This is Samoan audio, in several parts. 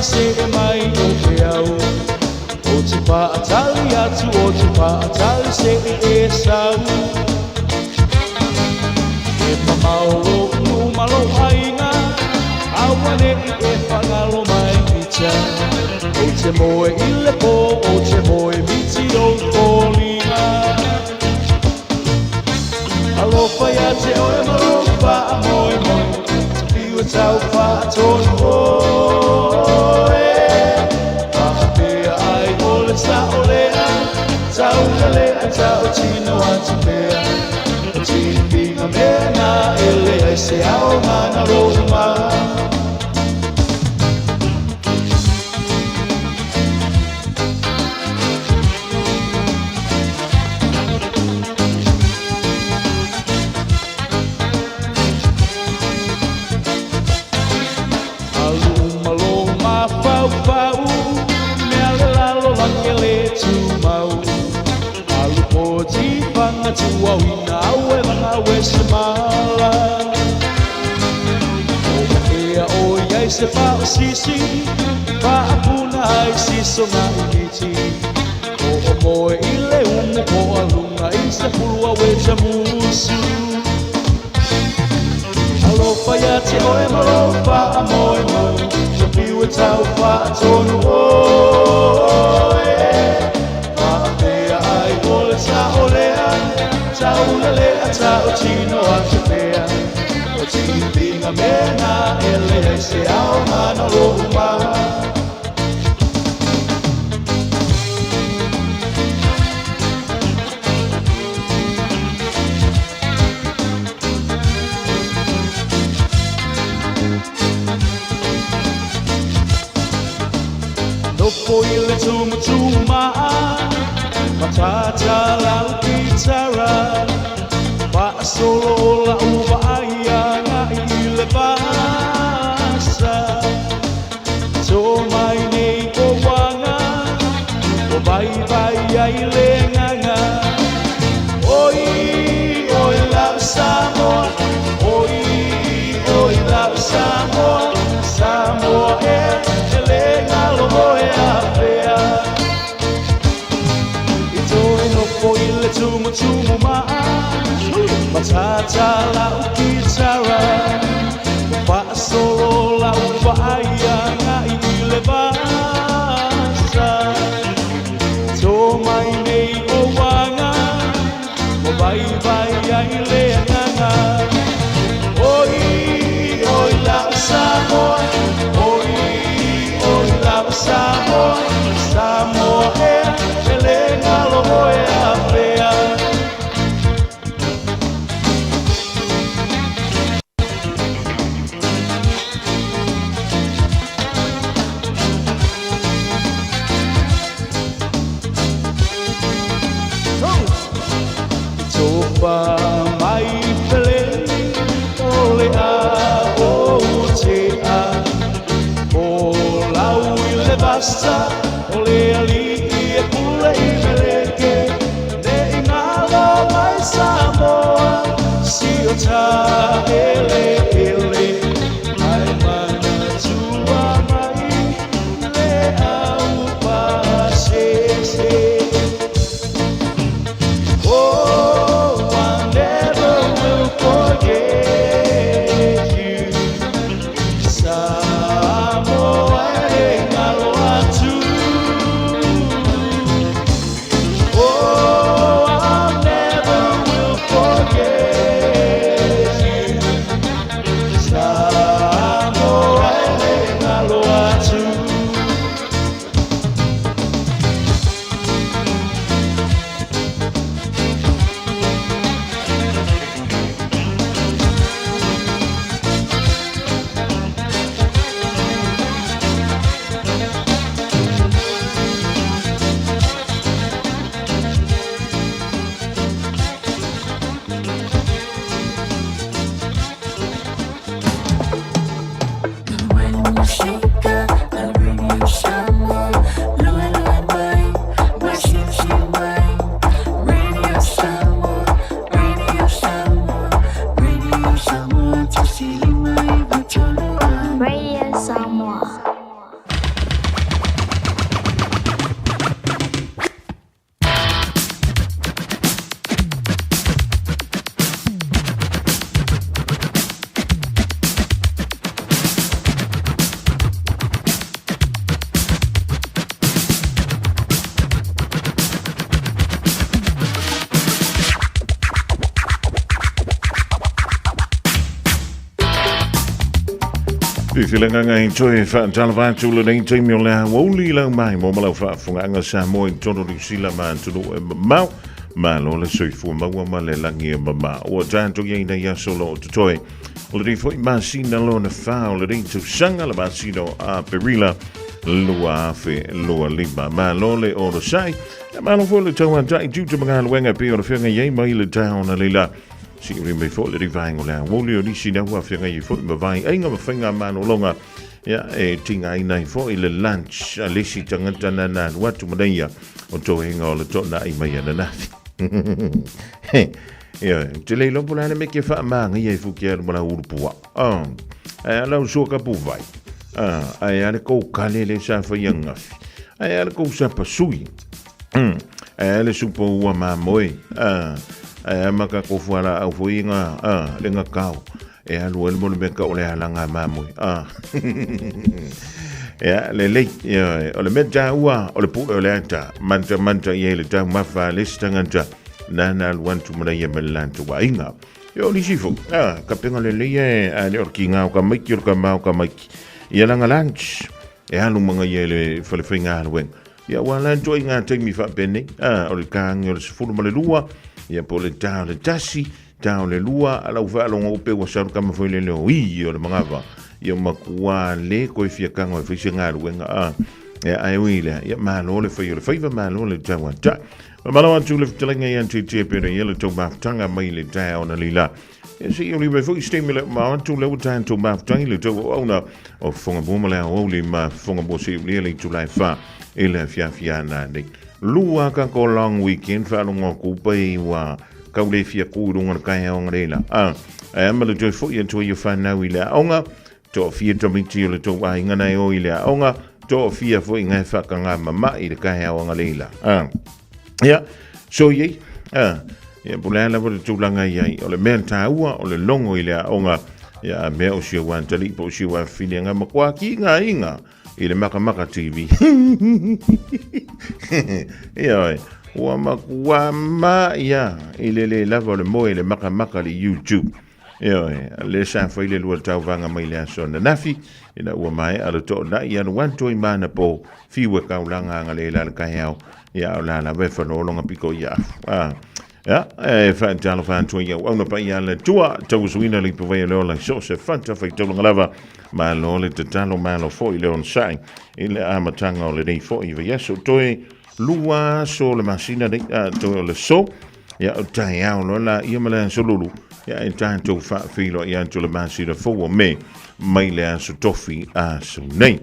see mai o ke au. O te paatali atu, o te paatali se e sau. E mamao lo numalo aiga, aua ne i e whangalo mai ita. O te moe i le pō, o te moe miti o tōlinga. Alofa ia te oe malofa a moe moe, te piu e tau whaatonu oe. Whakapea ai o le sao lea, tau lea tau tino atu pea. O tipinga mea nā ele ai se ao ngana roma. Alu malo ma fau fau, mea le lalo lange le tumau. Alu poti panga tua wina awe vanga we se mala. O ea o iai se pa o sisi, pa apuna ai siso ngā imiti. O o moe i le umu po alunga i se pulua we jamusu. Alofa ia te oe malofa a moe moe, te piu e tau whaatonu oe. Whaapea ai o le sao lea, tau lelea tau tino a te pea. O tipinga mea nā ele ai se ao ngana lo uma. Nofo i le tumutumaa, matata lau kitara. Paasolo o la uva ai anga i le vasa. Tō mai nei o wanga, o vai vai ai le nganga. Oi, oi lau Samoa, oi, oi lau Samoa, Samoa e, e le ngalo oe a pea. I toe nofo i le tumutumu maa, matata lau kitara. Paasolo lau vaai anga i le vasa. Tō mai nei o wanga, o vai vai ai le nganga. Oi, oi lau Samoa, oi, oi lau Samoa, Samoa e, e le ngalo oe a pea. Topa mai peleni o le a o te a. O lau i le vasa o le ali e pule i meleke. Ne i ngalo mai Samoa, si o ta ele ele. Ai mana tua mai le au pa se se. Oh, I never will forget you. Samoa e ngalo atu. Oh, I never will forget you. Fifilaga i toe whaatalawa atu lenei taimi o le aoauli lau mai mo malau faafofogaaga Samoa i totonu o Niu Sila ma atunuu e mamao. Malo le soifua maua ma le lagi e mama. Ua tatou i ai nei aso o lo o totoe. O lenei foi masina lona fa o lenei tausaga le masina o Aperila 2025. Malo le onosai. E malo foi le tauatai tiute ma galuega e pei ona feagai ai mai le taeao analeila. Siuri mai foi le vaega o le aoauli o nisi na ua feagai ai foi ma vaiaiga ma faiga malologa ia e tigaina ai foi le lunch a le isi tagata na na alu atu ma neia o toega o le toonai mai ananafi. Ia, te le iloa po o le a le mea ke faamagaia ai fuke alu ma lau ulu pua. Ah, ae a lau sua kapu vai. Ah, ae a le kou kale le sa whai angafi. Ae a le kou sapa sui. Ae a le supa ua mamoe. Ah, ae a maka kofu ala au foi nga, ah, le nga kao. E alu ai le mo le mea ka o le alanga mamoe. Ah. Ia, le lei, ia, o le mea tāua, o le pule o le ata, manta manta i ai le taumafa a le isi tagata, nana alu atu ma ia me le latou aiga. Ia o nisi foi, ah, kapenga lelei e, a le o le kiga o ka maiki o le ka ma o ka maiki. Ia langa lunch, e alu manga ia i le fale faigaluega. Ia ua la atu ai ngā taimi faapenei, ah, o le tāgi o le 12, ia po o le tā o le 1, tā o le 2, a lau faalogo upe ua sau le kama foi lele o i o le manava. Ia makua le koe fia kago e fai se galuega, ah, ia ae ui lea, ia malo le fai o le faiva, malo le tauata. Malo atu le fetalaiga ia te pere ia le tau mafutaga mai le taeao na lila. E se i oli mai foi se taimi le ma atu le ua tatou mafutai le tau auauna o fofoga mua ma le aoauli ma fofoga mua se i ulia le itula e fa i le afiafi ana nei. Lua ka ko long weekend whaalongo aku pai ua kau le fia ku i runga le kaeaonga reila. A, e ama le toe foi atu ai o whanau i le aonga, to fia tamiti o le tou aiga nei o i le aonga, to fia foi ngai whakangā mama i le kaeaonga leila. A, Ia, so iei, a, ia, po le a lava le tulaga i ai, o le mea tāua, o le logo i le aoga, ia, a mea o si au antali, po o si au afafine nga makuā ki ngā inga i le Makamaka TV. Ia, oi, ua makuā ma ia i le le lava o le moe i le Makamaka le YouTube. Ioe, le sa fai le lua tauvaga mai le aso ananafi, ina ua maea le toonai alu atu i mana po, fiu e kaulaga aga le la le kaeao, ia o la lava e whanolonga piko i afu. Ah, ia, e whaatalofa atu ai au auna pai a le tua, tausuina le ipa vai o le ola i so se fata whai taulanga lava, malo le tatalo malo foi le onosai, i le amataga o lenei foi vaiaso toe lua aso o le masina nei, ah, toe o le so, Ia o taeao loa la ia ma le aso lulu, ia e tatou faafeiloai atu le masina fou o Me mai le aso tofi aso nei.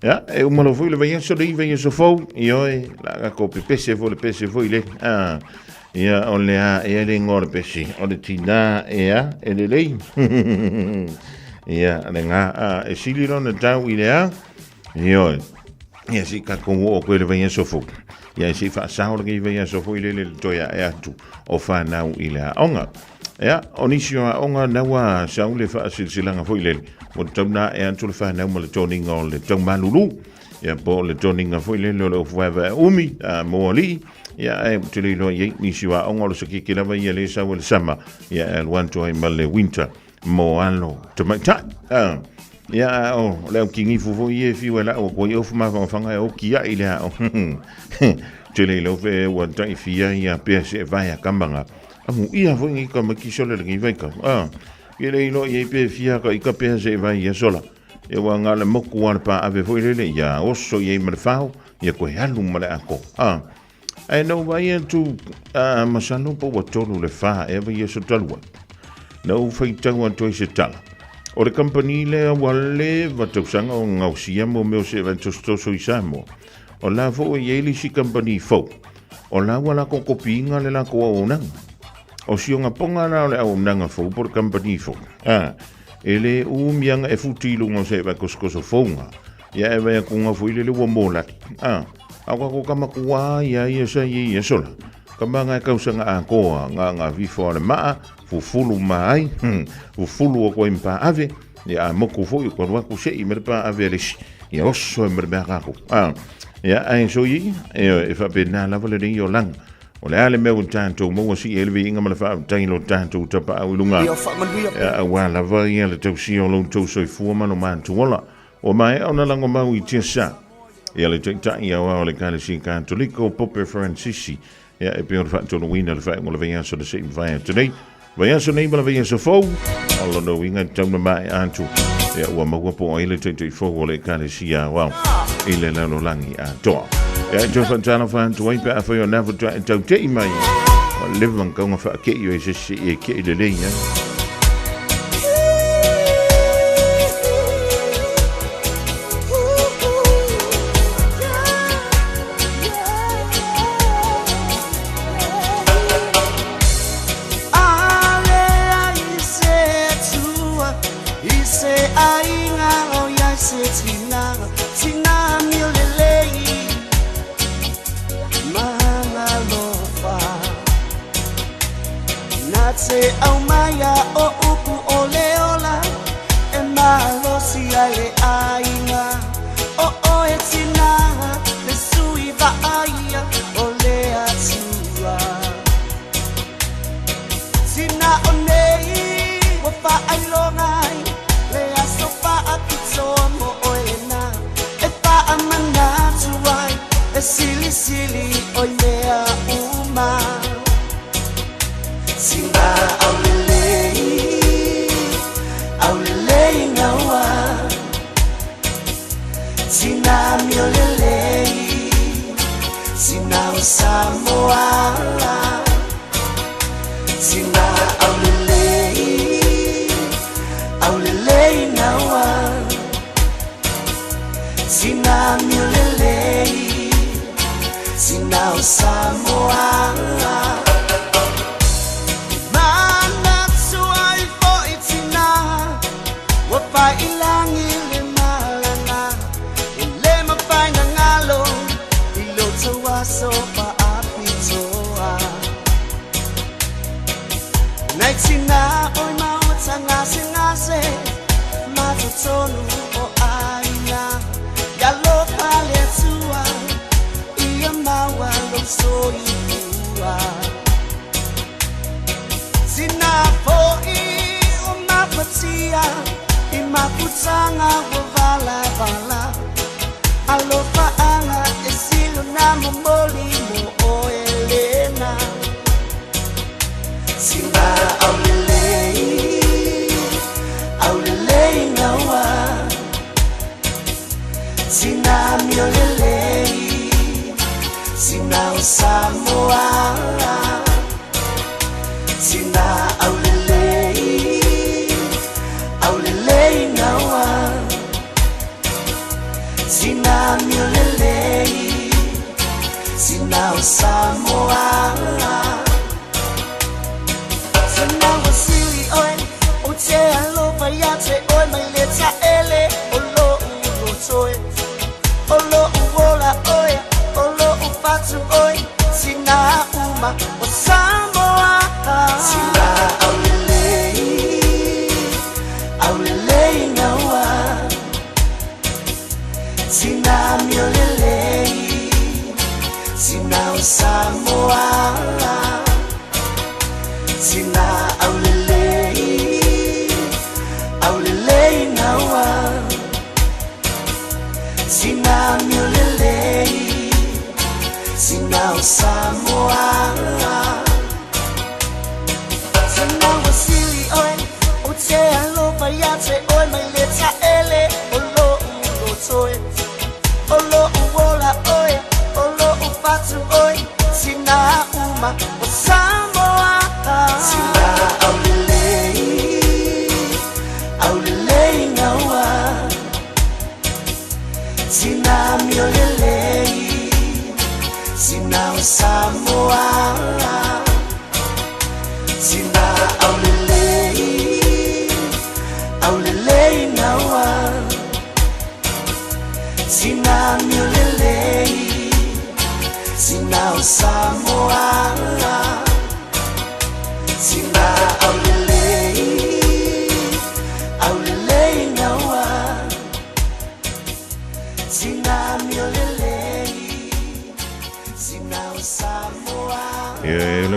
Ia, e uma loa foi le vaiaso le vaiaso fou, ioe, la ka ko pepese foi le pese foi le, ah, ia o le a ea le ingoa o le pese, o le tinā ea, e lelei. Ia, le ngā, ah, e sili lona tau i le a, Ioe. Ia si ka ko o koe le vaiaso fou. Ia si whaasao le vaiaso fou i lele le toe a e atu o whanau i le aonga. Ia, o nisi o aonga naua sau le whaasilsilanga foi lele. Mo te tau nā e atu le whanau ma le tōninga o le tau malulu. Ia, po le tōninga foi lele o le ofu vaevae umi, a mō alii. Ia, e te le iloa i ei nisi o aonga o le sakeke lava ia le sau e le sama. Ia, e alu atu ai ma le winter mo alo tamaitai. Ah, ia, o, le au kingifu foi e fiu e lau ko i ofu mawhangawhanga e oki ai le ao. Te le ilo fe ua tai fia ia pea se vai a kamanga. Amu ia foi ngi ka maki sola le ngi vai ka. Ah, ke le ilo i pe fia ka i ka pea se vai ia sola. E ua ngā le moku a le pā ave foi lele ia oso i ei ma le whao, ia koe alu ma le ako. Ah, Ae na ou vaai atu, a, masalo po ua 3 le 4 ea vaiaso talu ai. Na ou faitau atu ai se tala. O le kamupani lea ua leva tausaga o gaosia mo mea o se tosotoso i Samoa. O la foi e i ai le isi kamupani fou. O la ua lako kopiina le lako auaunaga. O sioga poga la o le auaunaga fou po o le kamupani fou. A, e le umiaga e futi i luga o se tosotoso fouga. Ia e vai atu foi lele ua mōlaki. A, au ka ko kama kua ia ia sa ia ia sola. Ka manga e kausanga a koa, ngā ngā vifo a le maa, fufulu ma ai, fufulu o koe mpa ave, ia a moku foi o koe waku se i mere pa ave a lesi, ia oso e mere mea kako. A, ia ai so i, e, e whape nā lava le nei o langa. O le a le mea ua tatou maua sii ai le viiga ma le faafetai i lo tatou Tapaau i luga. Ia faamanuia pea. Ia, aua lava ia le tausia o lo outou soifua ma lo matou ola. Ua maea ona lagomau i tiasa ia le Taitai Aoao o le Ekalesia Katoliko, Pope Fransisi, ia e pei ona faatoluina le faaiuga o le vaiaso na se i mavae atu nei. Vaiaso nei ma le vaiaso fou, o lona uiga e tatau ona maea atu, ia ua maua po o ai le Taitai fou o le Ekalesia Aoao i le lalolagi atoa. Ia e toe faatalofa atu ai pe afai o lena faatoa e tau te'i mai, ua leva ona tatau ona faake'i oe i se isi se'i e ke'i lelei ai.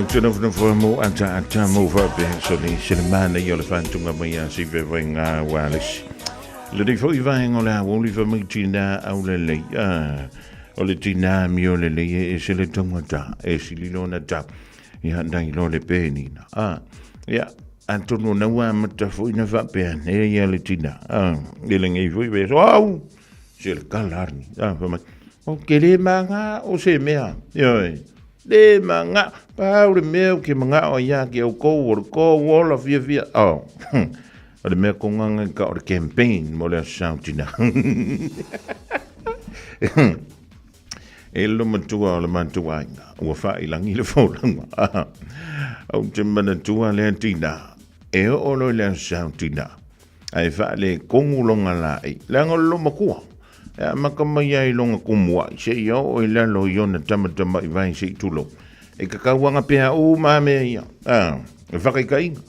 te nofonofo mo ata ata mo faapea sole se le manaia o le faatuga mai a si vaivaiga ua alesi. Lenei foi vaega o le aoauli fai mai tinā aulelei. O le tinā amio lelei e ese le taugata, e sili lona tau. Ia, nai loa le penina. Ia, atonu na ua amata foi na faapea ane ia le tinā. I lenei foi vaiaso, au! Se le kala arni. Fai mai, o ke le maga o se mea. Ioe, le maga. Pau le mea o ke maga o ia ke au kou o le kou ola fia fia. Oh. O le mea konganga ka o le campaign mo le aso sao tina. E lo matua o le matou aiga, ua faailangi le folauga. Ou te manatua lea tina, e oo loa i le aso sao tina, ae faalekogu lona laei, leaga o le lomakua. E amata mai ai i lona kumuai, seia oo i lalo i ona tamatama'i vae se i tulou. E kakauaga pea uma mea ia, e whakaikainga.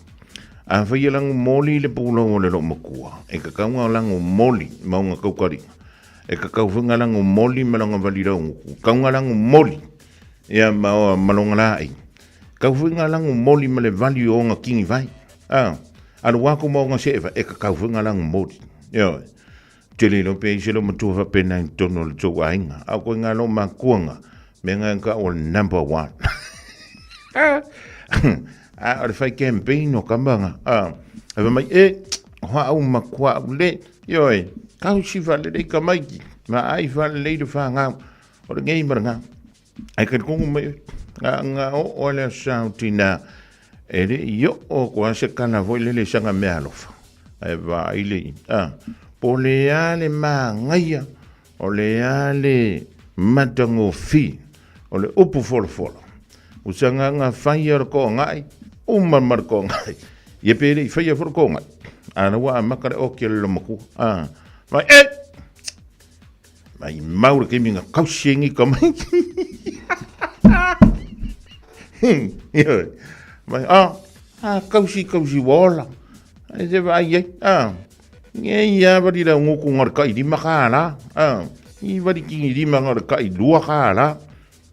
A whai e langu moli le pūlau o le lomakua, e kakauga o langu moli ma onga kaukaringa. E kakau whenga langu moli ma longa vali raunguku. Kaunga langu moli, ia ma oa ma longa laei. Kau whenga langu moli ma le vali o onga kingi vai. Alu wako ma onga se'eva, e kakau whenga langu moli. Ioe. Te le iloa pe i se lo matua faapena i totonu o le tou aiga. A o koe ngā lo makuanga, me ngā ka o le number one. A o le whai campaign o kamanga. A, e mai, e, hoa au makua au le, ioe, kau si whale lei ka maiki, ma ai whale lei le whangau, o le ngei mara ngā. Ai ka kongu mai, ngā ngā o o le sao tina, e le i o ko ase kana foi le le sanga mea alofa. Ai va i le, a, po le a le mangaia, o le a le matagofie, o le upu folafola. O sanga ngā whai o le koongai, uma ma le koongai. Ia pe le i whaia fo le koongai. A na wa a maka le oki o le lomakua. A, mai, e! Mai mau le keimi ngā kausi engi ka mai. Mai, a, a kausi kausi wola. Ai se vai ai, a. Nge ia wari rau ngoku ngā kai rima ka la. A, i wari kingi rima ngā kai lua ka la.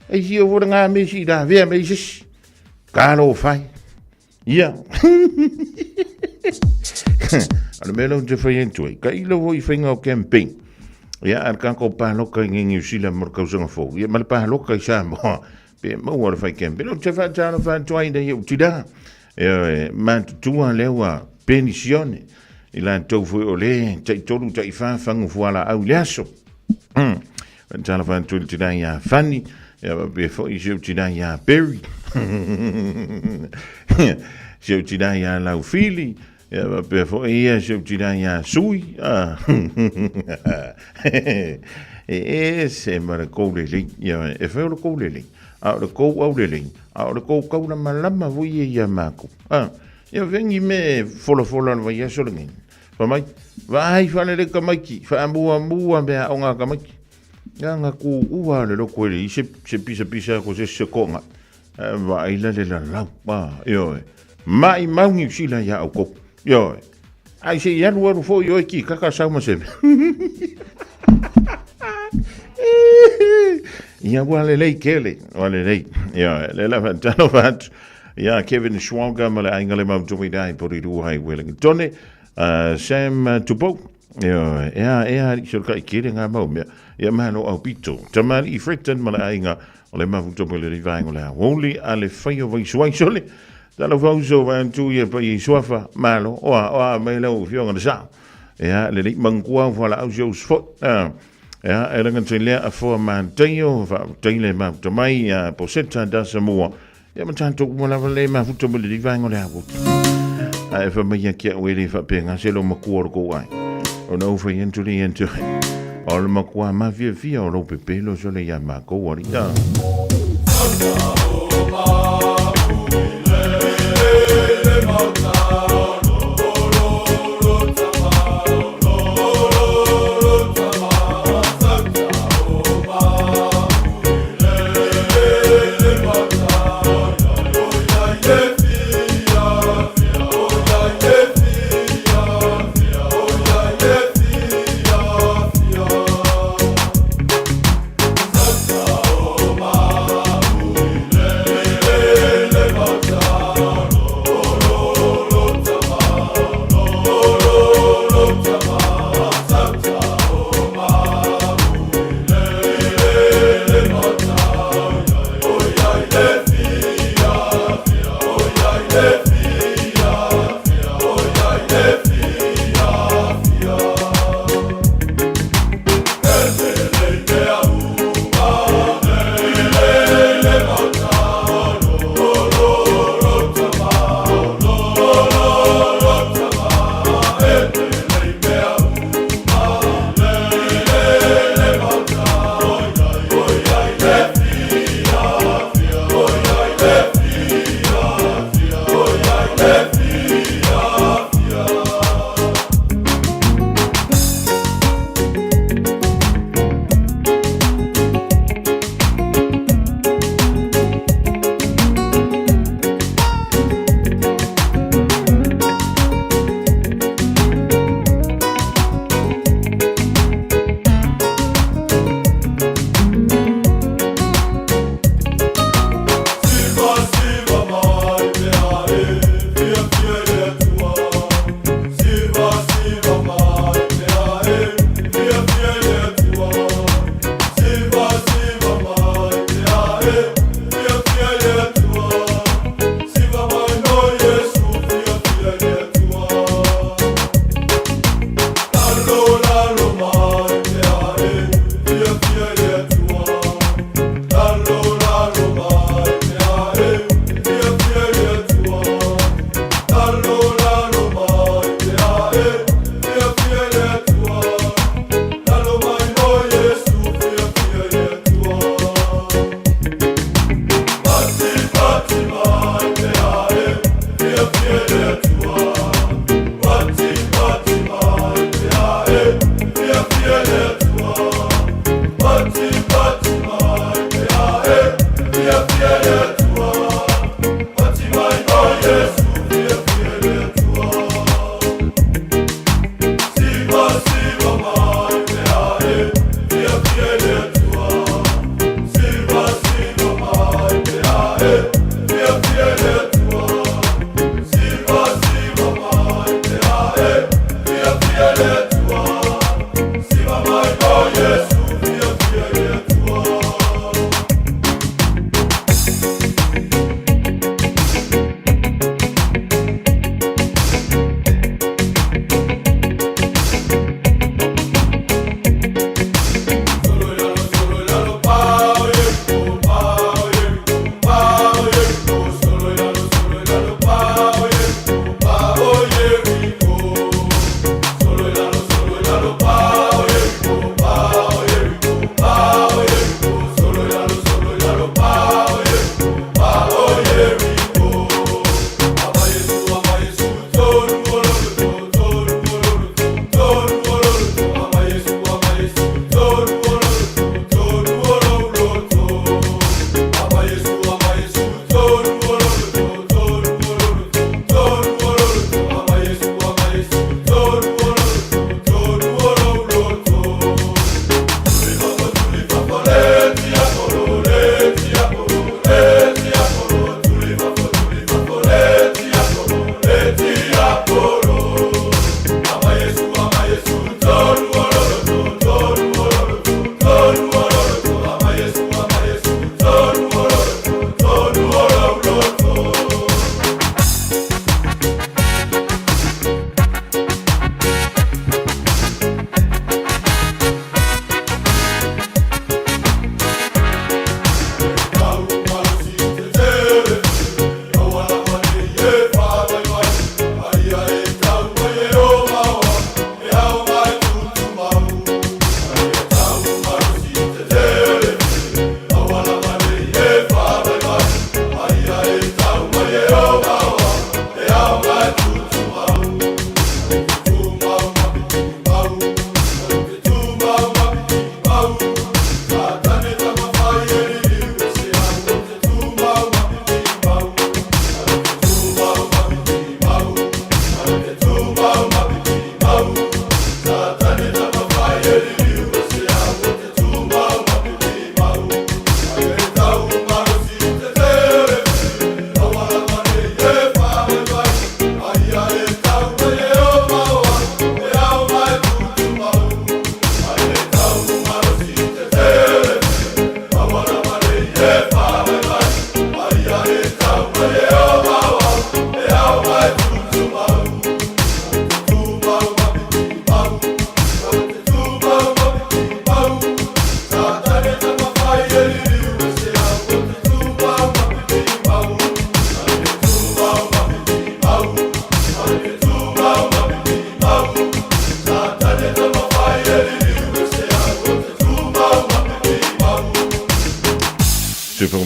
Ei si o ngā me si rā vea me sisi. Ka lo whai. Ia. A le mea lea ou te fai atu ai, ka ilo foi i faiga o campaign. Ia, a le kākou pāloka i Niu Sila mo le kausaga fou. Ia, ma le pāloka i Samoa. Pe maua le fai campaign. Ou te faatalofa atu ai nei ou tira. Ioe, matutua lea ua penisione. I latou foi o le taitolu taifa fagu fualaau i le aso. Faatalofa atu i le tina iā Fanny, ia faapea foi si ou tina iā Perry. Si ou tina iā Laufili, ia faapea foi ia si ou tina iā Sui. E ese ma le kou lelei, ia, e fai o le kou lelei, a o le kou aulelei, a o le kou kaulamalama foi ia iā mākou. Ia vengi me folafola o le vaiaso lenei. Fai mai, vaai whalele tamaiti, whaamuamua mea o ngā tamaiti. Ia ngā ku ua le loko ele i se, se pisa pisa ko se se konga. Vaai la le la lau. Ah, ioe. Mai maungi usila ia au kou. Ioe. Ai se i alu alu fo i oe ki kaka sau ma se. Ia ua lelei kele, ua lelei. Ioe, le la whaatalo whaatu. Ia Kevin Schwalger ma le aiga le mau tomi dai Porirua i Wellington. Sam Tupou. Ia, ea, ea, ali se kai kere ngā mau mea. Ia malo au pito. Tamari i Fredton ma le aiga o le mafu tomo le rivaengo le awoli a le whai o vaisuaiso le. Talo fauso wa antu ia pa i suafa. Malo, oa, oa, mai lau fionga le sao. Ea, le lei mangua au whala au se usfo. Ea, e langa te lea a foa mātaio, wha teile mau tamai, a poseta da Samoa. Ia ma tātou uma lava le mafuta mo le rivaenga o le awo. A e wha mai ki au e le whapenga se lo makua o le kou ai. O na uwha i antu le i antu ai. O le makua ma fia fia o lo pepelo so le ia mākou ari.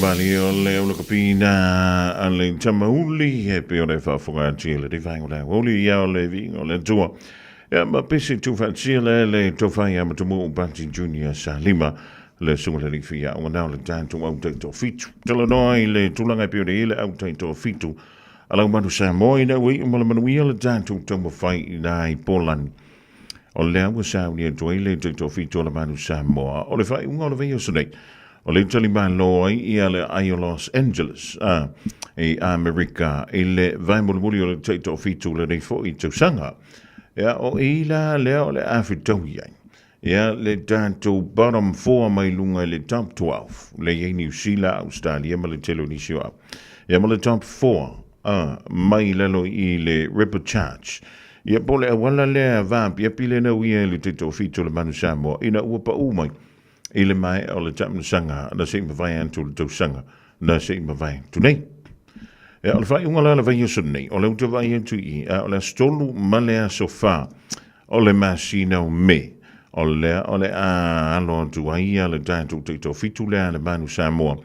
pali o le aulakapi na a le tamauli e pe o le faafofoga atu i le vaega o le aoauli ia o le viiga o le Atua. Ia ma pese tuufaatasia le le tofa ia Matamua Pati Junior Salima le susuga le alii faiaoga na o le tatou au taitoafitu. Talanoa i le tulaga e pei ona i ai le au taitoafitu a lau manu Samoa ina ua iu ma le manuia le tatou taumafai i na i Polani. O lea ua sauni atu ai le taitoafitu o le manu Samoa. O le faaiuga o le vaiaso nei, o le talimalo ai ia le ai o Los Angeles a, i Amerika i le vae mulimuli o le taitoafitu lenei foi tausaga. Ia, o i la lea o le a fetaui ai. Ia, le tatou bottom four mai luga i le top 12, le i ai Niu Sila, Ausetalia ma le tele o nisi o au. Ia, ma le top four, a, mai lalo i le repechage. Ia, po o le auala lea vaapiapi lea na uia i le taitoafitu o le Manu Samoa ina ua pau mai i le maea o le taamilosaga na se i mavae atu le tausaga na se i mavae atu nei. Ia, o le faaiuga la o le vaiaso lenei, o lea ou te vaai atu i i, a o le aso 3 ma le aso 4 o le masina o Me, o lea o le a alo atu ai ia le tatou taitoafitu lea a le Manu Samoa.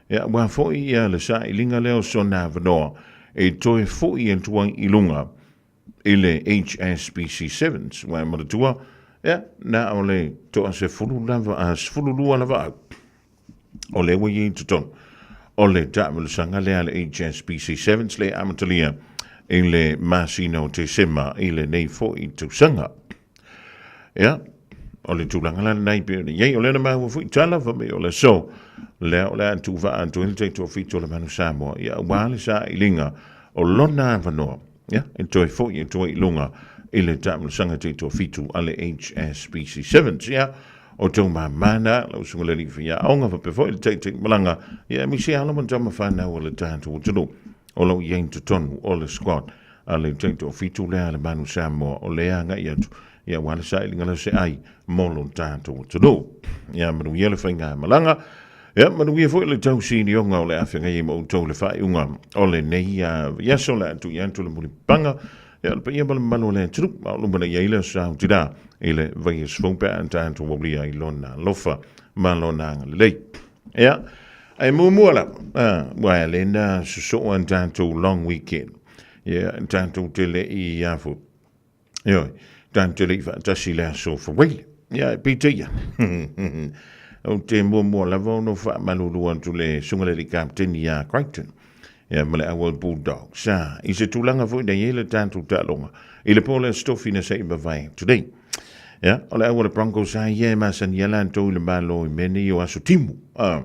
Ia, aua foi ia le sailiga lea o sona avanoa e toe foi atu ai i luga i le HSBC Sevens. Ua e manatua, ia, na o le toa sefulu lava, a 12 lava au. O lea ua i ai i totonu o le taamilosaga lea a le HSBC Sevens le amatalia i le masina o Tesema i lenei foi tausaga. Ia, o le tulaga la lenei pei ona i ai. O lea na maua foi tala fai mai o le aso lea o le a tuuvaa atu ai le taitoafitu o le Manu Samoa, ia aua le sailiga o lona avanoa, ia, e toe foi atu ai i luga i le taamilosaga taitoafitu a le HSBC Sevens. Ia, o tou māmā na, lau susuga le alii faiaoga, faapea foi le taitaimalaga, ia aemaise alo ma tama fanau a le tatou atunuu o lo o i ai i totonu o le squad a le taitoafitu lea a le Manu Samoa o lea agai atu, ia aua le sailiga lea o se ai mo lo tatou atunuu. Ia manuia le faigamalaga, ia manuia foi le tausinioga o le a feagai ai ma outou le faaiuga o lenei vaiaso o le a tuuina atu le mulipapaga. Ia, o le paia ma le mamalu o le atunuu, a o luma nei i ai le aso aotirā i le vaiaso fou pe a tatou aulia i Lona alofa ma Lona agalelei. Ia, ae muamua lava, ua ea lena sosoo a tatou long weekend. Ia, tatou te le i afu. Ioe, tatou te le i faatasi i le aso Faraile. Ia, e peitai ane. Ou te muamua lava ona faamalulu atu le susuga i le alii kapeteni ia Crichton. Ia ma le au o le Bulldogs. A, i se tulaga foi na i ai le tatou taaloga i le po o le Aso Tofi na se i mavae atu nei. Ia, o le au o le Broncos a ia e masani ai latou i le Malo i mea nei o aso timu. A,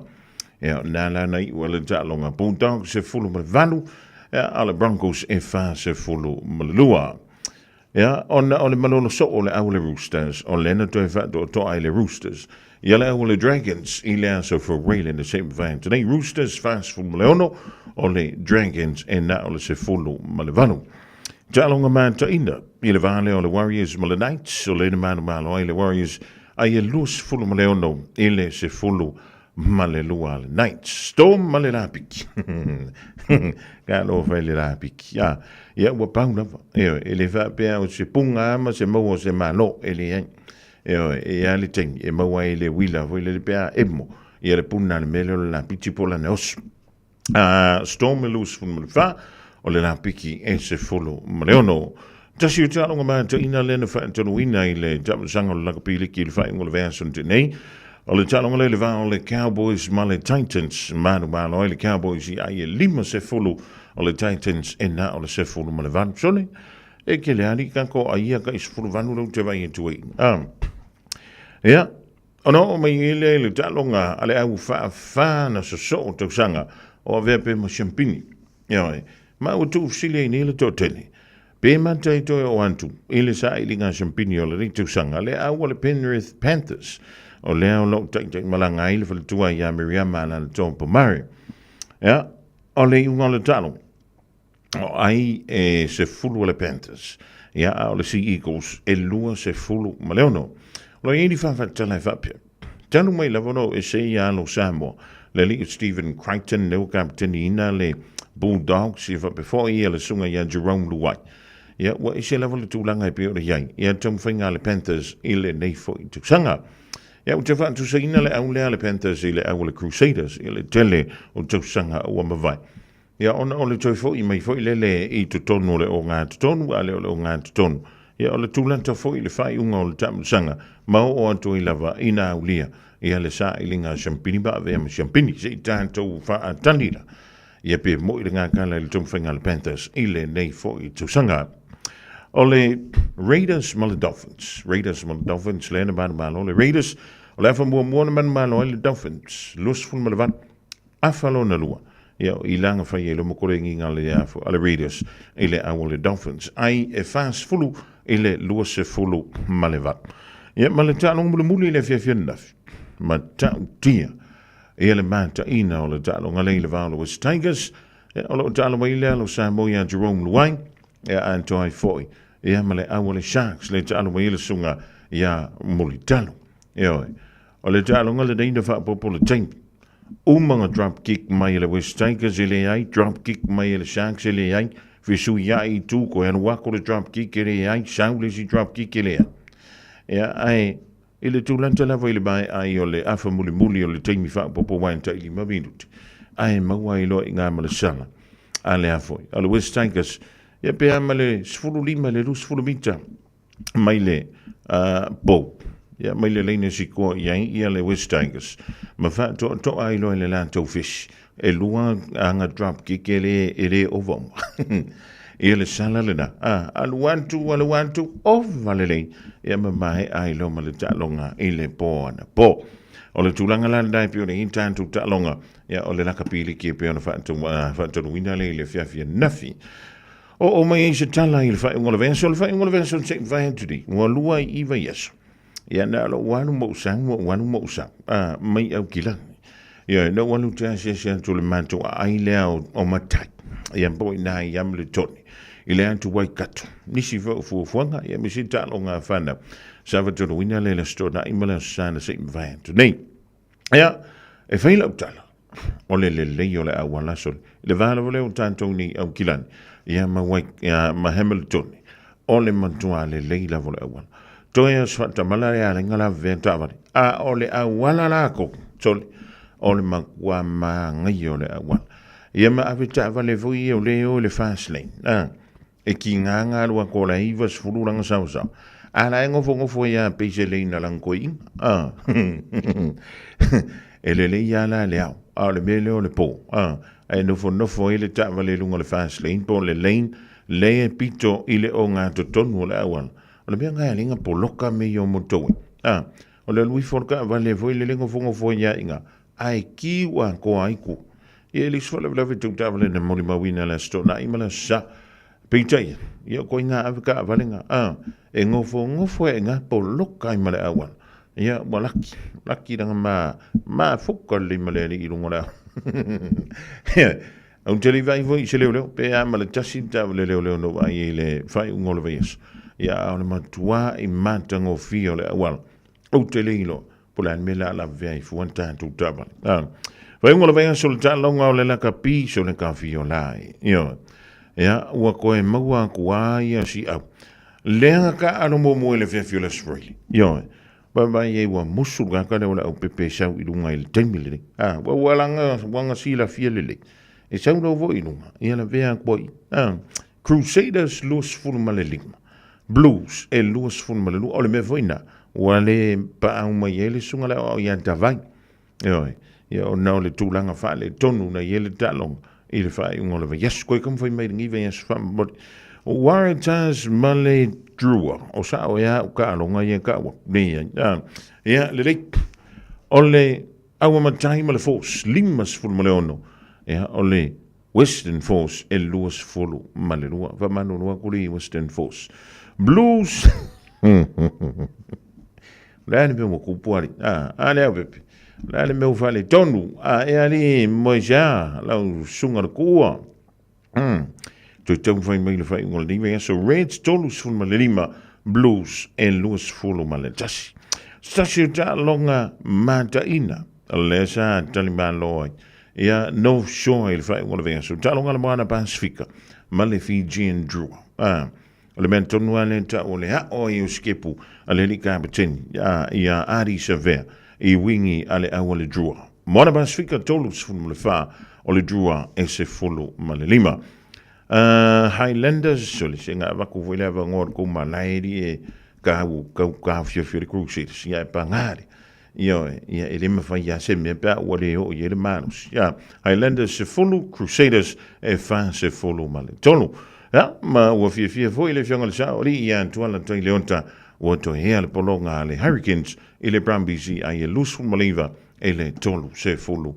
ia, o lena la na iu ai le taaloga Bulldogs 18, ia, a o le Broncos e 42. Ia, ona o le malolo soo o le au o le Roosters, o lea na toe faatoatoa ai le Roosters ia le au o le Dragons i le aso Faraile na se i mavae atu nei. Roosters 46, o le Dragons e na o le 18. Taaloga mataina i le va lea o le Warriors ma le Knights, o lea na malomalo ai le Warriors ai e 26 i le 10 ma le lua a le Knights. Storm ma le lapiki. Ka alofa i le lapiki. Ah, ia ua pau lava. Ioe, e le faapea o se punga ma se maua o se malo, e leai. Ioe, e i ai le taimi e maua ai le uila foi lele pe a emo ia le puna le mea lea o le lapiti po o lana oso. Ah, Storm e 24, o le lapiki e 16. Tasi o taaloga mataina lea na faatanuina i le taamilosaga o le lakapi liki i le faaiuga o le vaiaso na tea nei. O le taaloga lea i le va o le Cowboys ma le Titans. Manumalo ai le Cowboys i ai e 50, o le Titans e na o le 18. Sole, e ke le ali ka ko ai ia ka i 18 leu te vai atu ai. Ah. Ia, ona oo mai ai lea i le taaloga a le au faafa na sosoo tausaga o avea pe ma siampini. Ioe, ma ua tuufesili ai nei le toatele, pe mata e toe oo atu i le sailiga siampini o lenei tausaga le au a le Penrith Panthers, o lea o lo o taitaimalaga ai le faletua ia Miriama Alaalatoa Pomare. Ia, o le iuga o le talo, o ai e 10 a le Panthers, ia, a o le Sea Eagles e 26. O lo o i ai ni faafatala e faapea, Talu mai lava ona o ese ia alo Samoa, le alii o Stephen Crichton lea ua kapeteniina le Bulldogs ia faapea foi ia le susuga ia Jerome Luai. Ia ua ese lava le tulaga e pei ona i ai ia taumafaiga a le Panthers i lenei foi tausaga. Ia, ou te faatusaina le au lea a le Panthers i le au a le Crusaders i le tele o tausaga ua mavae. Ia, ona o le toe foi mai foi lele i totonu o le ogatotonu, a le o le ogatotonu, ia o le tulata foi i le faaiuga o le taamilosaga ma oo atu ai lava ina aulia ia le sailiga a siampini ma avea ma siampini. Se i tatou faatali la, ia pe moi le gagala i le taumafaiga a le Panthers i lenei foi tausaga. O le Raiders ma le Dolphins. Raiders ma le Dolphins, lea na manumalo le Raiders. O le afa muamua na manumalo ai le Dolphins, 28, afa lona lua. Ia, i laga fai ai lo kore ngi ngā le afo a le Raiders i le au o le Dolphins. Ai e 40 i le 28. Ia, ma le taaloga mulimuli i le afiafi ananafi. Ma ta'utia ia le mataina o le taaloga lea i le va o le West Tigers. Ia, o lo o taalo mai le alo Samoa ia Jerome Luai, ia atoa ai foi ia ma le au o le Sharks le taalo mai le susuga ia Mulitalo. Ioe, o le taaloga lenei na faaopoopo le taimi. Uma na drop kick mai e le West Tigers e leai, drop kick mai e le Sharks e leai, fesuiai i tu koe alu aku le drop kick e leai, sau le isi drop kick e leai. Ia, ae I le tūlata lava i le maea ai o le afa mulimuli o le taimi faaopoopo wae tailima minute, ae maua ai loa i ngā ma le sala a le afoi a le West Tigers, ia pe a ma le 15 i le 20 mita mai le pou, ia mai le laina sikoa i ai ia le West Tigers, ma faatoatoa ai loa i le latou fesi. E lua anga drop kick e le, e le ova uma. Ia le sala lena. A, alu atu, alu atu, ova lelei. Ia ma maea ai loa ma le taaloga i le po anapo. O le tulaga la lena e pei ona i ai tatou taaloga, ia o le lakapi liki e pei ona faatonuina lea i le afiafi ananafi. Oo mai ai se tala i le faaiuga o le vaiaso. O le faaiuga o le vaiaso se i vae atu nei, ua lua i i vaiaso. Ia na o lou alu ma ou sau, ma ou alu ma ou sau, a, mai Aukilani. Ia, na ou alu te asiasi atu le matou aai lea o, o Matai. Ia, po i nā i Hamiltone. I le atu Waikato. Nisi foi o fuafuaga, ia me si taaloga a whanau. Sa whatonuina le le Aso Toonai ma le Aso Sa na se i mavae atu nei. Ia, e whai lau tala, o le lelei o le auala sole. I le vā lava lea o tātou nei Aukilani, ia ma, Wai, ia, ma Hamiltone, o le matua lelei lava o le auala. Toe o se faatamala le alega la vea taavale, a o le auala lako, sole, o le matua māgaia o le auala. Ia ma ave taavale foi ia o le o i le fast lane. A, e kīngā ngā lua ko la 90 langa saosaoa. A la e ngofongofo ai a pei se leina langa koiinga. A, e lelei a la le ao, a o le mea lea o le pō. A, e nofonofo ai le taavale i luga o le fast lane po o le lane le e pito i le ogatotonu o le auala. O le mea nga e lenga poloka me i o motowe. A, o le alu ifo o le taavale foi le le ngofongofo ai a inga, a e kiu a koa ai ku. Ia e le isi faalavelave tou taavale na molimauina le Aso Toonai ma le Aso Sa. Peitai, ia koe ngā ave taavale ngā, a, e ngofongofo e ngā poloka ai ma le auala. Ia, ua laki, laki ranga ma, ma fuka lelei ma le alii i luga o le au. Ia, ou te le i vaai foi i se leoleo, pe a ma le tasi le taavale leoleo na ou vaai ai i le faaiuga o le vaiaso. Ia, a o le matua i matagofie o le auala. Ou te le iloa, po o le a le mea le a lavevea ai fua le tatou taavale. A, faaiuga o le vaiaso le taaloga o le lakapi so le kafiola e. Ioe. Ia, ua koe maua aku a ia siau. Lea ka alo muamua i le afiafi o le Aso Faraile. Ioe. Vaavaai ai ua musu le kaka lea o le aupepe e sau i luga i le taimi lenei. A, ua ua langa, ua nga silafia lelei. E sau lau foi i luga, ia lavea aku ai. A, Crusaders 25. Blues e 22. O le mea foi na, ua le paau mai ai le susuga le aoao ia Tavai. Ioe, ia ona o le tulaga faaletonu na i ai le taaloga i le faaiuga o le vaiaso. Koe taumafai mai lenei vaiaso faamolemole. O Waratahs ma le Drua, o sao ea au taaloga ia e tau atu nei ai. A, ia, lelei. O le Auamatai ma le Force, 56, ia, o le Western Force e 22. Faamalulu atu le Western Force. Blues. O le a le mea ua kupu ali? A, a le au pepe. O le a le mea ua faaletonu? A, e ali moe se a, lau susuga le kuua. Toe taumafai mai le faaiuga o lenei vaiaso. Reds 35, Blues e 21. Se tasi o taaloga mataina lea sa talimalo ai ia North Shore i le faaiuga o le vaiaso. Taaloga a le Moana Pasifika ma le Fijian Drua. A, o le mea tonu lava lea e tau o le ao ai o sikepu a le alii kapeteni, ia Ardie Savea. i wingi a le au a le Drua. Moana Pasifika 34, o le Drua e 15. Highlanders, o le sega avaku foi le avanoa o le kou malae li e kau kau ka fiofio le Crusaders ia e pagale. Ioe, ia e le mafai lava se mea pe a ua le oo i ai le malosi. Ia, Highlanders 10, Crusaders e 43. Ia, ma ua fiafia foi le Afioga i le Sao Alii ia Tuala Tai Leota ua toe ea le pologa a le Hurricanes i le Brumbies i ai e 29 i le 35.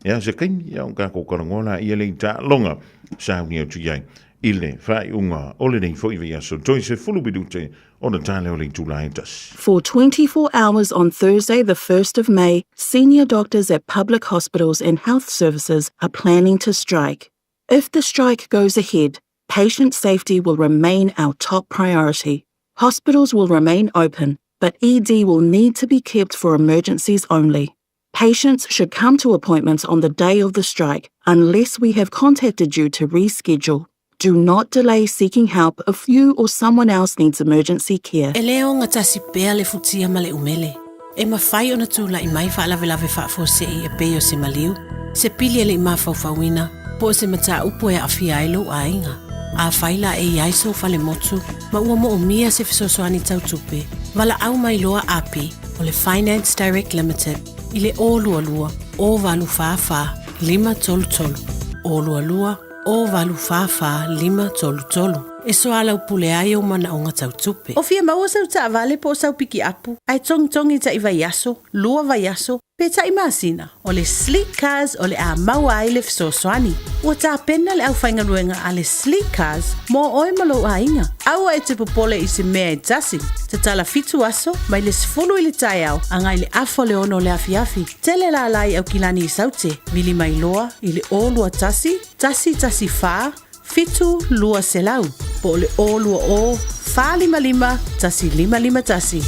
Ia, se taimi, ia, o tatou talanoa laia lea i taaloga sauni atu i ai i le faaiuga o lenei foi vaiaso. Toe 10 minute ona tā lea o le itula e tasi. For 24 hours on Thursday, the 1st of May, senior doctors at public hospitals and health services are planning to strike. If the strike goes ahead, patient safety will remain our top priority. Hospitals will remain open, but ED will need to be kept for emergencies only. Patients should come to appointments on the day of the strike unless we have contacted you to reschedule. Do not delay seeking help if you or someone else needs emergency care. E le ogatasi pea le futia ma le umele. E mafai ona tulai mai faalavelave faafuasei e pei o se maliu, se pili e le i mafaufauina, po o se mataupu e aafia ai lou aiga. Afai la e i ai sou falemotu ma ua moomia se fesoasoani tau tupe, valaau mai loa api o le Finance Direct Limited i le 022 084 533 022 084 533 e soalaupule ai ou manaoga tau tupe. O fia maua sau taavale po o sau pikiapu, ae togitogi taʻi vaiaso, lua vaiaso, pe taʻi masina, o le Sleek Cars o le a maua ai le fesoasoani. Ua tapena le aufaigaluega a le Sleek Cars mo oe ma lou aiga. Aua e te popole i se mea e tasi. Tatala fitu aso, mai le 10 i le taeao agai i le afa o le 6 o le afiafi. Tele lala i Aukilani i Saute, vili mai loa i le 021 114 7200 po o le 020 455 1551.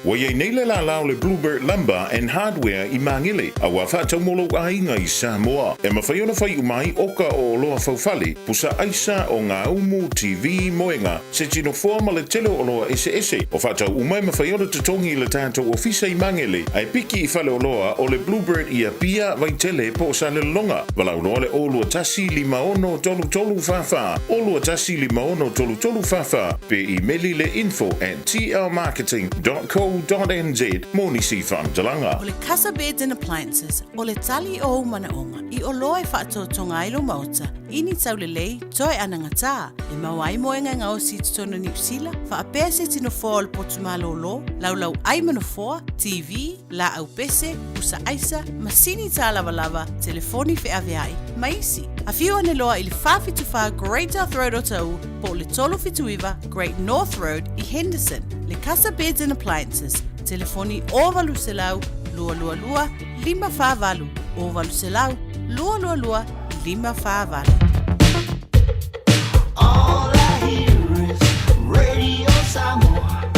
Ua i ai nei le lālā o le Bluebird Lumber and Hardware i Māngele, a ua faatau mo lou aiga i Samoa. E mafai ona fai uma ai oka o oloa faufale, pusa aisa, o ngā umu, TV, moenga, se tino foa ma le tele o oloa eseese. O faatau uma e mafai ona totogi i le tatou ofisa i Māngele, a e piki i faleoloa o le Bluebird i Apia, Vaitele po o Salelologa. Valaau loa le 021 56 33 44, 021 56 33 44, pe imeli le info at tlmarketing.co.nz mo nisi faamatalaga. O le Casa Beds and Appliances, o le tali o ou manaoga i oloa e faatoatoga ai lou maota i ni taulelei toe anagatā, e maua ai moega e gaosi i totonu o Niu Sila, faapea se tino foa o le potu malōlō, laulau ai ma nofoa, TV, laau pese, pusa aisa, masini tālavalava, telefoni feaveai, ma isi. Afio ane loa i le 474 Great South Road Otahuhu po o le 379 Great North Road i Henderson. Le Casa Beds and Appliances, telefoni 0800 222 548, 0800 222 548. All I hear is Radio Samoa,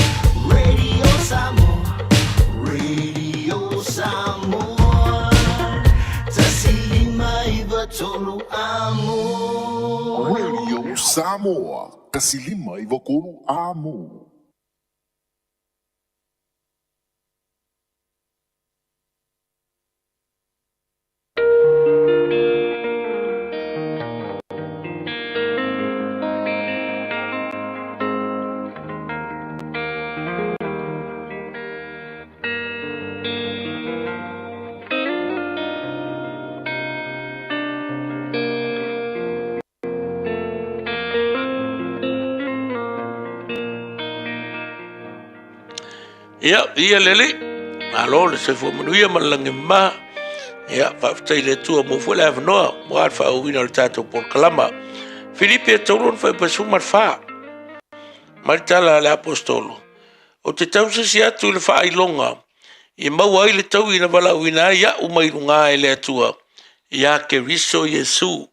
Radio Samoa, Radio Samoa. Tasi lima iva tolu amo. Radio Samoa, tasi lima iva tolu amo. Ia, ia le Alii, malo le soifua manuia ma le lagi mama. Ia, faafetai i le Atua mo foi le avanoa mo le faaauauina o le tatou polokalama. Filipi e taulu ona faipa 14. Mai le tala a le Aposetolo, Ou te tausisi atu i le faailoga i maua ai le taui na valaauina ai au mai luga e le Atua iā Keriso Iesu.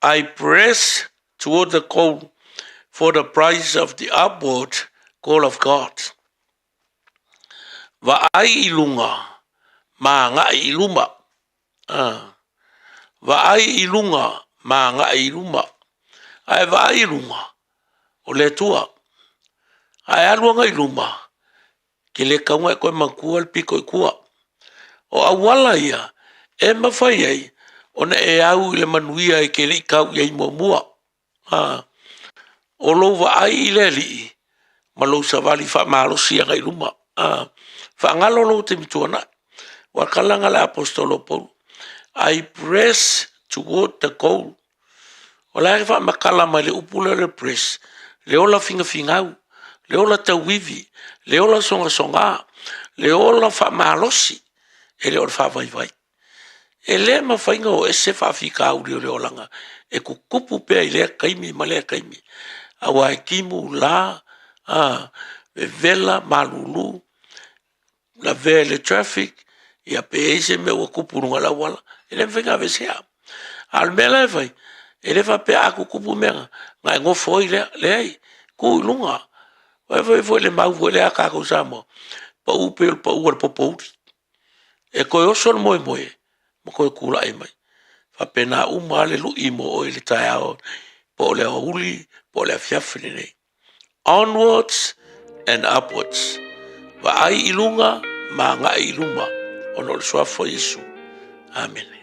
I press toward the goal for the prize of the upward call of God. Vaai i lunga, ma agai i luma. Ah. Vaai i lunga, ma agai i luma. Ae vaai i lunga, o le Atua. Ae alu agai i luma, Ke le tau ona e toe manatua le pito i tua. O auala ia e mafai ai ona e au i le manuia e te le i tau i ai muamua. A, o lou vaai i le Alii ma lou savali faamalosi agai i luma. A, faagalo lou taimi tuanai. Aua o le tala lena a le Aposetolo o Paulo, I press toward the goal. O la e faamatala mai le upu lea o le press, le ola finafinau, le ola tauivi, le ola sogasoga, le ola faamalosi, e le o le faavaivai. E le mafai ona o ese faafitauli o le olaga e tutupu pea i lea taimi ma lea taimi, aua e timu la, vevela, malulu, lavea i le traffic, ia pe i ai se mea ua tupu i luga o le auala, e le mafai ona aveesea. A o le mea la e fai, e le faapea a tutupu mea na, ona e nofo ai lea, leai, tuu i luga. Aua e i ai foi le mau foi lea a tatou i Samoa, pau pei o le pau a le popouli, e toe oso le moemoe ma toe tulai mai. E faapena uma lava le lui mo oe i le taeao, po o le aoauli po o le afiafi lenei. Onwards and upwards. Vaai i luga ma agai i luma ona o le suafa o Iesu. Amene.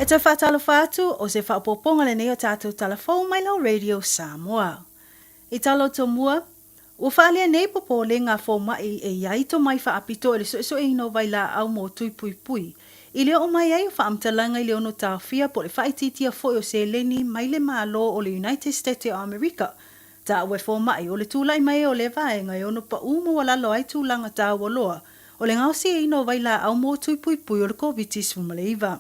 toe faatalofa atu, o se faaopoopoga lenei o tatou tala fou mai lau Radio Samoa. I tala o Tomua, ua faaalia nei popolega a fomai e i ai tomai faapitoa i le suesueina o vailaau mo tui puipui i le oo mai ai o faamatalaga i le ono taofia po o le faaitiitia foi o seleni mai le Malo o le United State o Amerika. Taua e fomai, o le tulai mai o lea vaega e ono paʻū maualalo ai tulaga taua loa o le gaosiaina o vailaau mo tui puipui o le Koviti-19.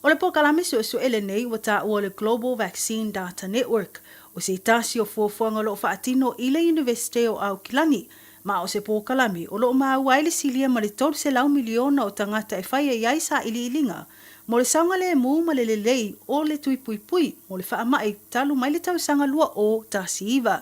O le polokalame suesue lenei ua taua o le Global Vaccine Data Network, o se tasi o fuafuaga o lo o faatino i le Iunivesite o Aukilani, ma o se polokalame o lo o maua ai le silia ma le 300 miliona o tagata e faia i ai sailiiliga mo le saogalemu ma le lelei o le tui puipui mo le faamai talu mai le tausaga 2019.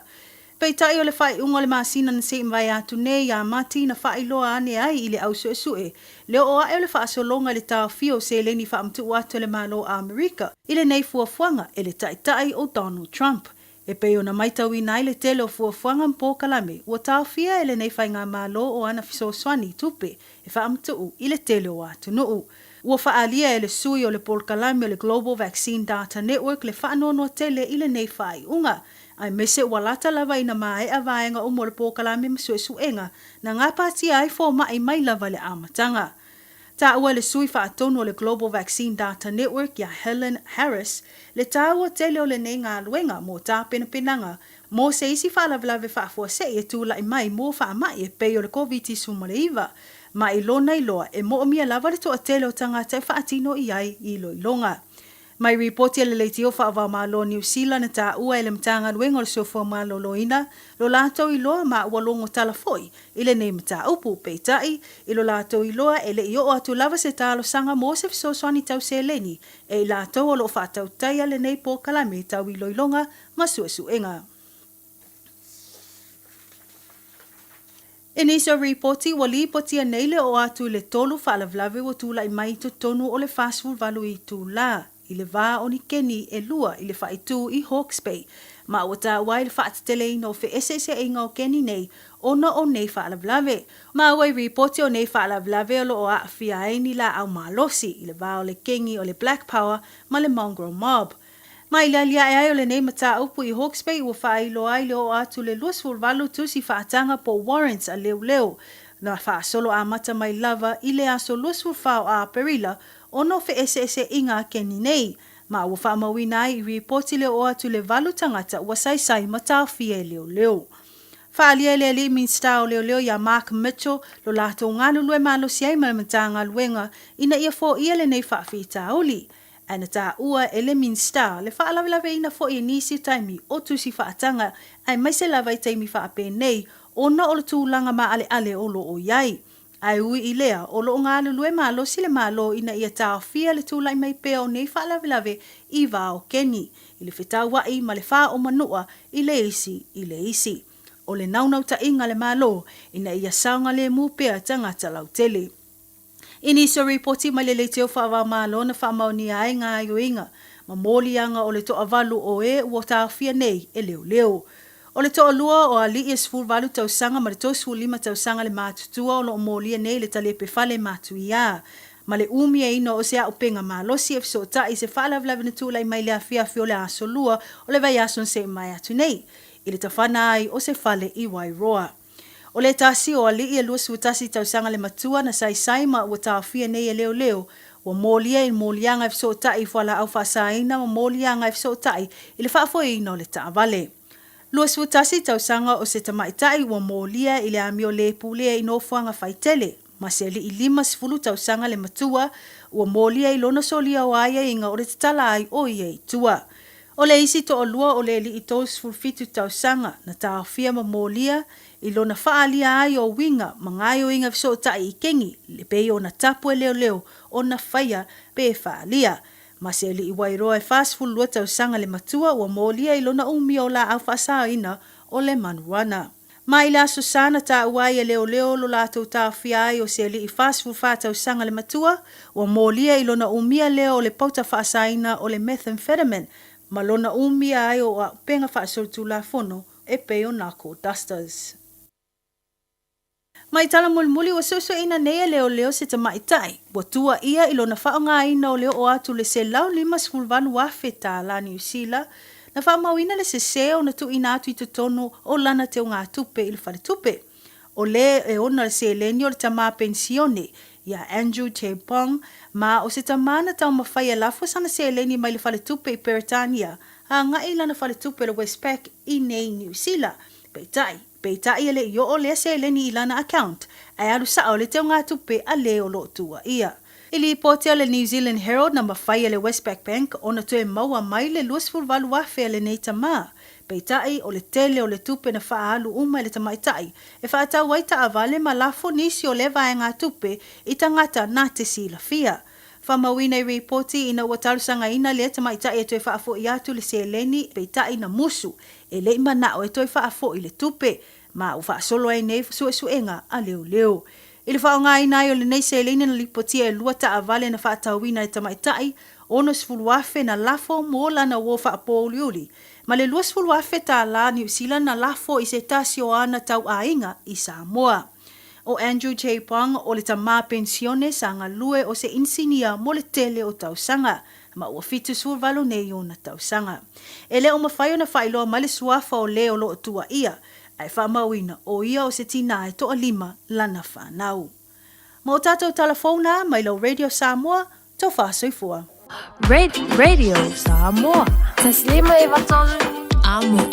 Peitai o le faaiuga o le masina na se i mavae atu nei ia Mati na faailoa ane ai i le au suesue le oo ae o le faasologa i le taofia o seleni faamatuu atu e le Malo o Amerika i lenei fuafuaga e le Taitai o Donald Trump. E pei ona maitauina ai le tele o fuafuaga ma polokalame ua taofia e lenei faigamalo o ana fesoasoani tupe e faamatuu i le tele o atunuu. Ua faaalia e le sui o le polokalame o le Global Vaccine Data Network le faanoanoa tele i lenei faaiuga, aemaise ua lata lava ina maea vaega uma o le polokalame ma suesuega na gapatia ai fomai mai lava i le amataga. Taua e le sui faatonu o le Global Vaccine Data Network ia Helen Harris le taua tele o lenei galuega mo tapenapenaga mo se isi faalavelave faafuasei e tulai mai mo faamai e pei o le Koviti-19, ma i lona iloa e moomia lava le toatele o tagata e faatino i ai iloiloga. Mai ripoti a le Leitio Faavaomalo o Niu Sila na taua e le Matagaluega o le Soifua Maloloina lo latou iloa ma ua logo tala foi i lenei mataupu, peitai, i lo latou iloa e le i oo atu lava se talosaga mo se fesoasoani tau seleni e i latou o lo o faatautaia lenei polokalame tau iloiloga ma suesuega. I nisi o ripoti, ua lipotia nei le oo atu i le tolu faalavelave ua tulai mai i totonu o le 48 itulā i le va o ni keni e lua i le faaitu i Hawke's Bay, ma ua taua ai le faateteleina o feeseeseaiga o keni nei ona o nei faalavelave. Maua i ripoti o nei faalavelave o lo o aafia ai ni laau malosi i le va o le keni o le Black Power ma le Mongrel Mob. Ma i le aliae ai o lenei mataupu i Hawke's Bay ua faailoa ai le oo atu le 28 tusi faataga po o warrants a leoleo na faasolo amata mai lava i le aso 24 o Aperila ona o feeseeseaiga a keni nei, ma ua faamauina ai i ripoti le oo atu le valu tagata ua saisai ma taofia e leoleo. Faaalia e le alii Minisita o Leoleo ia Mark Mitchell lo latou galulue malosi ai ma le Matagaluega ina ia foia lenei faafitauli. Ae na taua e le Minisita le faalavelaveina foi i nisi taimi o tusi faataga aemaise lava i taimi faapenei ona o le tulaga maaleale o lo o i ai. Ae ui i lea, o lo o galulue malosi le Malo ina ia taofia le tulai mai pea o nei faalavelave i va o keni, i le fetaua'i ma le faaomanua i le isi i le isi. O le naunautaiga a le Malo ina ia saogalemu pea tagata lautele. I nisi o ripoti mai le leitio faava-o-Malo na faamaonia ai gaoioiga ma moliaga o le toavalu o e ua taofia nei e leoleo. O le toalua o alii e 18 tausaga ma le 35 tausaga le matutua o lo o molia nei i le talepe fale matuiā ma le umiaina o se auupega malosi e fesootai i se faalavelave na tulai mai i le afiafi o le Aso Lua o le vaiaso na se'i mai atu nei i le tafana ai o se fale i Wairoa. O le tasi o alii e 21 tausaga le matua na saisai ma ua taofia nei e leoleo, ua molia i moliaga e fesootai i fualaau faasaina ma moliaga e fesootai i le faafoeina o le taavale. 21 tausaga o se tamaitai ua molia i le amio le pulea i nofoaga faitele, ma se alii 50 tausaga le matua ua molia i lona solia o aiaiga o le tatala ai o ia i tua. O le isi toalua o le alii 37 tausaga na taofia ma molia i lona faaalia ai o uiga ma gaoioiga fesootai i kegi le pei ona tapu e leoleo ona faia pe faaalia. Ma se alii Wairoa e 42 tausaga le matua ua molia i lona umia o laau faasaoina o le marijuana. Ma i le Aso Sa na taua ai e leoleo lo latou taofia ai o se alii 44 tausaga le matua, ua molia i lona umia lea o le pauta faasaina o le methamphetamine ma lona umia ai o auupega faasolitulafono e pei o narco dusters. Ma i tala mulimuli ua suesueina nei e leoleo se tamaitai ua tuuaia i lona faaaogaina o le oo atu le $158,000 tālā Niu Sila na faamauina le sese ona tuuina atu i totonu o lana teugatupe i le faletupe. O le e ona le seleni o le tamā penisione ia Andrew Che Pong ma o se tamā na taumafai e lafo sana seleni mai le faletupe i Peretania agai i lana faletupe o le Westpac i nei Niu Sila. Peitai, Peitai e le i oo lea seleni i lana account, ae alu sao le teugatupe a le o lo o tuuaia. I lipoti a le New Zealand Herald na mafai e le Westpac Bank ona toe maua mai le 28,000 a lenei tamā. Peitai, o le tele o le tupe na faaalu uma e le tamaitai e faatau ai taavale ma lafo nisi o lea vaegatupe i tagata na te silafia. Faamauina i ripoti ina ua talosagaina lea tamaitai e toe faafoi atu le seleni, peitai na musu e le i manao e toe faafoi le tupe, ma ua faasolo ai nei suesuega a leoleo. I le faaaogaina ai o lenei seleni na lipotia e lua taavale na faatauina e tamaitai, $60,000 na lafo mo lana uo faapouliuli, ma le $20,000 tālā Niu Sila na lafo i se tasi o ana tauaiga i Samoa. ʻO Andrew J. Pong, o le tamā penisione sa galue o se inisinia mo le tele o tausaga, ma ua 78 nei ona tausaga. E le o mafai ona faailoa mai le suafa o lē o lo o tuuaia, ae faamauina ʻo ia o se tinā e toalima lana fanau. Ma o tātou tala fou nā mai lau Radio Samoa, Tofa Soifua. Radio Samoa. Taslima 93 Amo.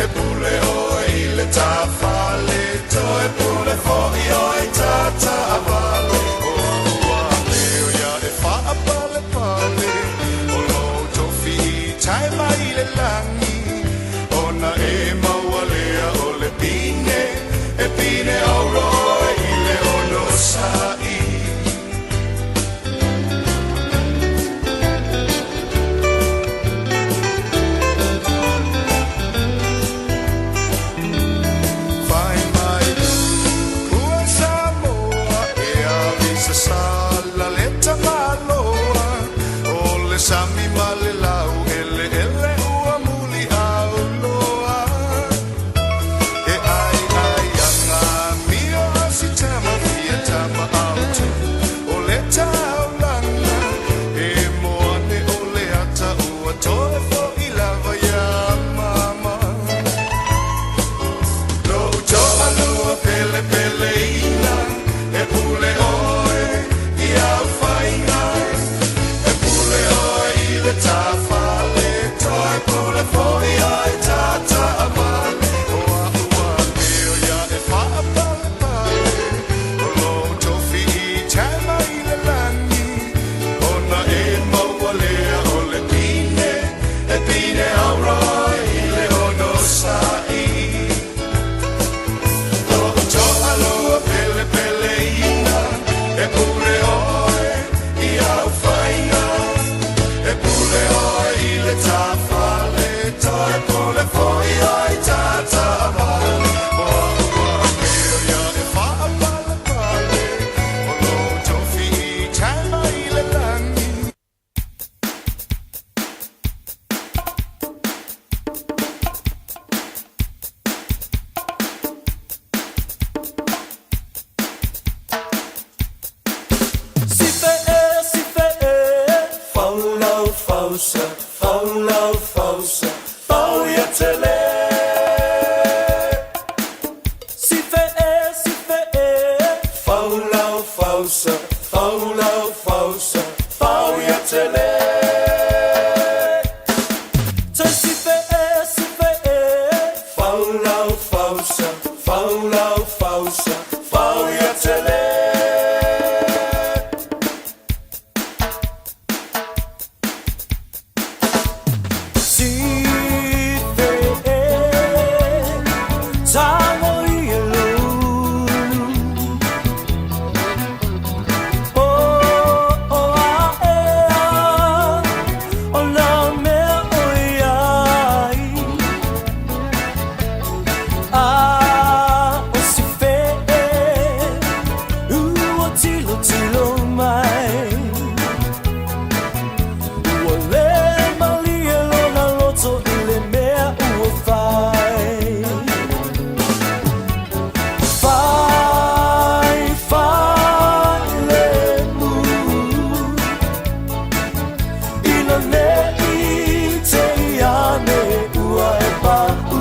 E pule oe tāfale Toe pule fo'i oe tātaavale O a'u ua leo ia e faapalepale O lou tofi i tae mai i le lagi Ona e maua lea o le pine E pine auro oe i le onosai. Fai mai ua Samoa e avisa sala le tamaloa o le sami ma le lau eleele ua muli au loa e ai ai ana mio a si tama fia tama au tu o le taulanga e moane o le ata ua toe fo'i lava ia mama. Lou toalua pelepeleina e pule oe i au faiga E pule oe i le tāfale Toe pule foi oe tātaavale O a'u ua leo ia e faapalepale O lou tofi i tae mai i le lagi Ona e maua lea o le pine E pine auro oe i le onosai. Lou toalua pelepeleina e pule oe i au faiga E pule oe i le tāfale Toe pule foi oe tātaavale O a'u ua leo ia e faapalepale O lou tofi i tae mai i le lagi. Si fe e, si fe e, fau lau fausa, fau lau fausa, fau ia tele. Si fe e, si fe e, fau lau fausa, fau lau fausa, fau ia tele. Toe si fe e, si fe e, fau lau fausa, fau lau fausa, fau ia tele. Si fe e, tago i e lulu. O, o, a, e, a, o nā mea o iai. A, o si fe e, ua tilo tilo mai. Ua le malie lona loto i le mea ua fai. Fai, fai le mu. Ina nei te iane ua e pa'u.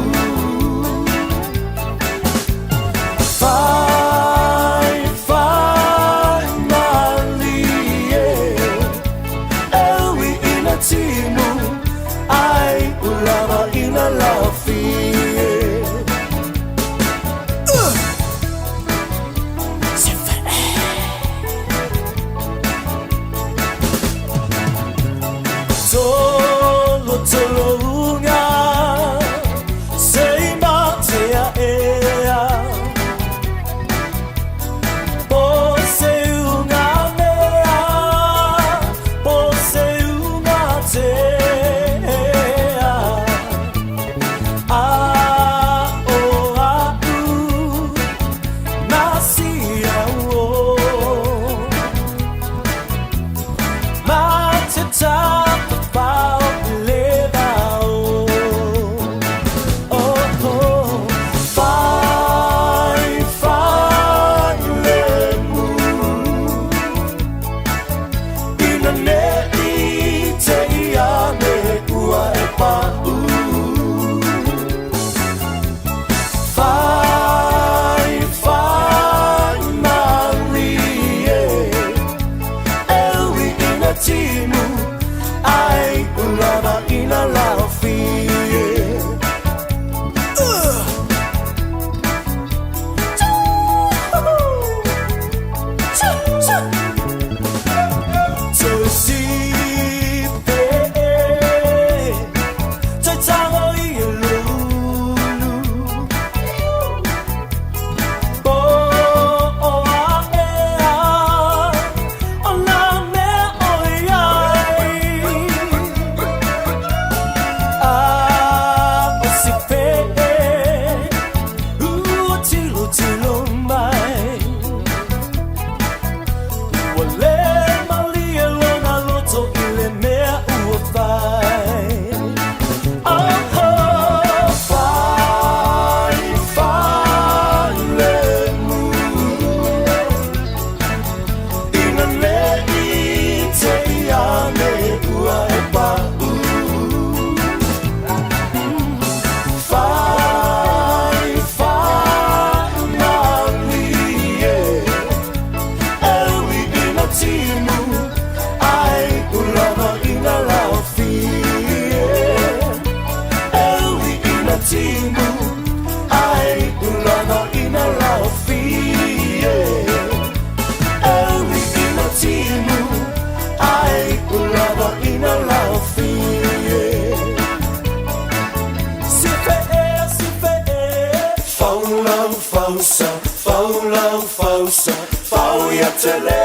lau fausa, fau lau fausa, fau ia tele.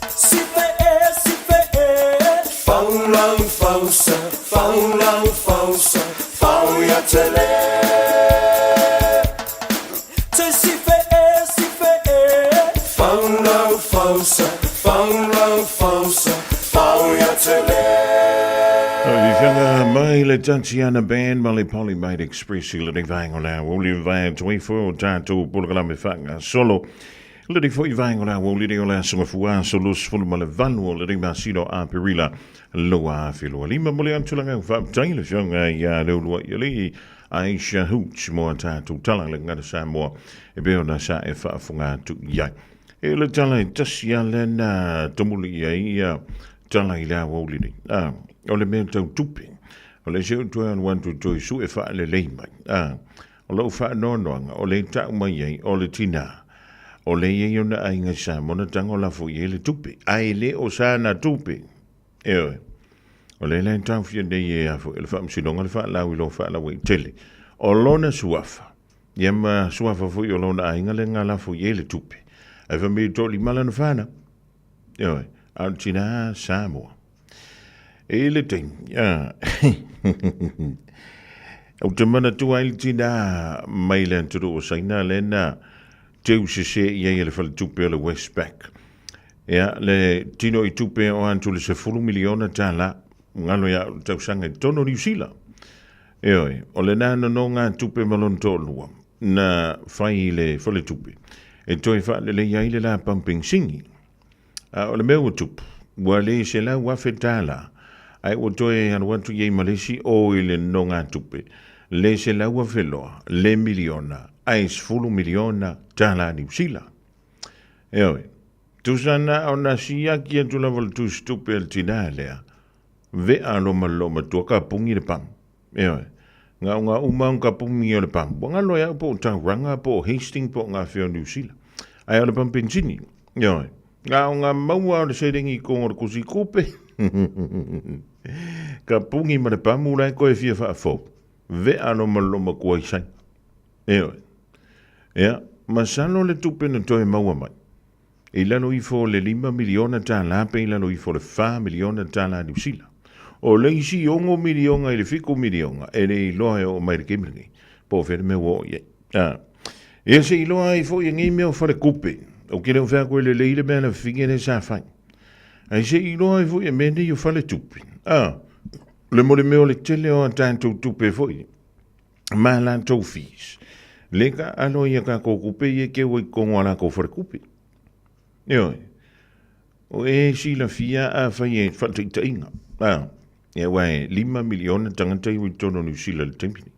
Si fe e, si fe e, fau lau fausa, fau lau fausa, fau ia tele. Te si fe e, si fe e, fau lau fausa, fau lau fausa, fau ia tele. Fifianga mai le Tatiana Band ma le Polymate Express i lenei vaega o le aoauli o vaea tuifo o tātou polokalame faagasolo. Lenei foi vaega o le aoauli nei o le aso Gafua aso 28 o lenei masina o Aperila 2025. Momoli atu le agaga faafetai i le Afioga ia Leuluaialii Aisha Hooch mo a tātou tala i le Gagana Samoa e pei ona sa e faafofoga atu i ai. E le tala e tasi a lea na tomuli i ai ia tala i le aoauli nei. A, o le mea tau tupe. O le isi o toe alu atu toe sue faalelei mai. A, o lou faanoanoaga, o le tau mai ai o le tinā. O le i ai ona aiga i Samoa na tago lafo i ai le tupe. Ae le o sana tupe. Ioe. O lea la e taofia nei e a foi le Faamasinoga le faalauiloa faalauaitele o lona suafa, ia ma suafa foi o lona aiga le nga lafo i ai le tupe. Ae fai mai e toalima lana fanau. Ioe. A o le tinā Samoa. E le taimi, a. Ou te manatua ai le tinā mai le atunuu o Saina lea na teu sese i ai e le faletupe o le Westpac. Ia, le tino i tupe o atu le $10 miliona tālā, ngalo ia o le tausaga i totonu o Niu Sila. Ioe, o lena nononga tupe ma lona toalua na fai i le faletupe e toe faalelei ai le la pampensini. A o le mea ua tupu, ua le $100,000 ae ua toe alu atu i ai ma le isi o i le nonogatupe, le $100,000 loa, le miliona, ae $10 miliona tālā Niu Sila. Ioe, tusa na ona siaki atu lava le tusitupe a le tinā lea, vea lo ma le loomatua ka pungi le pamu. Ioe, nga o ngā uma o ka pungi o le pamu. Ua ngalo e au po o Tauranga, po o Hastings, po o ngā whea o New Zealand. Ae o le pamu pensini. Ioe, nga o ngā maua o le serengi kongo le kusi kupe. Ka pungi ma le pamu la e koe fia whaafou. Vea lo ma le loomatua i saina. Ioe. Ia, masalo le tupe na toe maua mai, i lalo ifo o le $5 miliona tālā pe i lalo ifo o le $4 miliona tālā Niu Sila. O le isi $6 miliona i le $7 miliona, e le iloa e oo mai i le taimi lenei, po o fea le mea ua oo i ai. A, ia se iloa ai foi e nei mea o falekupe, ou te le o fai atu e lelei le mea na fafine lea sa fai. Ae se iloa ai foi e mea nei o faletupe, a, le mo le mea o le tele o a tatou tupe foi, ma latou fees. Le ka alo ia kakou kupe ia ke ua i totonu a lakou falekupe. Ioe. O e silafia a fai e faataitaiga. A, e ua e 5 miliona tagata i ua i totonu o Niu Sila i le taimi nei.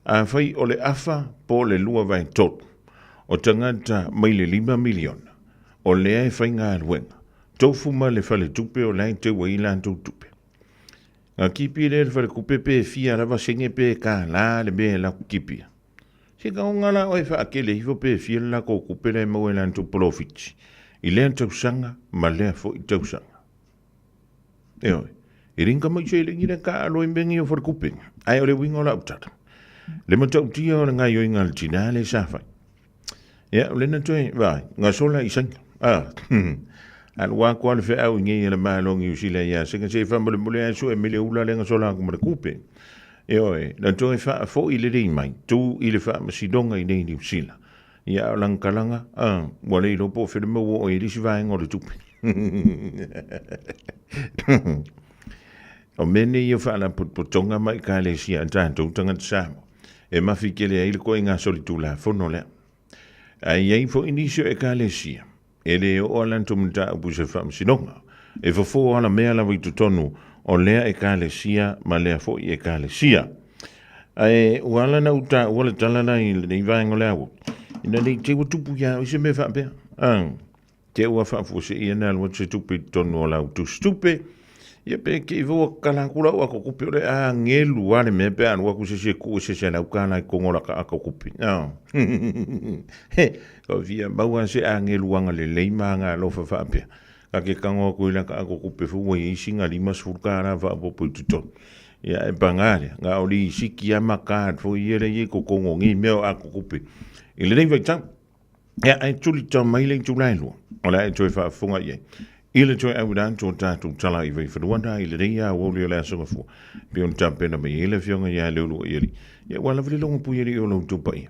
A fai o le afa po o le 2/3 o tagata mai le 5 miliona o lea e faigaluega, tofu ma le faletupe o la e teu ai latou tupe. Nga kipi lea le falekupe pe fia lava sene pe kālā le mea e laku kipia. Se ka onga la oe whaakele ifo pe fia le lako kupe la e maua e lantou polofiti. I lea tausaga ma lea foi tausaga. Eoe, e ringa mai se lengi le ka alo i mengi o falekupe. Ae o le uiga o lau tala. Le matautia o le gaioiga a le tinā le sa fai. Ia, o lena toe, vai, nga sola i saina. Ah, alu aku a le feau i ngei e le malo Niu Sila ia senga se fa mole mole asu e mele ula le nga sola aku ma le kupe. E oe, na toe wha fo i le rei mai, tū i le wha masidonga i nei Niu Sila. Ia o lang kalanga, ah, ua le iloa po o fele maua o i lisi vaenga o le tupe. O mea nei o faalapotopotoga ma ekalesia a tatou tagata Samoa e mafi tele ai le koiga solitulafono lea. Ae i ai foi nisi o ekalesia e le oo a latou mataupu i se faamasinoga e fofo alamea lava i totonu o lea ekalesia ma lea foi ekalesia. Ae ua ala ona ou taua le tala la i lenei vaega o le aoauli, ina ne i te i ua tupu ia au i se mea faapea. Te ua faafuaseia na alu atu se tupe i totonu o lau tusitupe, ia pe ke i ua kala atu lau ako kupe o le agelu a le mea pe alu atu se isi e tuu se se lau kala i totonu o laka ako kupe. He, ka fia maua se agelu agalelei ma agalofa faapea. Ka ke tango atu i laka ako kupe fou ua i ai sina $50 faaopoopo i totonu. Ia e pagā lea, ngā o li siki a ma card foi ia le i kokongo ngi mea o ako kupe. I lenei vaitau, ia e tuli tau mai le itula e lua, o le a e toe faafofoga i ai. I le toe auina atu o tatou tala i Vaifanua na i lenei aoauli o le Aso Gafua, pei ona tapena mai ai le Afioga ia Leuluaialii. Ia ua lava le logo pui alii o lo outou paia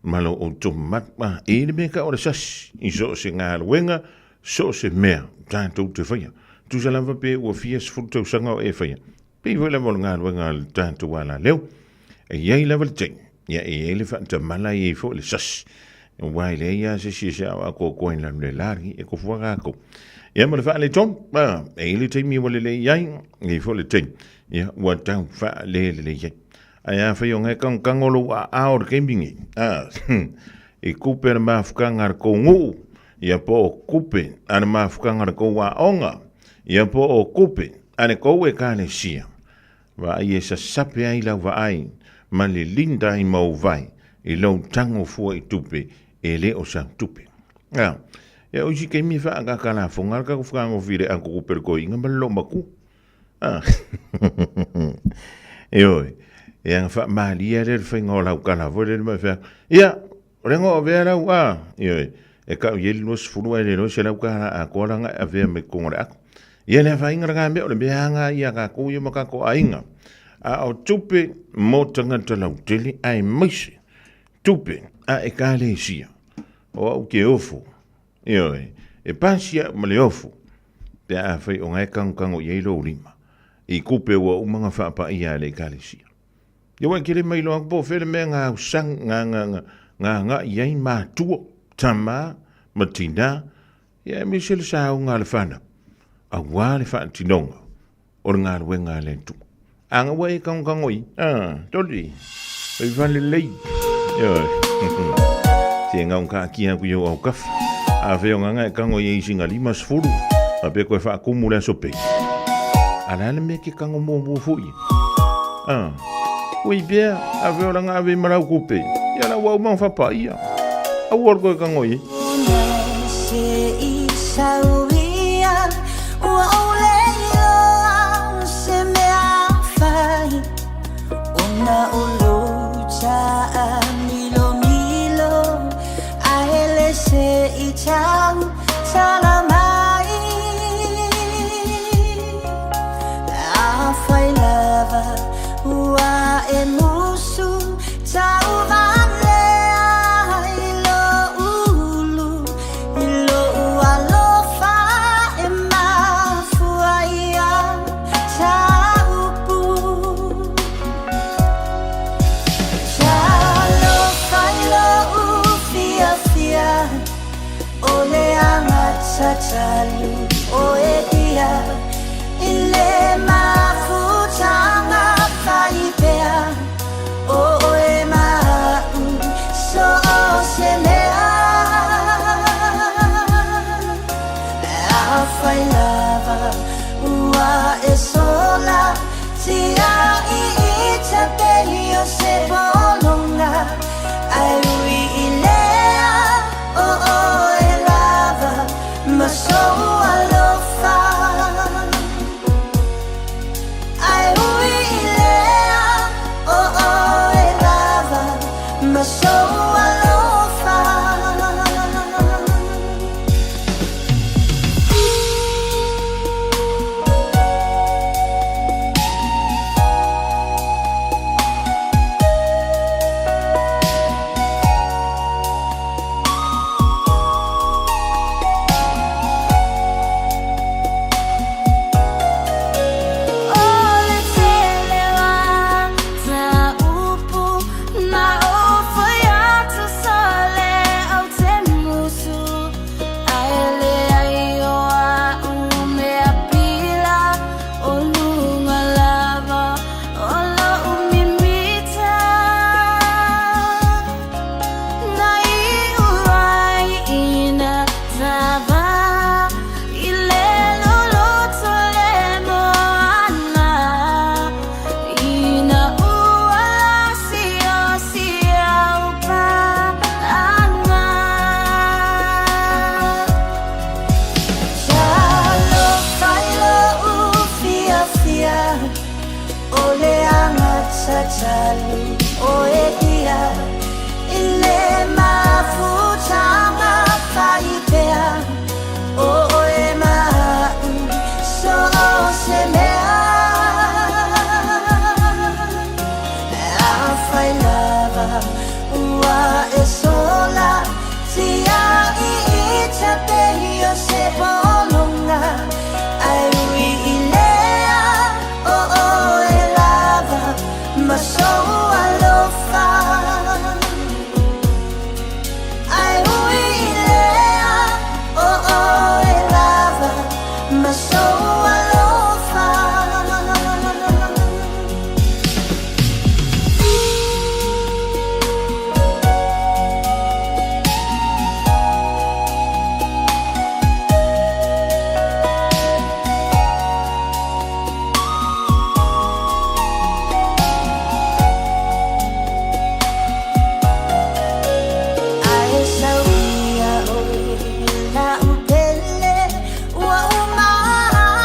ma lo outou mamalu. A, e i le mea ka o le sasi i so o se galuega, so o se mea tatou te faia. Tusa lava pe ua fia 10 tausaga o e faia, pei foi lava o le galuega a le tatou alaleo. E i ai lava le taimi, ia e i ai le faatamala, e i ai foi le sasi. Aua e leai lava se isi e se aaoakoakoa i lalo le lagi, e kofu lava kākou. Ia ma le faaletonu, a, e i ai le taimi ua lelei ai, e i ai foi le taimi, ia ua tau faalelelei ai. Ae afai o ngae kagokagō lou aao i le taimi nei, a, i kupe le mafutaga a le tou nuu, ia po o kupe a le mafutaga a le tou aoga, ia po o kupe a le tou ekalesia, vaai e sasape ai lau vaai ma le linda ai ma ou vae i lou tago fua i tupe e le o sau tupe. A, ia o isi taimi e faaagaga lafoga le tatou fetagofi i le ato tupe le toeaina ma le loomatua. A, ioe, e aga faamalie lea le faiga o lau tala foi lele ma fai atu, ia, o lea na ou avea lau, a, ioe, e tau i ai le 20 ae le iloa $100 atoa la na e avea mai totonu o le ato. Ia le afaina lena mea, o le mea lava lena ia tatou ia ma tatou aiga. A o tupe mo tagata lautele aemaise tupe a ekalesia, o au ke ofo, ioe, e pasi au ma le ofo pe afai o na e kagokano i ai lou lima i tupe ua uma ona faapaia e le ekalesia. Ia ua e kele mai loa atu po o fea le mea na ausag, na, na, na, na agai i ai matua, tama ma tina, ia aemaise le saoga a le fanau, aua le faatinoga o le galuega a le Atua. A na ua e kagokano i, a, toli, oi fale lelei. Ioe. Se ngau ka akia aku i au aukafa. A fea o nganga e kango i ai singa 50, a pe koe whaakumu le aso pei. A le ale mea ke kango muamua foi. A, ui pea, a fea o langa ave i marau kupe. Ia la ua uma whapa ia. A ua koe kango i. Afai lava ua e sola tia'i i tapei o se pologa Ae ui i lea o oe lava ma sou alofa Ae ui i lea o oe lava ma sou alofa. Ae sau ia oe la'u pele ua uma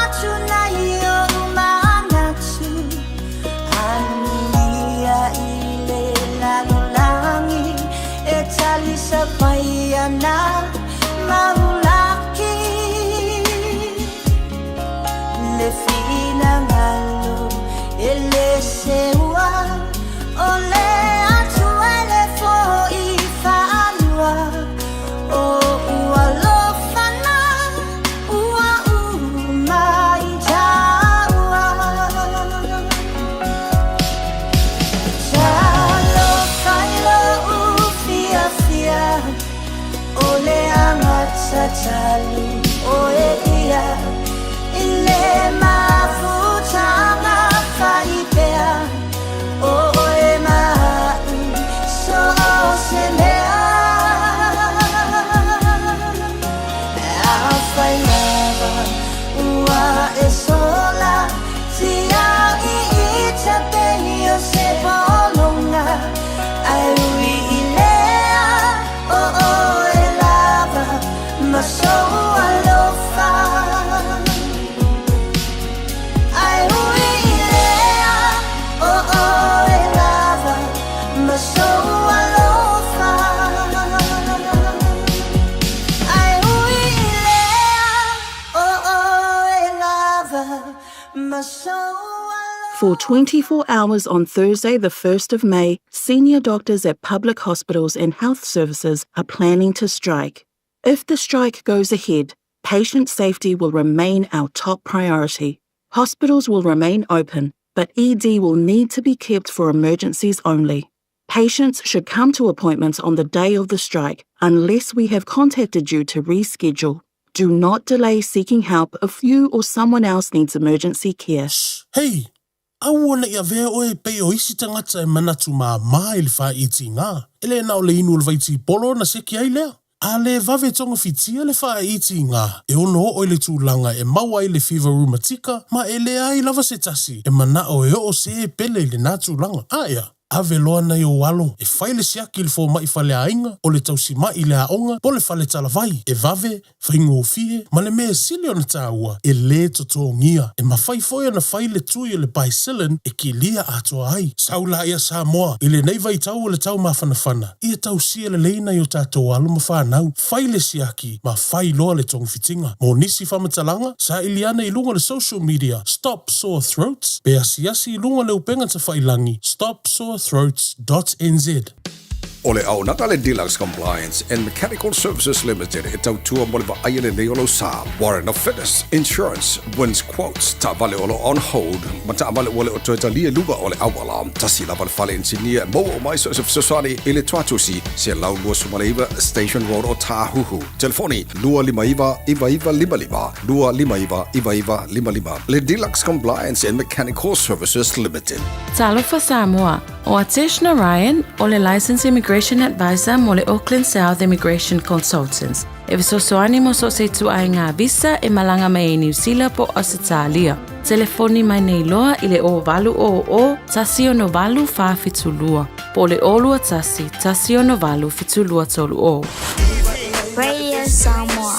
atu nai o'u manatu Anuia i le lalolagi e talisapaia ana maulaki Le finagalo e lē seua o le Atua e lē fo'i faalua O'u alofa na ua uma i tāua Talofa i lo'u fiafia O le agata talu oe ia I le mafutaga faipea O oe ma a'u so o se mea Afai lava ua e sola tia'i i tapei o se pologa Ae ui i lea o oe lava ma sou alofa Ae ui i lea o oe lava ma sou alofa Ae ui i lea o oe lava ma sou For 24 hours on Thursday, the 1st of May, senior doctors at public hospitals and health services are planning to strike. If the strike goes ahead, patient safety will remain our top priority. Hospitals will remain open, but ED will need to be kept for emergencies only. Patients should come to appointments on the day of the strike unless we have contacted you to reschedule. Do not delay seeking help if you or someone else needs emergency care. Hei! Aua ne i avea oe e pei o isi tagata e manatu māmā i le faaitiga. E le na o le inu o le vaitipolo ona seki ai lea. A le vave togafitia le faaitiga, e ono oo i le tulaga e maua ai le fiva rumatika ma e leai lava se tasi e manao e oo se pele i lena tulaga. A ea, ave loa nai ou alo e fai le siaki i le fomai faleaiga, o le tausima'i i le aoga po o le fale talavai, e vave, faigofie, ma le mea e sili ona tāua, e lē totogia. E mafai foi ona fai le tui o le Bicillin e kilia atoa ai. Sau laia Samoa, i lenei vaitau o le tau mafanafana, ia tausia lelei nai o tatou alo ma fanau, fai le siaki ma fai loa le togafitiga. Mo nisi faamatalaga, saili ane i luga o le social media Stop Sore Throats pe asiasi i luga o le upega tafailagi stopsorethroats dot nz. O le auaunaga a le Deluxe Compliance and Mechanical Services Limited e tautua mo le vaaia lelei o lou sa. Warrant of Fitness, Insurance, Wins Quotes, taavale o lo o on hold, ma taavale ua le o toe talia i luga o le auala. Tasi lava le fale inisinia e maua uma ai so o se fesoasoani i le Tuatusi, 129 Station Road o Tāhuhu. Telefoni, 259 9955, 259 9955. Le Deluxe Compliance and Mechanical Services Limited. Talofa Samoa, O Atesh Narayan, o le Licensed Immigration Advisor mo le Auckland South Immigration Consultants, e fesoasoani mo so o se ituaiga visa e malaga mai ai Niu Sila po o Ausetalia. Telefoni mai nei loa i le 0800 168 472 po o le 021 168 7230. Radio Samoa.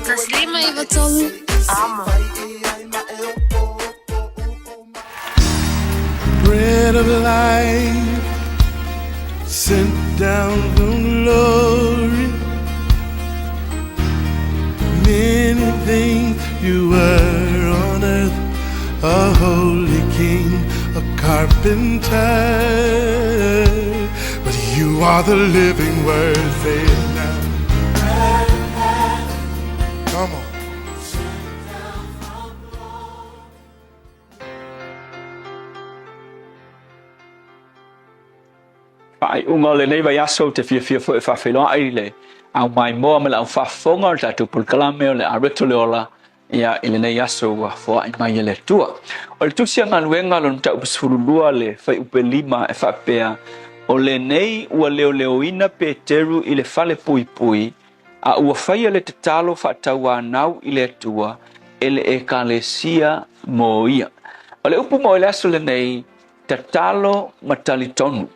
153 Amo. Bread of life sent down from glory. Many things you were on earth, a holy king, a carpenter. are the living word. Say it now. Come on. Faaiuga o lenei vaiaso ou te fiafia foi e faafeiloai i le au maimoa ma le au faafofoga o le tatou polokalame o le Areto le Ola ia i lenei aso ua foai mai e le Atua. O le tusi a galuega lona mataupu 12 le fuaiupu 5 e faapea, O lenei ua leoleoina Peteru i le fale puipui, a ua faia le tatalo faatauanau i le Atua e le Ekalesia mo ia. O le upu mo le aso lenei, Tatalo ma talitonu.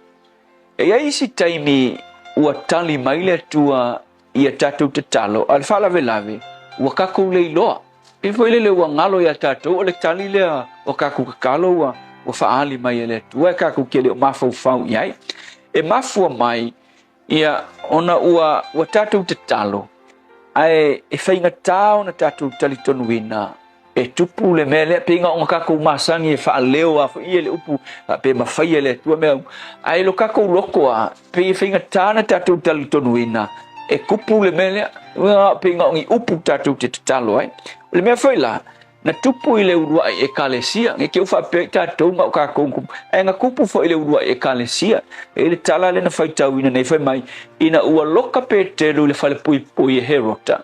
E i ai isi taimi ua tali mai le Atua i a tatou tatalo, a o le faalavelave, ua tatou le iloa. Pei foi lele ua galo iā tatou o le tali lea o tatou tatalo ua ua faaali mai e le Atua e tatou te le o mafaufau i ai. E mafua mai ia ona ua ua tatou tatalo, ae e faigata ona tatou talitonuina e tupu le mea lea, pei ona tatou masani e faaleo a foi e le upu pe mafai e le Atua mea uma. Ae lo tatou loto a, pei e faigata ona tatou talitonuina e tupu le mea lea, pei na o ni upu tatou te tatalo ai. O le mea foi la, na tupu i le uluai ekalesia, ne i te i ua faapea i tatou na o tatou na tupu, ae na tupu foi i le uluai ekalesia. E i ai le tala lea na faitauina nei fai mai, ina ua loka Peteru i le falepuipui e Herota,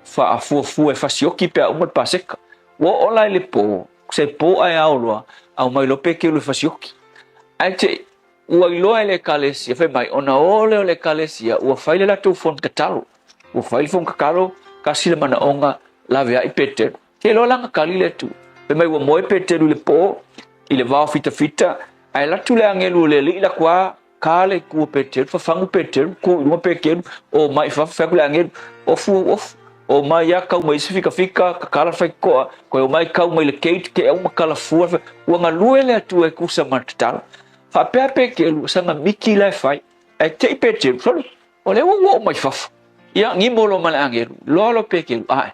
faafuafua e fasioki pe a uma le Paseka. Ua oo la i le po, se po ae ao loa, aumai loa Peteru e fasioki. Ae te i, ua iloa e le ekalesia, fai mai, ona o lea o le ekalesia, ua fai le latou fono tatalo. Ua fai le fono tatalo, tasi le manaoga, laveai Peteru. Te iloa la na kali le Atua. Fai mai ua moe Peteru i le po, i le vao fitafita, ae alu atu le agelu o le Alii la kua ka le ku o Peteru, fafagu Peteru, ku i luga Peteru, o mai i fafo, fai atu le agelu, ofu ou ofu. O mai ia kau mai isi fikafika, kakala faitotoa, koe o mai kau mai le gate, ke au makala fua, ua galue le Atua e tusa ma le tatalo. Faapea Peteru, saga miki la e fai. Ae te i Peteru, sole, o lea ua ua oo mai fafo. Ia, gimo loa ma le agelu, loa loa Peteru, ae,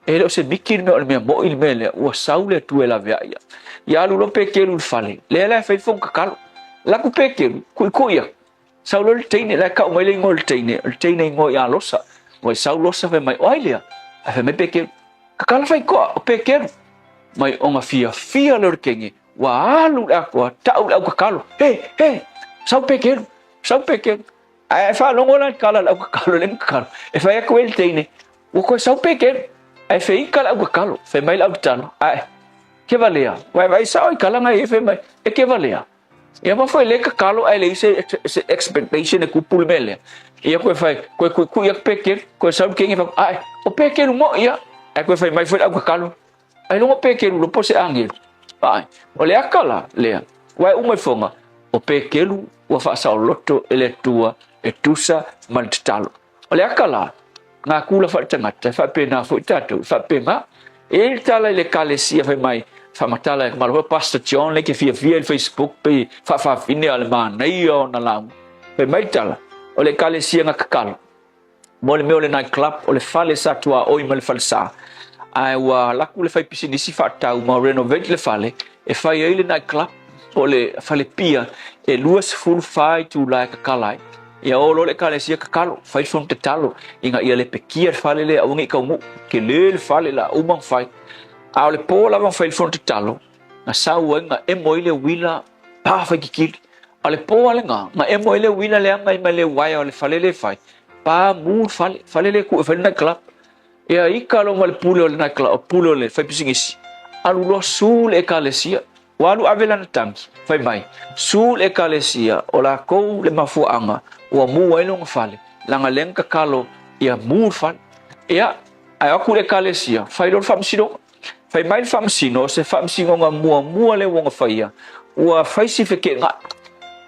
E le o se miki le mea, o le mea moʻi le mea lea, ua sau le Atua e laveai ia. Ia alu loa Peteru i le fale, lea la e fai le fono tatalo. Alu atu Peteru, kuʻikuʻi atu, sau loa le teine, la e kau mai le igoa o le teine, o le teine igoa ia Losa. Ua sau Losa fai mai, o ai lea? Ae fai mai Peteru, Kakala faitoa, o Peteru. Mai ona fiafia lea o le teine, ua alu i le atoa, tau i le au tatalo, He, he, sau Peteru, sau Peteru. Ae faalogo la i le tala a le au tatalo lea na tatalo, e fai atu ai le teine, Ua koe sau Peteru, ae feika le au tatalo, fai mai le au tatalo, ae, ke valea, vaevae sao i kala ngai e fai mai, e ke valea. Ia ma foi le tatalo ae leai se, se expectation e kupu le mea lea. Ia koe fai, koe kuikui atu Peteru, koe sau le kenge fai, ae, o Peteru mo ia, ae koe fai mai foi le au tatalo, Ai loga Peteru lopo se agelu. Ae, o le aka la lea, ua e uma ifoga, o Peteru ua faasaoloto e le Atua e tusa ma le tatalo. O le aka la, ngā kula whaatangata, e whaapena foi tātou, e whaapena. E i le tala i le ekalesia fai mai, whaamatala e kamalo Pastor John le ke fiafia i le Facebook pe whaafafine a le manaia o na lauga. Fai mai le tala, o le ekalesia nga kakalo. Mo le mea o le night club, o le fale sa tuaoi ma le falesa. Ae ua alu atu le faipisinisi faatau ma renovate le fale e fai ai le night club po o le fale pia e 24 itula e kakala ai. Ia o loa le ekalesia kakalo, fai le fono tatalo ina ia lepekia le fale lea aua ne i taunuu. Tele le fale la uma ona fai. A o le po lava na fai le fono tatalo, na sau ai na emo ai le uila pa faititili. A o le po lava lena, na emo ai le uila leaga ai ma le uaea o le fale lea e fai, pa mu le fale, fale lea e tuu e fai le night club. Ia ika loa ma le pule o le night club, pule o le faipisinisi, alu loa su le ekalesia. Ua alu ave lana tagi, fai mai, su le ekalesia, o lakou le mafuaaga ua mu ai lona fale, leaga lea na tatalo ia mu le fale. Ia, ae o atu le ekalesia, fai loa le faamasinoga. Fai mai le faamasino, o se faamasinoga muamua lea ua na faia, ua fai si feteenai.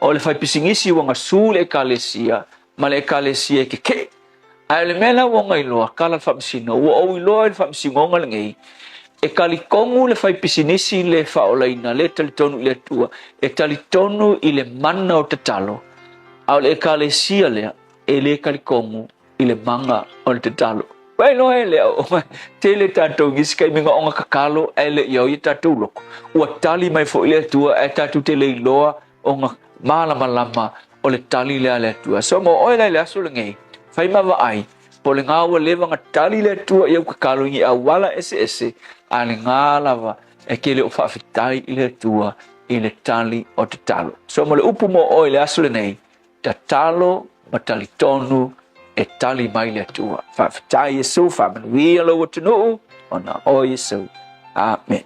O le faipisinisi ua na su le ekalesia ma le ekalesia e kekeʻe. Ae o le mea la ua na iloa, kala le faamasino, ua ou iloa i le faamasinoga lenei, e talitonu le faipisinisi le faaolaina, le talitonu i le Atua, e talitonu i le mana o tatalo, a o le ekalesia lea, e le talitonu i le maga o le tatalo. Ua iloa e lea o tele tatou nisi taimi na ona tatalo ae le i ao ia tatou loko. Ua tali mai foi le Atua ae tatou te le iloa ona malamalama o le tali lea a le Atua. So mo oe la i le aso lenei, fai ma vaai, po o le gā ua leva ona tali le Atua i au tatalo i ni auala eseese, a o le gā lava e te le o faafetai i le Atua i le tali o tatalo. So mo le upu mo oe i le aso lenei, tatalo ma talitonu e tali mai le Atua. Faafetai Iesu, faamanuia lou atunuu ona o Iesu. Amen.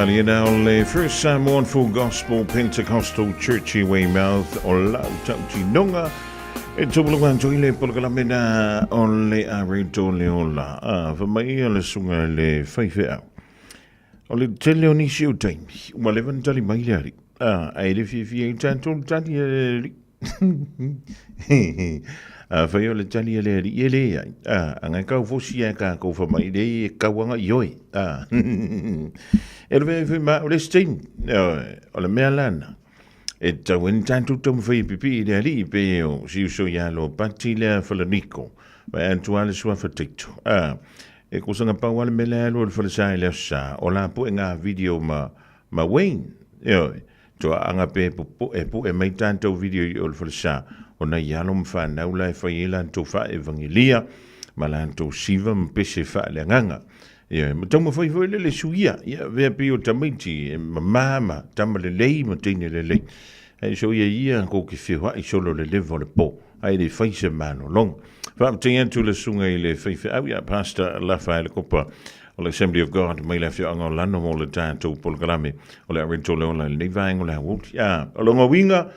malie na o le First Samoan Full Gospel Pentecostal Church i Weymouth o lau tautinoga e tupulu atu i le polokalame na o le Areto le Ola. A, whamai ia le sunga le whaiwheau. O le tele o nisi o taimi, ua leva na tali mai le ari. A, ai le fiafia i tātou tali a le ari. A whai o le tali a le ari, e le ai. A, anga kau fosi a ka kau whamai le e kauanga i oi. A, e le whai ma o le stein. O le mea lana. E tau en tātou taumawhai e pipi i le ari i pe o si uso ia lo pati lea whalaniko. Vai antu ale suafa teito. A, E kosanga pau ale mele alu o le falesa i le aso sa, o la pu'e ngā video ma, ma Wayne. Ioe, toa anga pe pu'e pu'e mai tātou video i o le falesa, o nai alo ma whanau la e whai e lantou whaevangelia, ma lantou siva ma pese whaaleagaga. Ioe, ma taumawhai foi le le suia, ia vea pi o tamaiti, e mamā ma tama lelei ma teine lelei. Hei so ia ia ko ki whiwhai solo le lewa o le po, ai le whai se malolonga. Faafetai atu le susuga i le faifeau ia Pastor Lafaele Kopa o le Assembly of God mai le afioaga o Lano mo le tatou polokalame o le Aurento le Ola i lenei vaega o le aoauli. A, o lona uiga,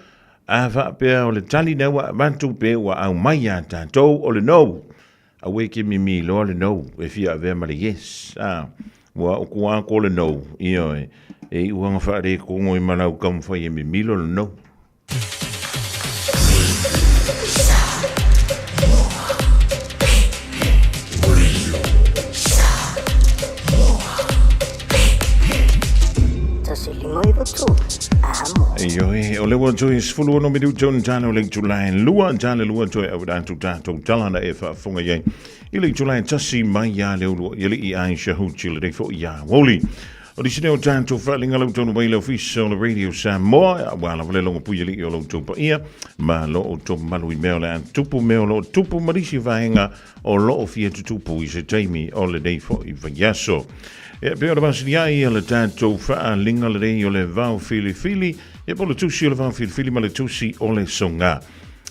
a faapea o le tali lea ua avatu pe ua aumai ia tatou o le no, aua e ke mimi loa le no e fia avea ma le yes. A, ua uku ako le no, ioe, e iuga faarekogo i malau taumafai e mimilo le no. Ioe, o le ua toe 16 minuto na tala o le itula e lua, tala lua toe au rātou tātou tala na e whaafonga iai. I le itula e tasi mai ia le ulua i le i Aisha Huchi le reifo ia Woli. O le sine o tātou whaalinga lau tonu mai le ofisa o le Radio Samoa, ua lava le longo pui ali o lau tau paia, ma lo o tō malu i mea o le a tupu mea o lo o tupu ma nisi vaenga o lo o fia tutupu i se taimi o lenei foi vaiaso. E pei o le masini ai a le tātou whaalinga lenei o le vao filifili, e po le tusi o le vao filifili ma le tusi o le songa.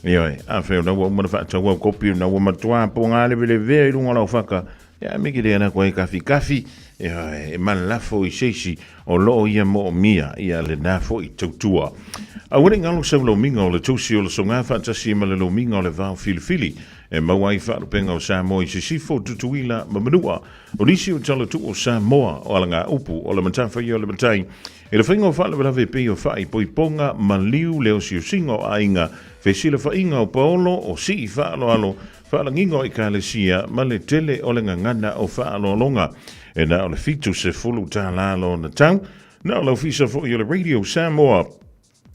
Ioe, a wheo na ua umana whaatau au kopi o na ua matua po ngā levelevea i runga lau whaka, Ia me ke ana koe kafi kafi, e, e malafo i seisi o loo ia mo mia ia le nā foi tautua. Aua ne i ngalo sau lomiga o le tusi o le soga faatasi ma le lomiga o le vao filifili e maua ai faalupega o Samoa i Sisifo, Tutuila ma Manua. O nisi o talatuu o Samoa o alagaupu o le matawhaia o le matai i le faiga o faalavelave e pei o faaipoipoga, maliu, le osiosiga o aiga, fesilafaiga o paolo, o sii faaaloalo, Faalagiga o Ekalesia ma le tele o le gagana o faaaloaloga e na o le $70 lona tau. Na o le ofisa foi o le Radio Samoa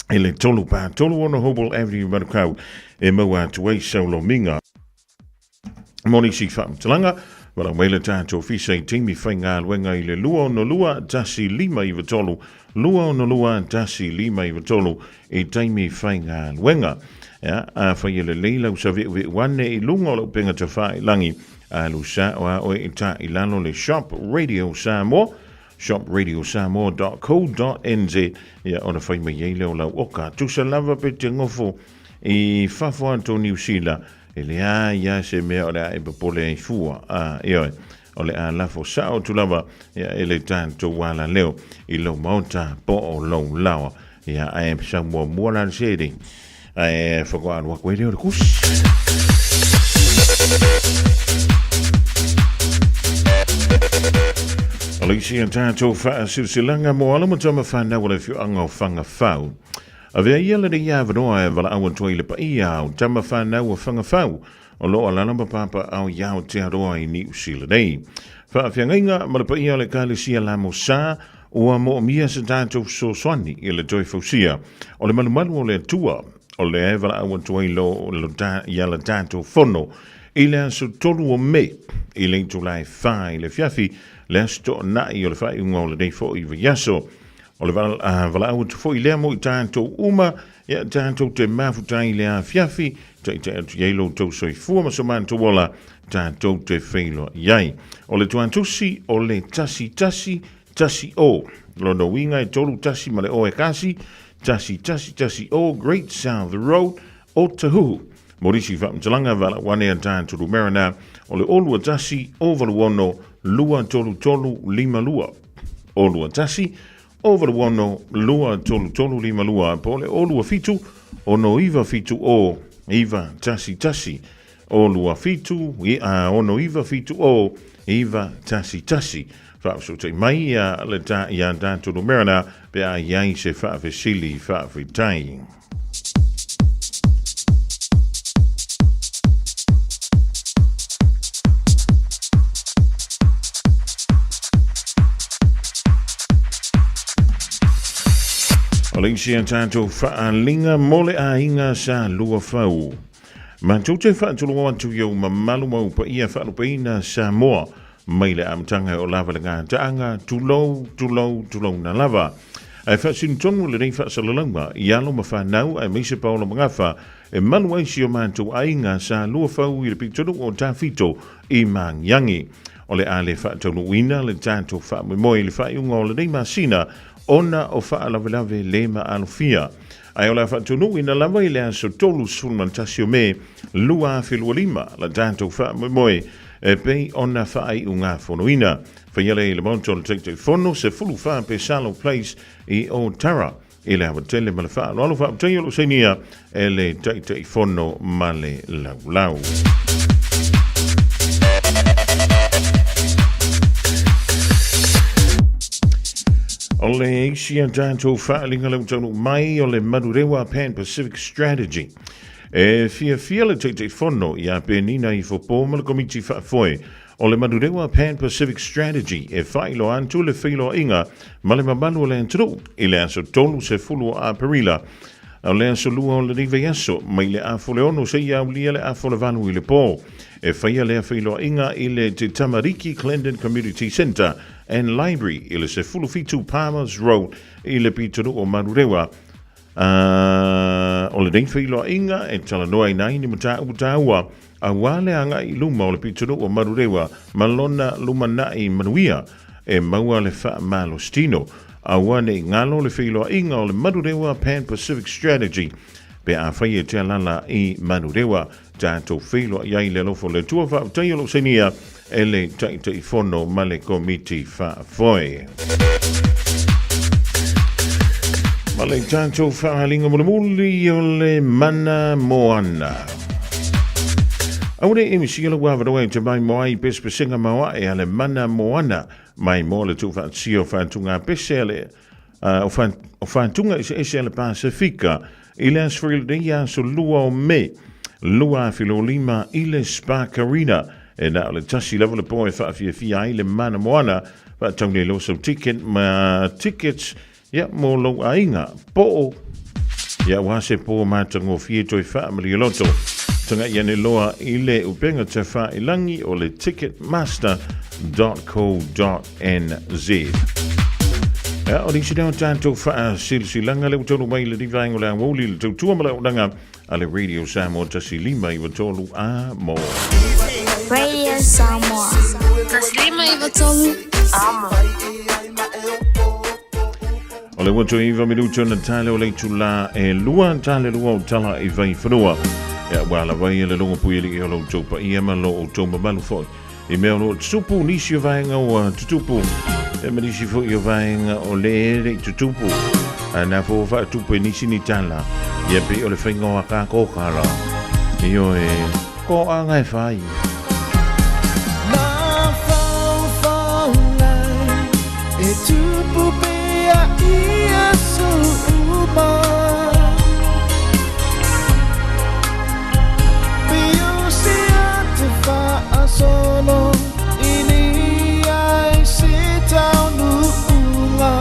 i le 3 36 Hobble Avenue Manukau e maua atu ai sau lomiga. Mo nisi faamatalaga, valaau mai le tatou ofisa i taimi faigaluega i le 262 1593, 262 1593 i taimi faigaluega. Ia, afai e lelei lau save'uve'u ane i luga o le upega tafailangi, alu sa'o a oe i ta i lalo le Shop Radio Samoa, shopradiosamoa.co.nz, ia ona fai mai ai lea o lau oka. Tusa lava pe te gofo i fafo atu o Niu Sila, e leai a se mea o le a e popole ai fua. A, ioe, o le a lafo sa'o atu lava ia e le tatou alaleo i lou maota po o lou laoa. Ia, ae sau muamua la le seleni, ae faatoa alu atu ai lea o le kusi. O le isi a tatou faasilasilaga mo alo ma tama whanau o le afioaga o Fagafau. Avea ia lenei avanoa e valaau atu ai i le paia o tama whanau o Fagafau o lo o alala ma papa ao i Aotearoa i Niu Sila nei. Faafeagaiga ma le paia o le Ekalesia Lamosa ua moomia se tatou fesoasoani i le toe fausia o le malumalu o le Atua o lea e valaau atu ai lo, lo ta, ia le tatou fono i le aso 3 o Me i le itula e 4 i le afiafi le aso toonai o le faaiuga o lenei foi vaiaso. O le valaau atu foi lea mo i tatou uma Ia tatou te mafuta i le afiafi, taitai atu i ai lo outou soifua ma so matou ola, tatou te feiloai ai. O le tuatusi o le tasi tasi tasi o. Lona uiga e tolu tasi ma le o e kasi, tasi tasi tasi o, Great South Road, Otahuhu. Mo nisi faamatalaga valaau ane a tatou numera na o le 0 1 0 8 6 2 3 3 5 2. 021 086 23352 po o le 027 6970 911 027 6970 911. Faafesootai mai ia le ta ia tatou numera na pe a i ai se faafesili faafetai. O le isi a tatou faaaliga mo le aiga sa Luafau. Matou te faatulou atu i ou mamalu ma ou paia faalupeina Samoa mai le amataga e oo lava le gataaga, tulou, tulou, tulouna lava. Ae faasino tonu lenei faasalalauga i alo ma fanau aemaise paola magafa e malu ai si o matou aiga sa Luafau i le pitonuu o Tafito i Magiagi. O le a le faataunuuina le tatou faamoemoe i le faaiuga o lenei masina ona o faalavelave le maalofia. Ae o le a faataunuuina lava i le aso 31 o Me 2025 la tatou faamoemoe e pei ona faaiugafonoina. Faia lea i le Maota o le Taitaifono, 14 Pesalo Place i Otara i le ava tele ma le faaaloalo. Faafetai o lo o sainia e le Taitaifono ma le Laulau. O le isi a tatou faaaliga lea ua taunuu mai o le Manurewa Pan Pacific Strategy. E fiafia le Taitaifono ia Penina Ifopo ma le Komiti Faafoe o le Manurewa Pan Pacific Strategy e faailoa atu le feiloaiga ma le mamalu o le atunuu i le aso 30 o Aperila o le aso 2 o lenei vaiaso mai le afa o le 6 seia aulia le afa o le 8 i le po. E faia lea feiloaiga i le Te Tamariki Clendon Community Centre and Library i le 17 Palmers Road i le pitonuu o Manurewa. Ā, o lenei feiloaiga e talanoaina ai ni mataupu taua aua le agai i luma o le pitonuu o Manurewa ma lona lumanai manuia e maua le faamalositino. Aua ne i galo le feiloaiga o le Manurewa Pan Pacific Strategy pe afai e te alaala i Manurewa. Tatou feiloai ai i le alofa o le Atua. Faafetai o lou sainia e le Taitaifono ma le Komiti Faafoe. Ma le tatou faaaliga mulimuli o le mana moana. Aua ne i misia lou avanoa e te maimoa ai i pesepesega maoae a le mana moana mai mo le tuufaatasia o faatuga pese a le o faatuga eseese a le Pasefika i le aso lenei aso 2 o Me 2025 i le Spark Arena. E na o le tasi lava le po e faafiafia ai le mana moana, faatau nei loa sau ticket ma tickets ia mo lou aiga po ia aua se po matagofie toe faamalie loto. Taga'i ane loa i le upega tafailangi o le ticketmaster.co.nz. Ia, o nisi lea o tatou faasilasilaga lea ua taunuu mai i lenei vaega o le aoauli i le tautua ma le auaunaga a le Radio Samoa 159 A mo. Radio Samoa. 159 Amo. O le ua toe iva minuta ona tale o le itulā e lua, tale lua o tala i Vaifanua. Ia, ua ala ai e le logo pui alii o lo outou paia ma lo outou mamalu foi. I mea o lo o tutupu nisi o vaega ua tutupu, e ma nisi foi o vaega o le e le i tutupu. A na fo faatupu e nisi ni tala, ia pei o le faiga o a kākou kala. Ioe, ko a ngai whai. Na whau lai e tupu pea i aso uma. Pio se a te whaasolo i ni ai se taunuunga.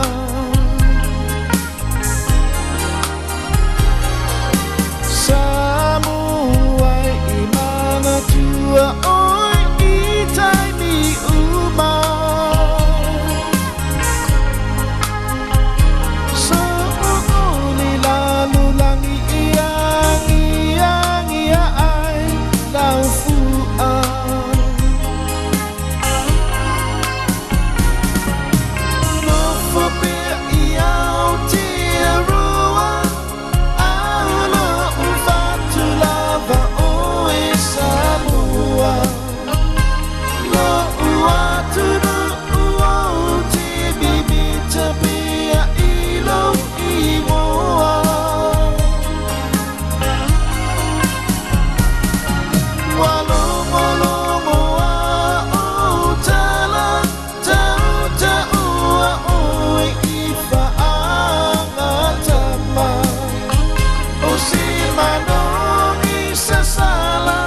Samoa i manatua oi i taimi uma. So o ni la Ua logologo a o tala tautaua oe i faagatama. O se manogi sasala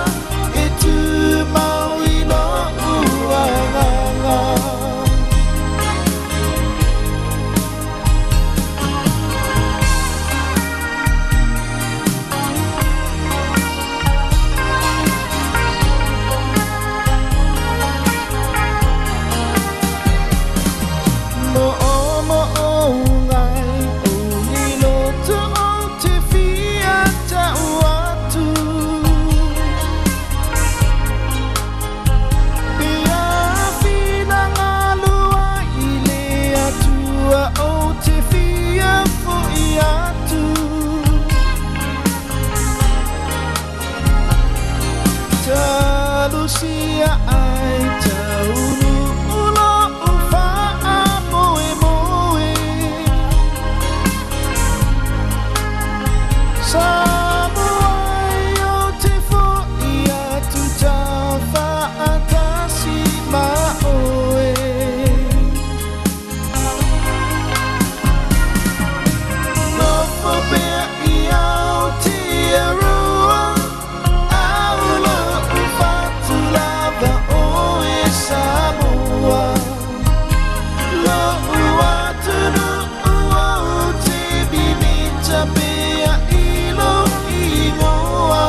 e tumau i lo'u agaga. Mo'omo'ogai o ni loto o te fia ta'u atu. Ia finagalo ai i le Atua o te fia fo'i atu. Talosia ai taunu lo'u fa'amoemoe. Samoa ai o te fo'i atu tafa'atasi ma oe. Nofo pea i Aotearoa, au lo'u fatu lava oe Samoa. Lo'u atunu'u o te mimita pea i lou ingoa.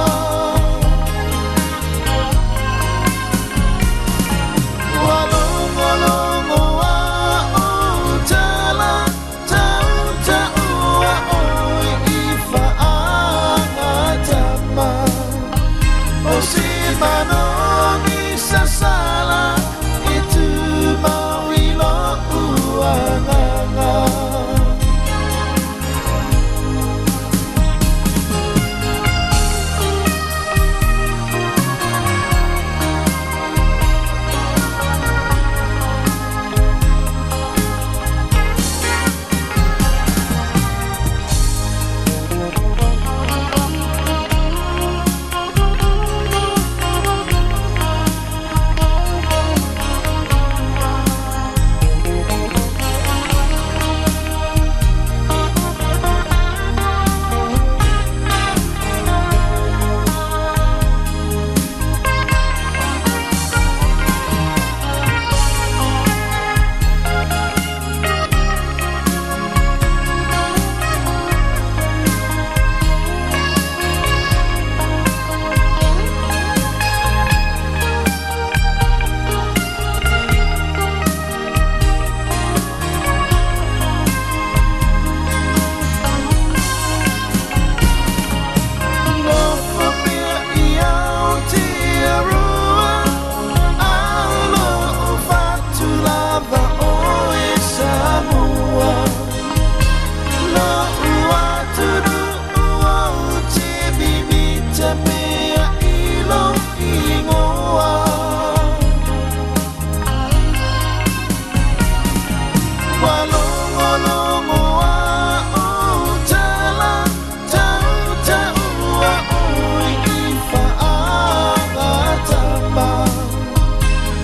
Ua logologo a o tala tautaua oe i faagatama. O se manogi sasala e tumau i lo'u agaga. Nofo pea i Aotearoa, au lo'u fatu lava oe Samoa. Lo'u atunu'u o te mimita pea i lou ingoa. Ua logologo a o tala tautaua oe i faagatama.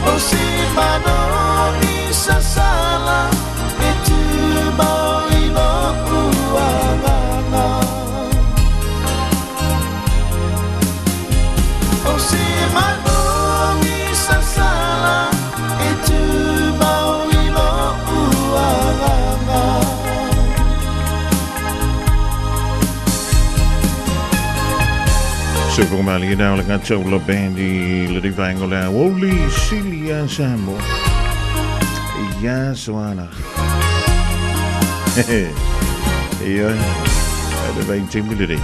O se manogi sasala e tumau i lo'u agaga. O se manogi sasala e tumau i lo'u agaga. Soifua malie na o le gata o la bandi le rivaenga o le aoauli sili ia Samoa. Ia soana. Ia, le vai timi le rei.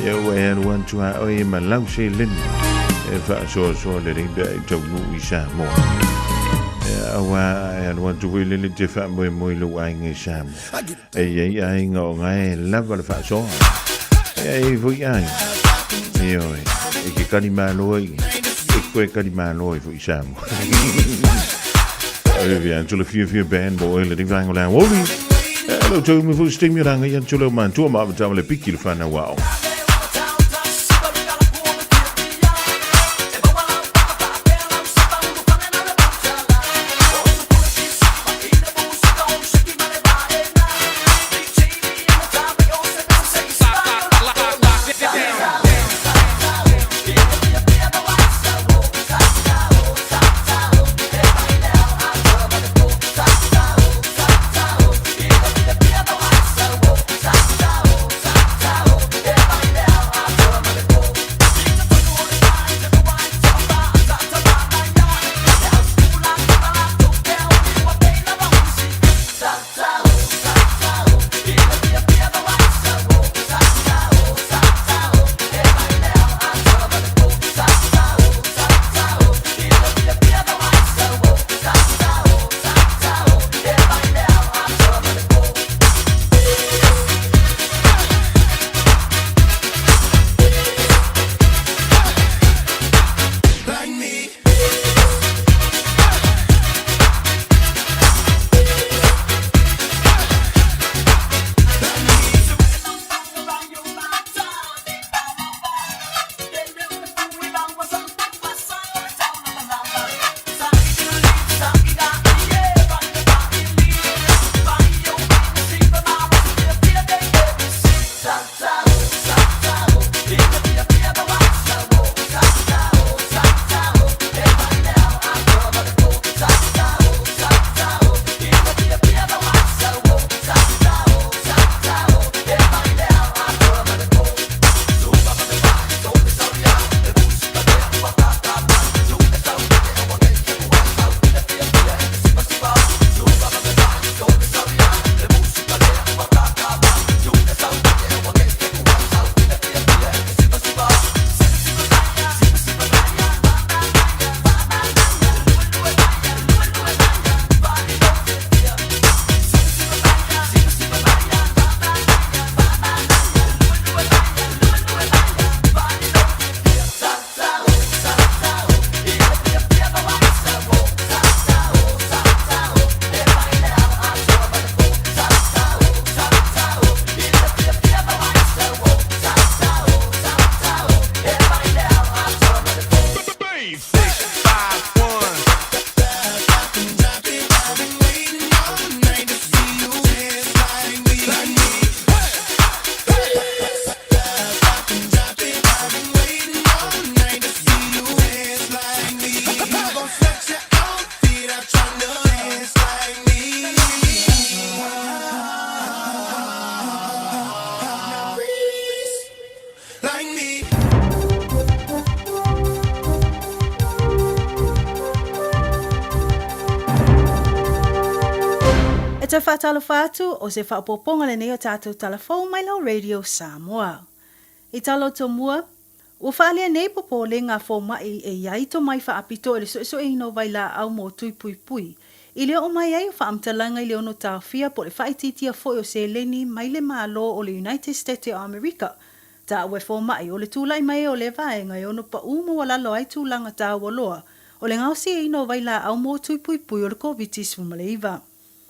Ia ua e alu atu a oe ma lau se leni. E faasoasoa le rei pea i taunuu i Samoa. Ia aua e alu atu foi lele te faamoemoe i lou aiga i Samoa. E iai aiga o ngae lava le faasoa. E ai foi aiga. Ioe, e ke kani malo ai. E koe kani malo ai foi i Samoa. Oi via atu le fia fia band mo le ring vaenga o le aoauli. E lo tau me foi se taimi o ranga i atu leo matua ma avatawa le piki le whanau ao. Ou te faatalofa atu, o se faaopoopoga lenei o tatou tala fou mai lau Radio Samoa. I tala o tomua, ua faaalia nei popolega a fomai e i ai tomai faapitoa i le suesueina o vailaau mo tui puipui i le oo mai ai o faamatalaga i le ono taofia po o le faaitiitia foi o seleni mai le Malo o le United State o Amerika. Taua e fomai, o le tulai mai o lea vaega e ono paʻū maualalo ai tulaga taua loa o le gaosiaina o vailaau mo tui puipui o le Koviti-19.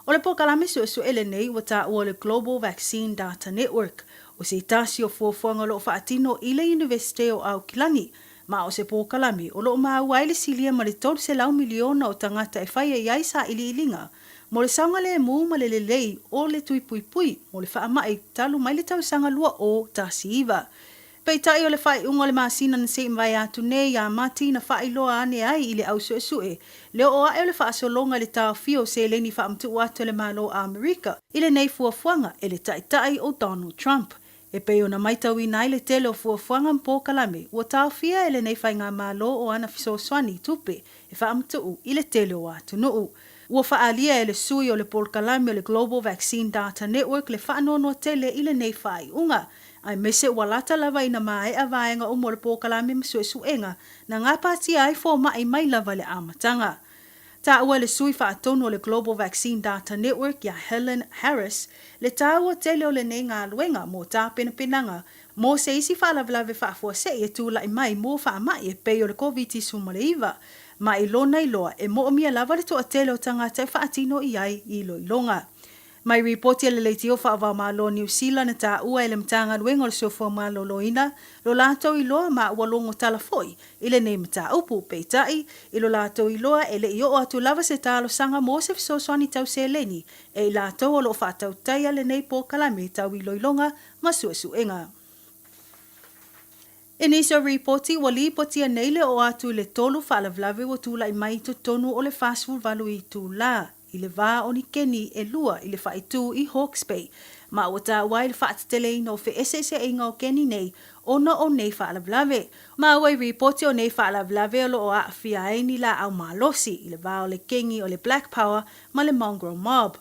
O le polokalame suesue lenei ua taua o le Global Vaccine Data Network, o se tasi o fuafuaga o lo o faatino i le Iunivesite o Aukilani, ma o se polokalame o lo o maua ai le silia ma le 300 miliona o tagata e faia i ai sailiiliga mo le saogalemu ma le lelei o le tui puipui mo le faamai talu mai le tausaga 2019. Peitai o le faaiuga o le masina na se i mavae atu nei ia Mati na faailoa ane ai i le au suesue le oo ae o le faasologa i le taofia o seleni faamatuu atu e le Malo o Amerika i lenei fuafuaga e le Taitai o Donald Trump. E pei ona maitauina ai le tele o fuafuaga ma polokalame ua taofia e lenei faigamalo o ana fesoasoani tupe e faamatuu i le tele o atunuu. Ua faaalia e le sui o le polokalame o le Global Vaccine Data Network le faanoanoa tele i lenei faaiuga, aemaise ua lata lava ina maea vaega uma o le polokalame ma suesuega na gapatia ai fomai mai lava i le amataga. Taua e le sui faatonu o le Global Vaccine Data Network ia Helen Harris le taua tele o lenei galuega mo tapenapenaga mo se isi faalavelave faafuasei e tulai mai mo faamai e pei o le Koviti-19, ma i lona iloa e moomia lava le toatele o tagata e faatino i ai iloiloga. Mai ripoti a le Leitio Faavaomalo o Niu Sila na taua e le Matagaluega o le Soifua Maloloina lo latou iloa ma ua logo tala foi i lenei mataupu. Peitai, i lo latou iloa e le i oo atu lava se talosaga mo se fesoasoani tau seleni e i latou o lo o faatautaia lenei polokalame tau iloiloga ma suesuega. I nisi o ripoti, ua lipotia nei le oo atu i le tolu faalavelave ua tulai mai i totonu o le 48 itulā i le va o ni keni e lua i le faaitu i Hawke's Bay, ma ua taua ai le faateteleina o feeseeseaiga o keni nei ona o nei faalavelave. Maua i ripoti o nei faalavelave o lo o aafia ai ni laau malosi i le va o le kengi o le Black Power ma le Mongrel Mob.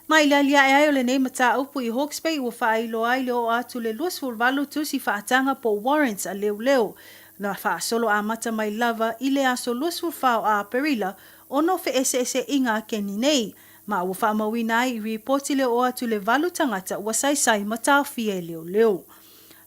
Ma i le aliae ai o lenei mataupu i Hawke's Bay ua faailoa ai le oo atu le 28 tusi faataga po o warrants a leoleo na faasolo amata mai lava i le aso 24 o Aperila ona o feeseeseaiga a keni nei, ma ua faamauina ai i ripoti le oo atu le valu tagata ua saisai ma taofia e leoleo.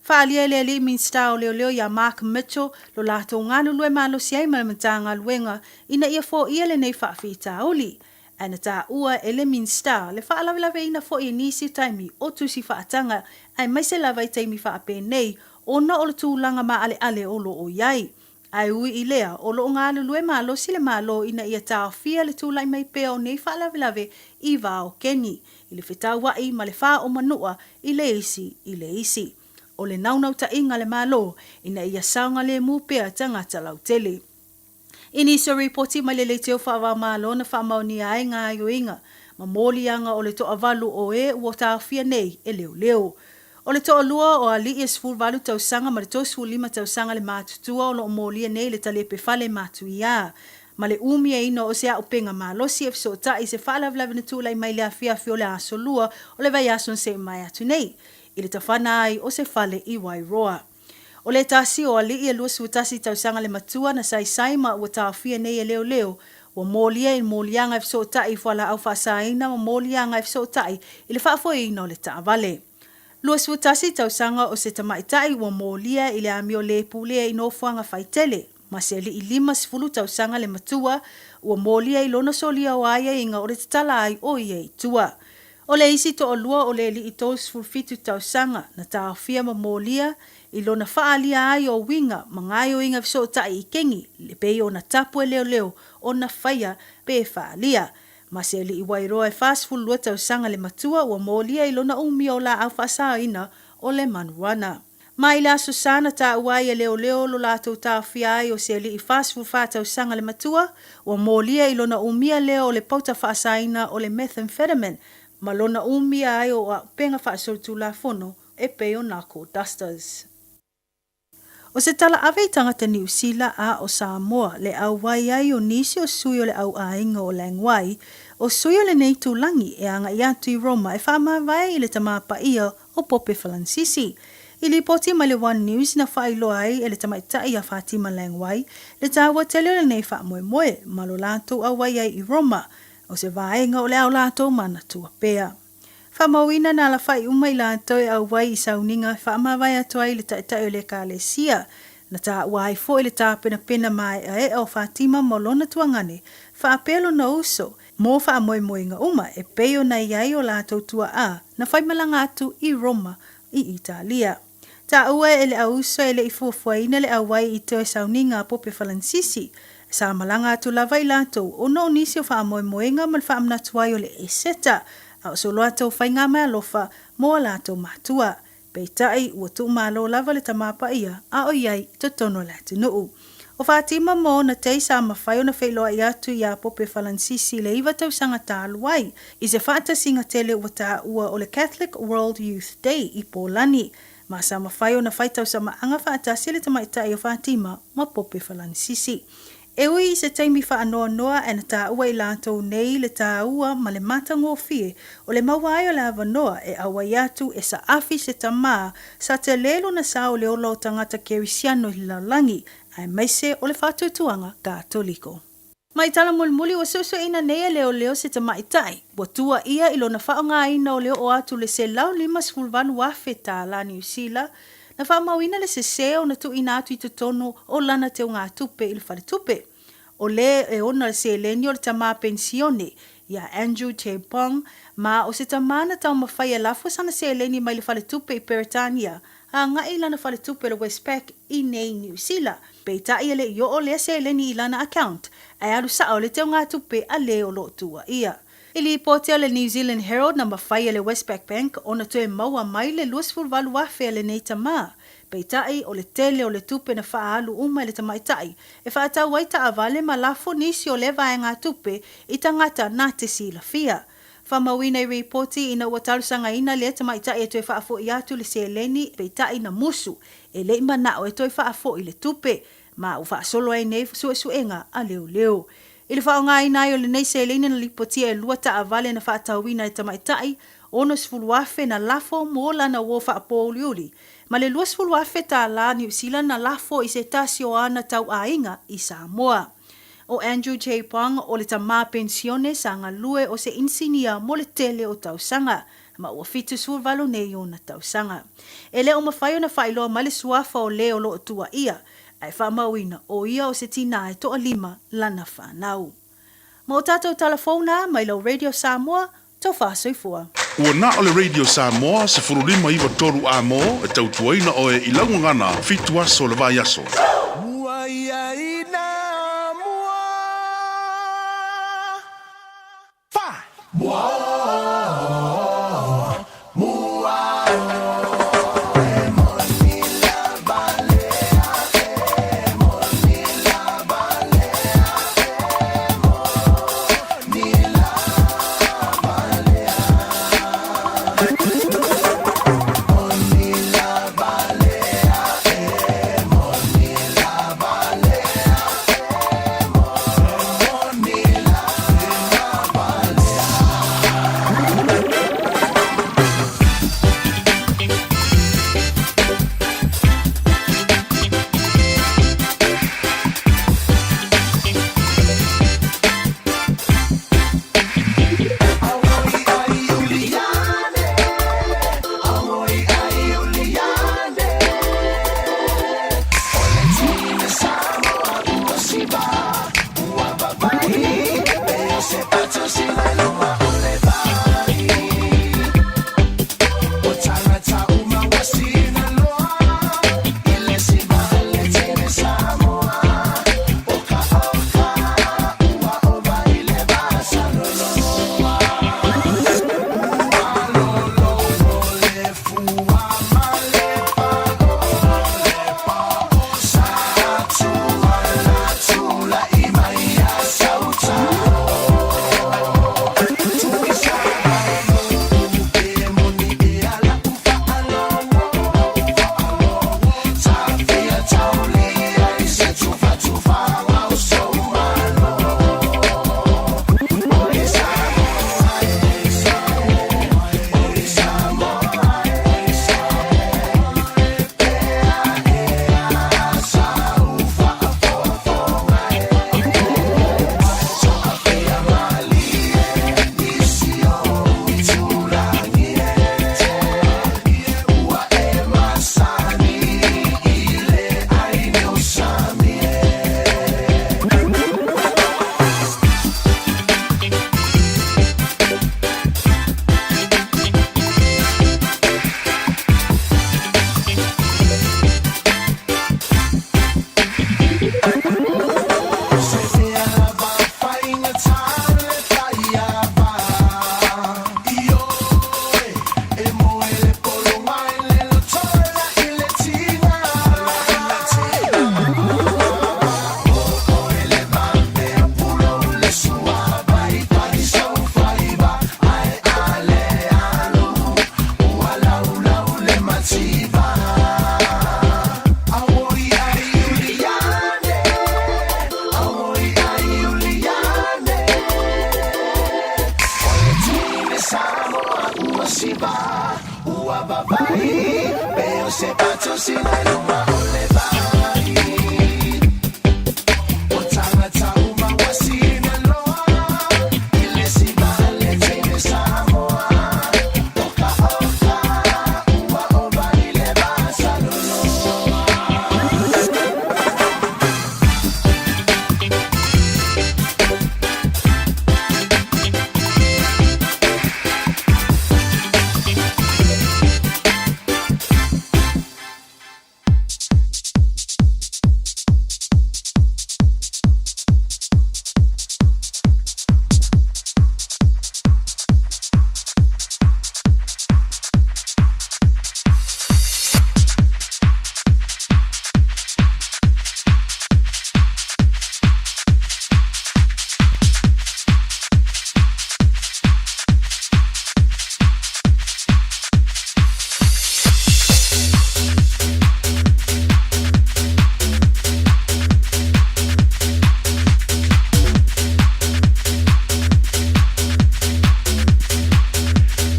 Faaalia e le alii Minisita o Leoleo ia Mark Mitchell lo latou galulue malosi ai ma le Matagaluega ina ia foia lenei faafitauli. Ae na taua e le Minisita le faalavelaveina foi i nisi taimi o tusi faataga aemaise lava i taimi faapenei ona o le tulaga maaleale o lo o i ai. Ae ui i lea, o lo o galulue malosi le Malo ina ia taofia le tulai mai pea o nei faalavelave i va o keni, i le fetaua'i ma le faaomanua i le isi i le isi. O le naunautaiga a le Malo ina ia saogalemu pea tagata lautele. I nisi o ripoti mai le leitio faava-o-Malo na faamaonia ai gaoioiga ma moliaga o le toavalu o e ua taofia nei e leoleo. O le toalua o alii e 18 tausaga ma le 35 tausaga le matutua o lo o molia nei le talepe fale matuiā ma le umiaina o se auupega malosi e fesootai i se faalavelave na tulai mai le afiafi o le Aso Lua o le vaiaso na se'i mai atu nei i le tafana ai o se fale i Wairoa. O le tasi o alii e 21 tausaga le matua na saisai ma ua taofia nei e leoleo, ua molia i moliaga e fesootai i fualaau faasaina ma moliaga e fesootai i le faafoeina o le taavale. 21 tausaga o se tamaitai ua molia i le amio lē pulea i nofoaga faitele, ma se alii 50 tausaga le matua ua molia i lona solia o aiaiga o le tatala ai o ia i tua. O le isi toalua o le alii 37 tausaga na taofia ma molia i lona faaalia ai o uiga ma gaoioiga fesootai i kegi le pei ona tapu e leoleo ona faia pe faaalia. Ma se alii Wairoa e 42 tausaga le matua ua molia i lona umia o laau faasaoina o le marijuana. Ma i le Aso Sa na taua ai e leoleo lo latou taofia ai o se alii 44 tausaga le matua, ua molia i lona umia lea o le pauta faasaina o le methamphetamine ma lona umia ai o auupega faasolitulafono e pei o knuckle dusters. O se tala ave i tagata Niu Sila a o Samoa le auai ai o nisi o sui o le au aiga o Langwai, o sui o lenei itulagi e agai atu i Roma e faamavae i le Tama Paia o Pope Falansisi. I lipoti mai le One News na faailoa ai e le tamaitai ia Fatima Langwai le taua tele o lenei faamoemoe ma lo latou auai ai i Roma, o se vaega o le ao latou manatua pea. Faamauina na alafai uma i latou e auai i sauniga e faamavae atu ai i le Taitai o le Ekalesia. Na taua ai foi le tapenapena maeaea o Fatima mo lona tuagane, faapea lona uso, mo faamoemoega uma e pei ona i ai o latou tuaa na faimalaga atu i Roma i Italia. Taua e le auso e le i fuafuaina le auai i toe sauniga a Pope Falansisi. Sa malaga atu lava i latou ona o nisi o faamoemoega ma le faamanatu ai o le Eseta, a o so latou faigameaalofa mo a latou matua. Peitai, ua tuumalo lava le Tama Paia a o i ai i totonu o le atunuu. O Fatima ma ona tei sa mafai ona feiloai atu iā Pope Falansisi i le iva tausaga talu ai, i se faatasiga tele ua taua o le Catholic World Youth Day i Pōlani, ma sa mafai ona fai tausamaaga faatasi le tamaitai o Fatima ma Pope Falansisi. E ui i se taimi faanoanoa ae na taua i latou nei le taua ma le matagofie o le maua ai o le avanoa e auai atu e saafi se tama sa tele lona sao i le ola o tagata kerisiano i le lalolagi aemaise o le faatuatuaga Katoliko. Mai tala mulimuli ua suesueina nei e leoleo se tamaitai ua tuuaia i lona faaaogaina o le oo atu le $158,000 tālā Niu Sila Na faamauina le sese ona tuuina atu i totonu o lana teugatupe i le faletupe. O le e ona le seleni o le tama penisione ia Andrew Che Pong, ma o se tama na taumafai e lafo sana seleni mai le faletupe i Peretania a agai i lana faletupe o le Westpac i nei Niu Sila. Peitai e le i oo lea seleni i lana account, ae alu sao le teugatupe a le o lo o tuuaia. I lipoti a le New Zealand Herald na mafai e le Westpac Bank ona toe maua mai le 28,000 a lenei tama. Peitai, o le tele o le tupe na faaalu uma e le tamaitai e faatau ai taavale ma lafo nisi o lea vaegatupe i tagata na te silafia. Faamauina i ripoti ina ua talosagaina lea tamaitai e toe faafoi atu le seleni, peitai na musu e le i manao e toe faafoi le tupe ma ua faasolo ai nei suesuega a leoleo. I le faaaogaina ai o lenei seleni na lipotia e lua taavale na faatauina e tamaitai, $60,000 na lafo mo lana uo faapouliuli, ma le $20,000 tālā Niu Sila na lafo i se tasi o ana tauaiga i Samoa. ʻO Andrew Che Pong o le tamā penisione sa galue o se inisinia mo le tele o tausaga, ma ua 78 nei ona tausaga. E le o mafai ona faailoa mai le suafa o le o lo o tuuaia, ae faamauina ʻo ia o se tinā e toalima lana fanau. Ma o tatou tala fou na mai lau Radio Samoa, Tofa Soifua. Ua na o le Radio Samoa 15 93 A mo e tautuaina oe i lau gagana fitu aso o le vaiaso. Mua ia ina mua. Fa! Mua o, mua o, e moni lava le ake, e moni lava le ake, e moni lava le ake. Moni lava le ake, e moni.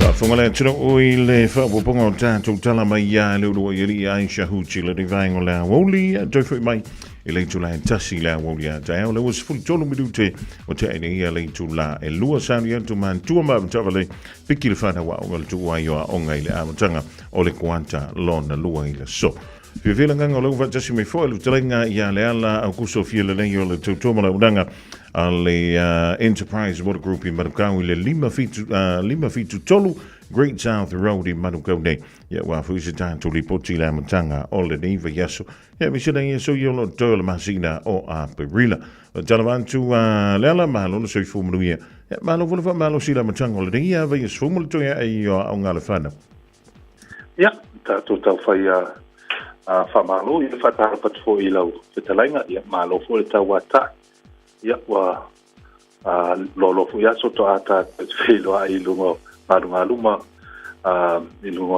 Faafofoga le atunuu i le faaopoopoga o tatou tala mai ia le uluai alii Aisha Huti le rivaenga o le aoauli toe foi mai i le itula e 1 le aoauli a taeao le ua 13 minute o te ai ia le itula e 2 sauni atu matua ma matavale piki le whanau aoga le tuuai o aoga i le amataga o le koata lona lua i le so. Fiafia le agaga o lou faatasi mai foi le fetalaiga ia Leala Aukuso Fialelei o le tautua ma le auaunaga a le Enterprise Water Group i Manukau i le 573 Great South Road i Manukau nei. Ia ua foi se tatou lipoti i le amataga o lenei vaiaso. Ia aemaise nei aso ia o lo o totoe o le masina o Aperila. Talofa atu Leala, malo le soifua manuia. Ia malo foi le faamalosi i le amataga o lenei vaiaso fou ma le toe ae i aoga a le fanau. Ia, tatou taufai a faamalo, ia faatalofa atu foi i lau fetalaiga, ia malo foi le tauatai. Ia ua loaloa foi aso toa tatou te feiloai i luga o galugaluma i luga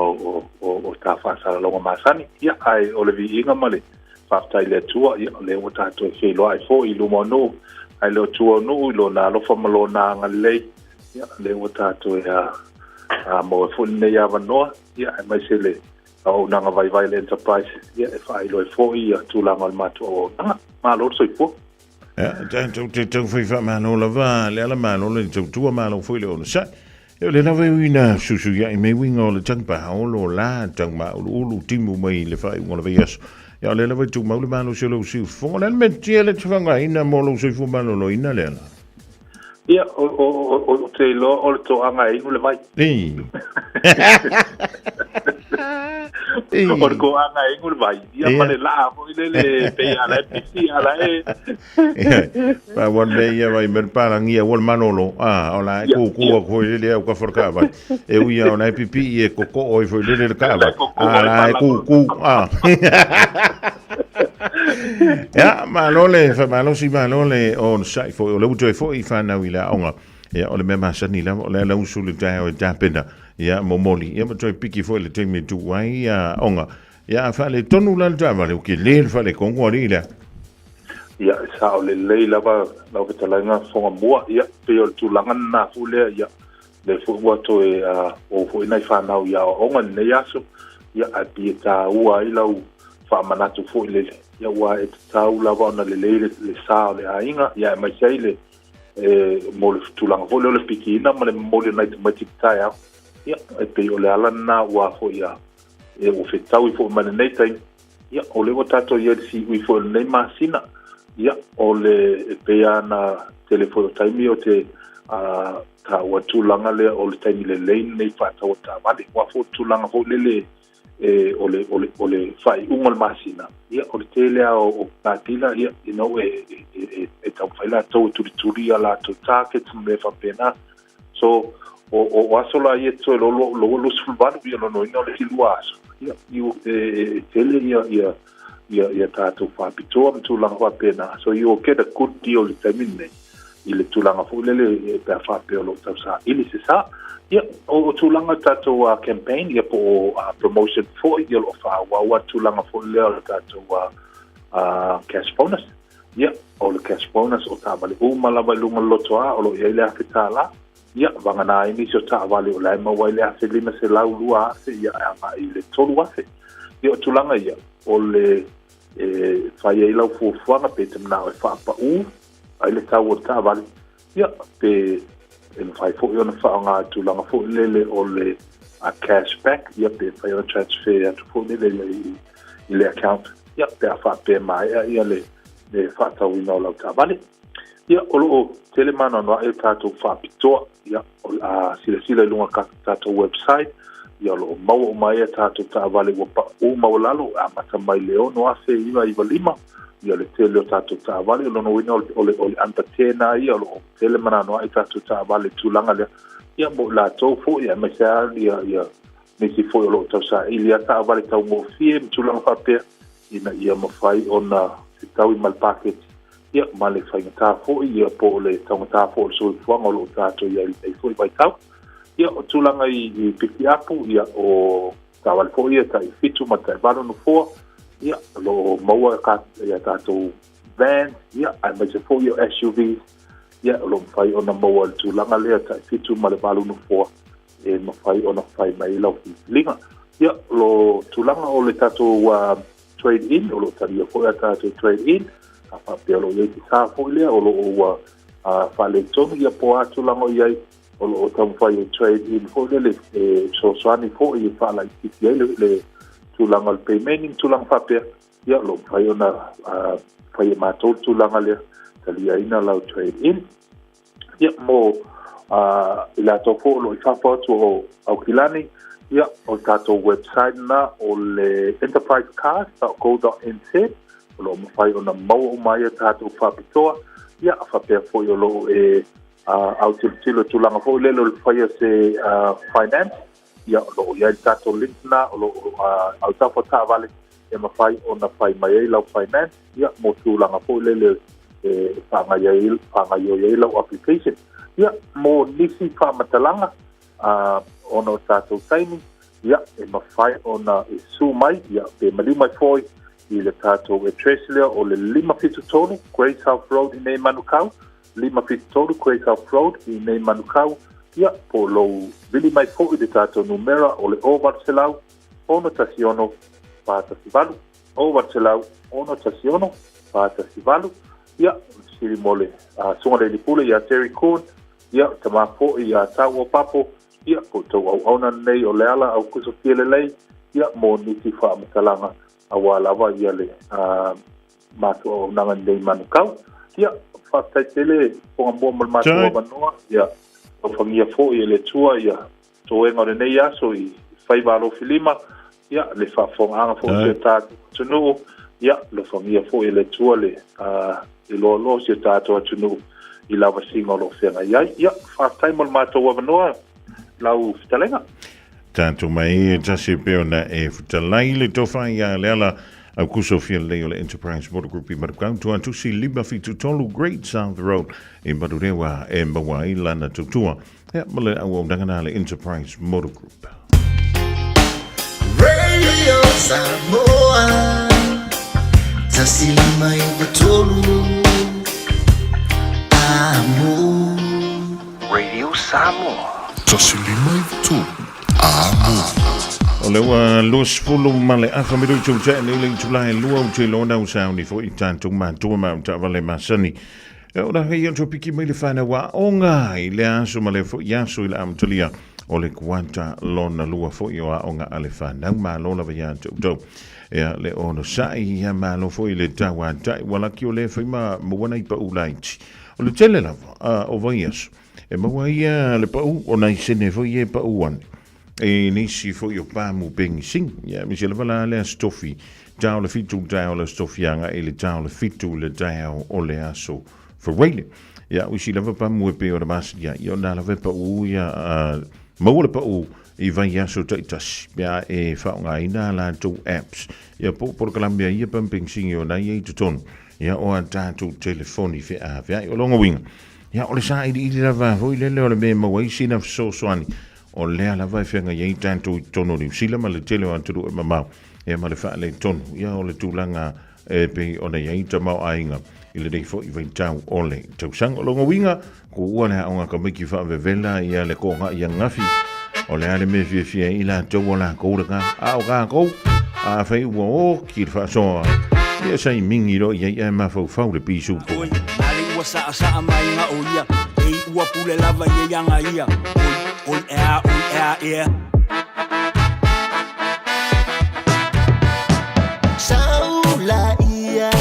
o ta faasalalauga masani. Ia, ae o le viiga ma le faafetai i le Atua, ia, o lea ua tatou feiloai foi i luma o nuu, ae le o tua o nuu i lona alofa ma lona agalelei. Ia, o lea ua tatou e maua foi lenei avanoa, ia, aemaise le auaunaga vaivai le Enterprise, ia, e faailoa ai foi ia tulaga o le matou auaunaga. Malo le soifua. Ia, tatou te taufai faamalo lava le ala malo le tautua malo foi le onosai. Ia, o le lava e ui na fesuisuiai mai uiga o le tagipaolo la taumauluulu timu mai i le faaiuga o le vaiaso. Ia, o le lava e tumau le malosi o lou siufofoga. O le a le mea tia le te faaaogaina mo lou soifua maloloina le ala? Ia, o te iloa o le toaga e inu le vai. Ei. O le toaga e inu le vai. Ia, ma le laa foi lele pei ala e pisi, ala e... Pa wan me ia vai mer palangia wal manolo. Ah, o la e kūkū a foi lele au ka wharka vai. E uia o la e pipi i e koko o i foi lele le ka vai. Ah, la e kūkū. Ah. Ia, malo le faamalosi, malo le onosai foi, o le ua toe foi i fanau i le aoga. Ia, o le mea masani lava, o le ala usu le taeao e tapena, ia, momoli, ia, ma toe piki foi le taimi e tuu ai ia aoga. Ia, a faaletonu la le taavale, o ke le le faalekogo alii lea. Ia, e sao lelei lava lau fetalaiga fofoga mua, ia, pei o le tulaga lena foi lea, ia, lea foi ua toe o foi nai fanau i aoaoga i lenei aso, ia, ae pei e taua ai lau faamanatu foi lele, ia, aua e tatau lava ona lelei le sa o le aiga, ia, aemaise ai le, e, mo le tulaga foi lea o le pikiina ma le momoli o nai tamaiti i le taeao, ia, e pei o le ala lena ua foi a, e, ua fetaui foi ma lenei taimi, ia, o lea ua tatou i ai i le siui foi o lenei masina, ia, o le, e pei lava ona tele foi o taimi o te, a, taua tulaga lea o le taimi lelei lenei faataua taavale. Aua foi o le tulaga foi lele e, o le, o le, o le faaiuga o le masina, ia, o le tele lava o patila, ia, you know, e, e, e, e taumafai latou e tulituli a latou targets ma mea faapena. So, o, o aso la ia toe lo, lo, lo 28, ia lona uiga o le isi lua aso, ia, e, e, e tele ia, ia, ia, ia tatou faapitoa ma tulaga faapena. So, you will get a good deal i le taimi lenei, i le tulaga foi lele pe a faapea o lo o tausaili se sa. Ia, o, o tulaga o tatou campaign, ia po o promotion foi, ia o lo o faaauau lava tulaga foi lea o le tatou cash bonus. Ia, o le cash bonus o taavale uma lava i luga o le lotoa o lo o i ai le $1,000. Ia, vagana ai nisi o taavale o la e maua ai le $1,500, $2,000, ia, e agai i le $3,000. Ia, o tulaga ia, o le e fai ai lau fuafuaga pe te manao e faapaū ai le tau o le taavale, ia, pe e mafai foi ona faaaoga i tulaga foi lele o le cash back, ia, pe mafai ona transfer atu foi lele i le account, ia, pe a faapea e maea ia le faatauina o lau taavale. Ia, o lo o tele ma anoanoai o tatou faapitoa, ia, o le a silasila i luga o tatou website, ia, o lo o maua uma ai a tatou taavale ua paū maualalo, e amata mai le 6,995, ia, le tele o tatou taavale, o lona uiga o le under 10 lava ia, o lo o tele ma anoanoai tatou taavale i le tulaga lea, ia, mo i latou foi, aemaise lava ia nisi foi o lo o tausaili lava taavale taugofie ma tulaga faapea, ina ia mafai ona fetaui ma le paketi, ia, ma le faigata foi, ia, po o le taugata foi o le soifuaga o lo o tatou i ai i lenei foi vaitau. Ia, o tulaga i pikiapu, ia, o taavale foi ia tai 7 ma tai 8 nofoa, ia, o lo o maua ia tatou vans, ia, aemaise foi o SUVs, ia, o lo o mafai ona maua i le tulaga lea tai 7 ma le 8 nofoa e mafai ona fai mai ai lau filifiliga. Ia, o lo tulaga o le tatou trade in, o lo o talia foi a tatou trade in, a faapea o lo o i ai te sa foi lea, o lo o ua faaletonu, ia po o a tulaga o i ai, o lo o taumafai e trade in foi lele, e fesoasoani foi e faalaitiiti ai le tulaga o le payment ma tulaga faapea, ia o lo o mafai ona fai e matou le tulaga lea, taliaina lau trade in. Ia, mo i latou foi o lo o i fafo atu o Aukilani, ia, o le tatou website lena o le enterprisecars.co.nz, o lo o mafai ona maua uma ai a tatou faapitoa, ia, faapea foi o lo o e autilotilo i tulaga foi lele o le faia se finance, ia, o lo o i ai le tatou link lena o lo o autafa taavale e mafai ona fai mai ai lau finance, ia, mo tulaga foi lele e faagaioi ai lau application. Ia, mo nisi faamatalaga ona o tatou taimi, ia, e mafai ona e su mai, ia, pe maliu mai foi i le tatou address lea o le 573 Grey South Road i nei Manukau, 573 Grey South Road i nei Manukau, ia, po o lou vili mai foi i le tatou numera o le 0800 616 418, 0800 616 418. Ia, fesili mo le Susuga i le Alii Pule ia Terry Kuhn, ia, tama foi ia Tau Papo, ia, po o tou auauna lenei o Leala Aukuso Fialelei, ia, mo nisi faamatalaga aua lava ia le matou auaunaga i lenei Manukau. Ia, faafetai tele Fofoga Mua mo le matou avanoa, ia, alofagia foi e le Atua ia toega o lenei aso i faiva alofilima, ia, le faafofogaaga foi o si o tatou atunuu, ia, alofagia foi e le Atua le loaloa o si o tatou atunuu i lavasiga o lo o feagai ai. Ia, faafetai mo le matou avanoa lau fetalaiga. Tatou mai e tasi e pei ona e fetalai le tofa ia Leala Aukuso Fialelei o le Enterprise Motor Group i Manukau, Tuatusi 573 Great South Road i Manurewa e maua ai lana tautua. Ia, ma le auaunaga na le Enterprise Motor Group. Radio Samoa 153 Amo. Radio Samoa. 153 Amo. O le ua 20 ma le afa minutu tea nei le itula e lua o te lona o sauni foi i tātou mātua ma o taavale masani. E ora hei atu piki mai le whanau aoga i le aso ma le foi aso i le amatalia o le kuata lona lua foi o aoga a le whanau malo lava ia te outou. Ea le ono sa'i ia malo foi le tau a tai walaki o le whai ma mawana i pa ulaiti. O le tele lava a, o vai aso. E maua ia le pau o nai sene foi e pau ane. E nisi foi o pāmu pengising. Ia, misi lava la le astofi. Tao le fitu tao le astofianga e le tao le fitu le tao o le aso Faraile. Ia, uisi lava pāmu e pe o le masi ia. Ia, o nā lava e pau ia, maua le pau i vai aso taitasi. Pea e whaongaina la tau apps. Ia, po polokalame ia pāmu pengising o nai e i totonu. Ia, o a tātou telefoni whea whea. O longa winga. Ia, o le sailiili lava foi lele o le mea e maua ai sina fesoasoani o lea lava e feagai ai tatou i totonu o Niu Sila ma le tele o atunuu e mamao, ia ma le faaletonu, ia o le tulaga e pei ona i ai tamaoaiga i lenei foi vaitau o le tausaga. O lona uiga, ko ua le aoga tamaiti faavevela ia le kogaʻi ananafi, o le a le mea e fiafia ai i latou o lakou lena, a o tatou, Afai ua oki le faasoa, ia saimigi loa i ai ae mafaufau le pisupo. Oi, ale ua saʻasaʻa mai ga o ia, ei ua pule lava ia iaga ia, oi, oi ea, oi ea, ea. Saula ia,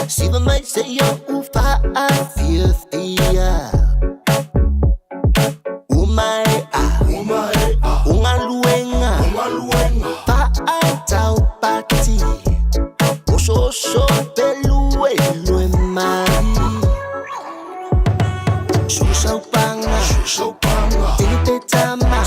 siva mai seia o'u faafiafia. Ua maea o galuega faataupati, osooso peluelue mai. Susaupaga, tele tama,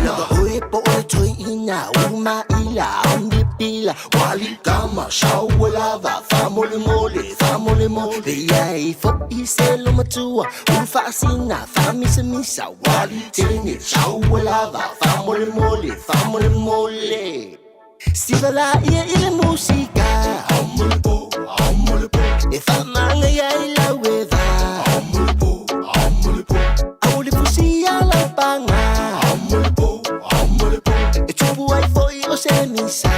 lava oe po o le toeaina, ulumaila, aumipila, walikama, sauelava, faamolemole, faamolemole. Iai foʻi se lomatua, ulu faasina, faamisamisa, walitene, sauelava, faamolemole, faamolemole. Siva laia i le musika, e faamagaia ai lau eva. Ao le fusia laupaga, e tupu ai foʻi o se misa.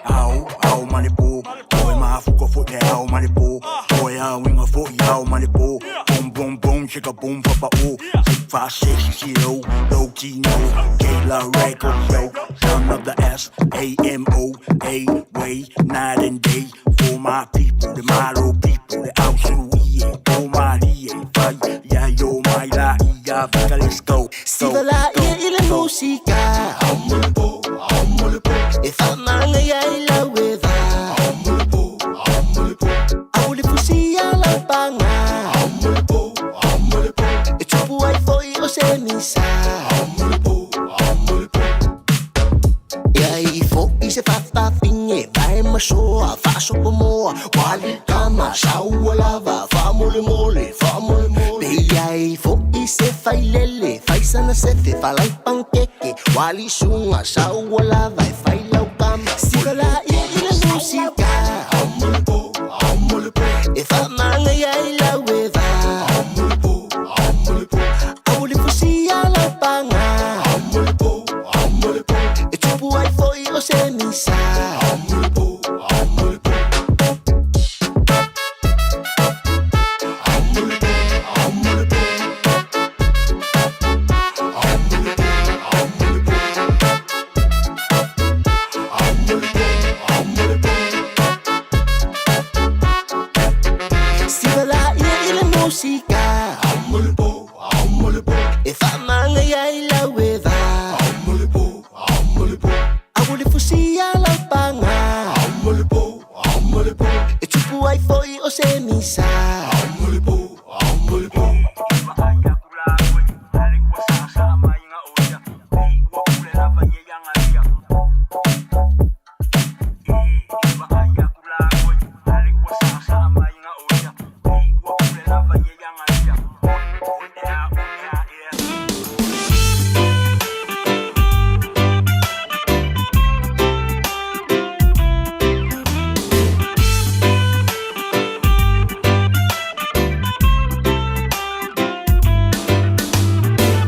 Ao, ao ma le po, toe mafuka foʻi le ao ma le po, toe auiga foʻi ao ma le po. Boom, boom, boom, chicka boom, papa o. 6, 5, 6, 0, low Tino, Gala record, yo. Son of the S A M O A way, night and day. For my people, the Malo people, the Ausuie, O Marie, Fai, ya yo, my la, ia, vika, let's go. Siva laia i le musika, e faamagaia ai lau eva. Ao le fusia laupaga, e tupu ai foʻi o se misa. Iai foʻi se fafafine, vae masoa, faasopomoa, walikama, saualava, faamolemole, faamolemole. Peiai foʻi se failele, faisana sefe, falaipankeke, walisuga, saualava, e failaukama. Siva laia i le musika, e faamagaia ai lau eva. Ao le fusia laupaga, e tupu ai foʻi o se misa. Siva laia i le musika, e faamagaia ai lau eva. Ao le fusia laupaga, e tupu ai foʻi o se misa.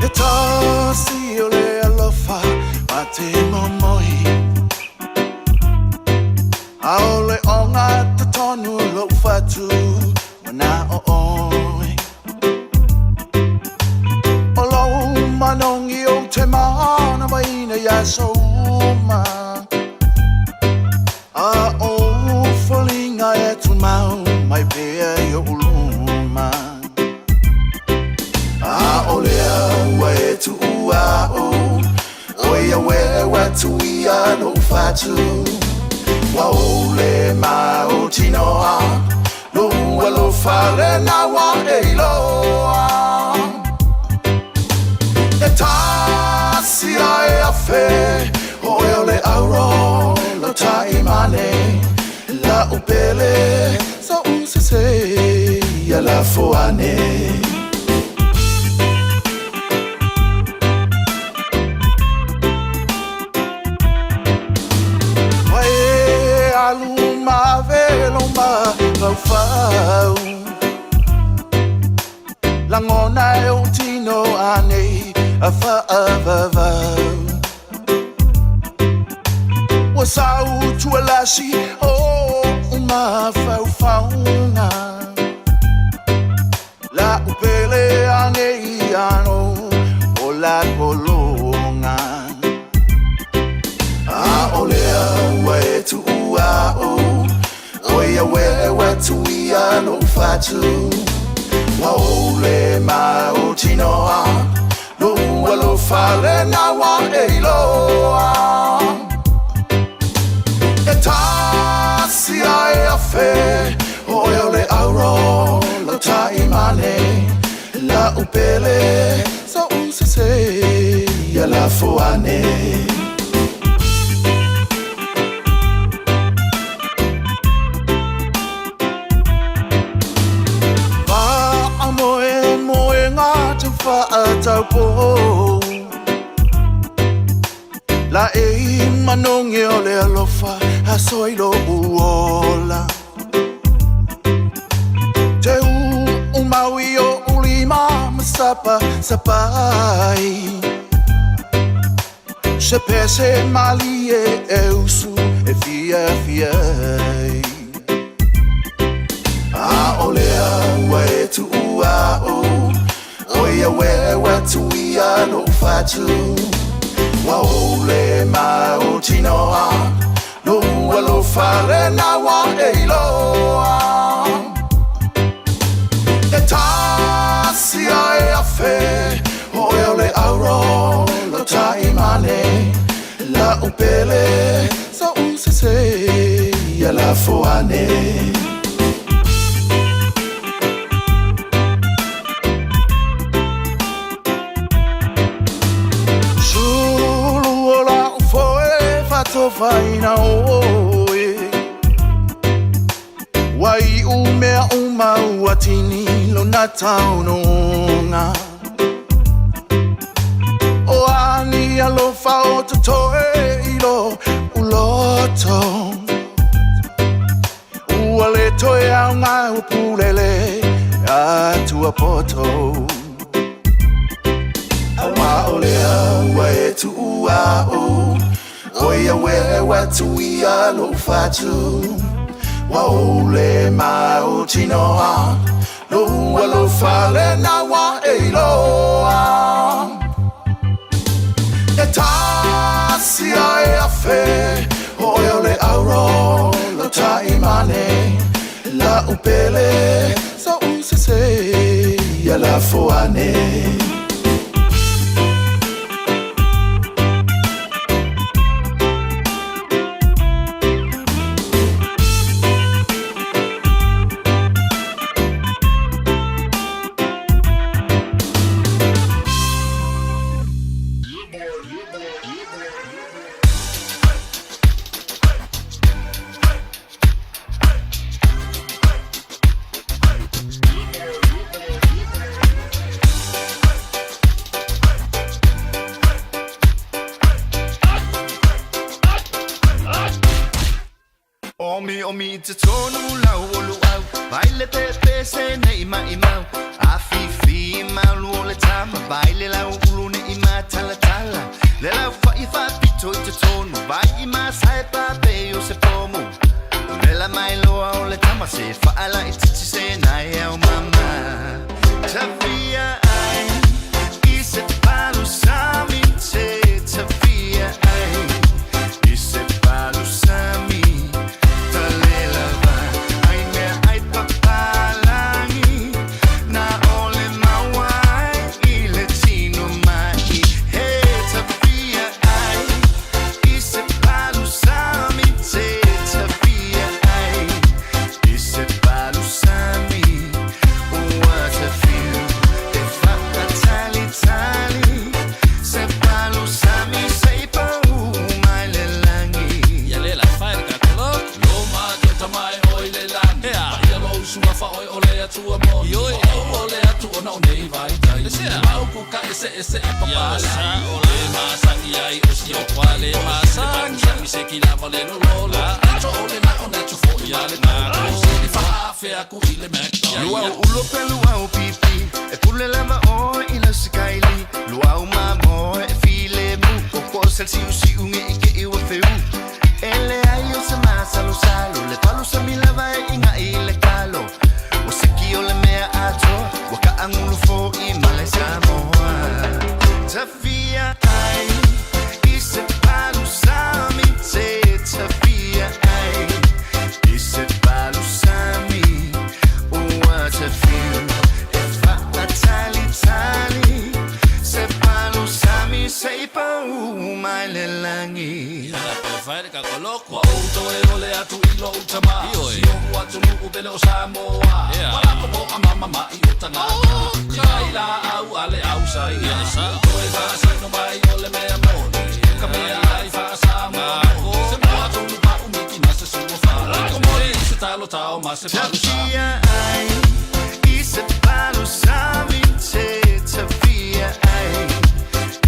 E tasi o le alofa ma te momoi, A o le onga totonu lou fatu wana o oi. O lou manongi o te mana maina ia souma, A o foliga e tumau mai pea i o uluma. A o lea ua e tuua o Oi a wewa tuia no fatu, Ua o le mau tinoa Lo alofa le nawa e iloa. E tasi ai afe O e o le auro lo taimane, La upele so usese ia la foane. Ua e alu ma velo ma faufau, Lagona e ou tino anei a faavavau. Ua sautualasi o mafaufauga la'u pele age iano o la pologa. A o lea ua e tu'ua'u oi aueu atu ia lo'u fatu. Ua ou le mautinoa lou alofa lena ua e iloa. E tasi ai afe oe o le auro lau taimane la'u pele so'u sese ia lafo ane. Fa'amoemoega taufaataupou la e manogi o le alofa aso i lo'u ola. Te u'umaui o'u lima ma sapa sapai se pese malie e usu e fiafia ai. A o lea ua e tu'ua'u oi aueu atu ia lo'u fatu. Ua ou le mautinoa lou alofa lena ua e iloa. E tasi ai afe oe o le auro lau taimane la'u pele so'u sese ia lafo ane. Sulu o la'u foe fa'atofaina oe ua i'u mea uma ua tini lona taunuga. O ani alofa o totoe i lo uloto ua le toe auga ua pulele atua poto. Auā o lea ua e tu'ua'u oi aueu atu ia lo'u fatu. Ua ou le mautinoa lou alofa lena ua e iloa. E tasi ai afe oe o le auro lau taimane la'u pele so'u sese ia lafo ane. Omi omi te tonu lau o luau Vai le pepe se nei mai mau A fifi malu o le tama Vai le lau ulu ne i ma tala tala Le lau fai fa pito i te tonu Vai i ma sai pa pe o se pomu Vela mai loa o le tama se Whaala i titi se nai au mama Tawhia ai I se palu sami te Tawhia ai I se palu sami Talelava ai mea ai papalangi Na ole maua ai i le tino mai He tawhia ai I se palu sami te Tawhia ai I se palu sami Ua te whiu e whakatali tali Se palu sami se i pau mai le langi Ia le la fai le kakalo Lo ma te tamai oi le langi Ia lo usua fa oi o le atua mo Ioi O o le atu o na o nei vai tai Mau ku ka ese ese e papa Sa o le masangi ai o si o kwa le masangi Mi se ki lava le lo lo la Ato o le na o na tu fo i ale na Se fa afe aku i le McDonald's Luau ulo pe luau pipi E pule lava o i le sikaili Luau ma lou tama Si oʻu atunuu pele o Samoa Ua lako poʻa ma mamaʻi o tagata I mai laau a le au saina Toe faasino mai o le mea moni Ka mea ai faa-Samoa moni Se moa tulu pa'u miki ma se sua fale Ko moli i se talo tao ma se palu sami Tafia ai i se palu sami te tafia ai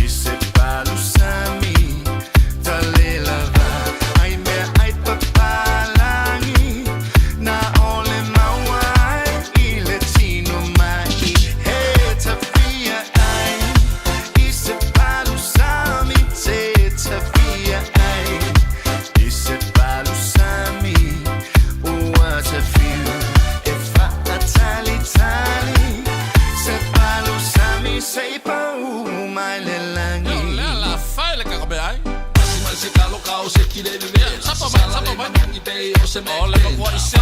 i se palu sami talelava ai mea ai papalangi na ole maua ai i le tino mai he tafia ai i se palu sami te tafia ai i se palu sami ua tafiu e faatalitali se palu sami se i pau mai le lagi. La fai le ka ai. Si mai se kalo kao se kile veve. Sapa mai, sapa mai. Mangi pe o se me. Ole ma kwa ise.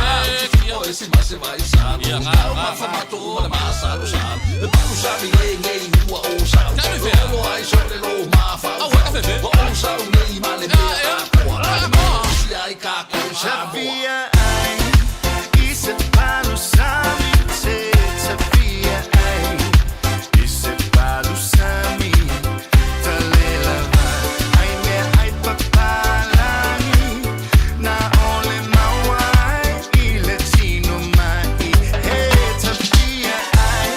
O e si ma se vai sa. Ia nga ma fa ma tu ma le ma sa lo sa. E pa lu sa mi nge nge ua o sa. Lo ai so le lo ma fa. O o sa u nge ma le me a ko. Le ma si ai ka ko sa. Tafia ai i se palu sami te tafia ai i se palu sami talelava ai mea ai papalangi na ole maua ai i le tino mai he tafia ai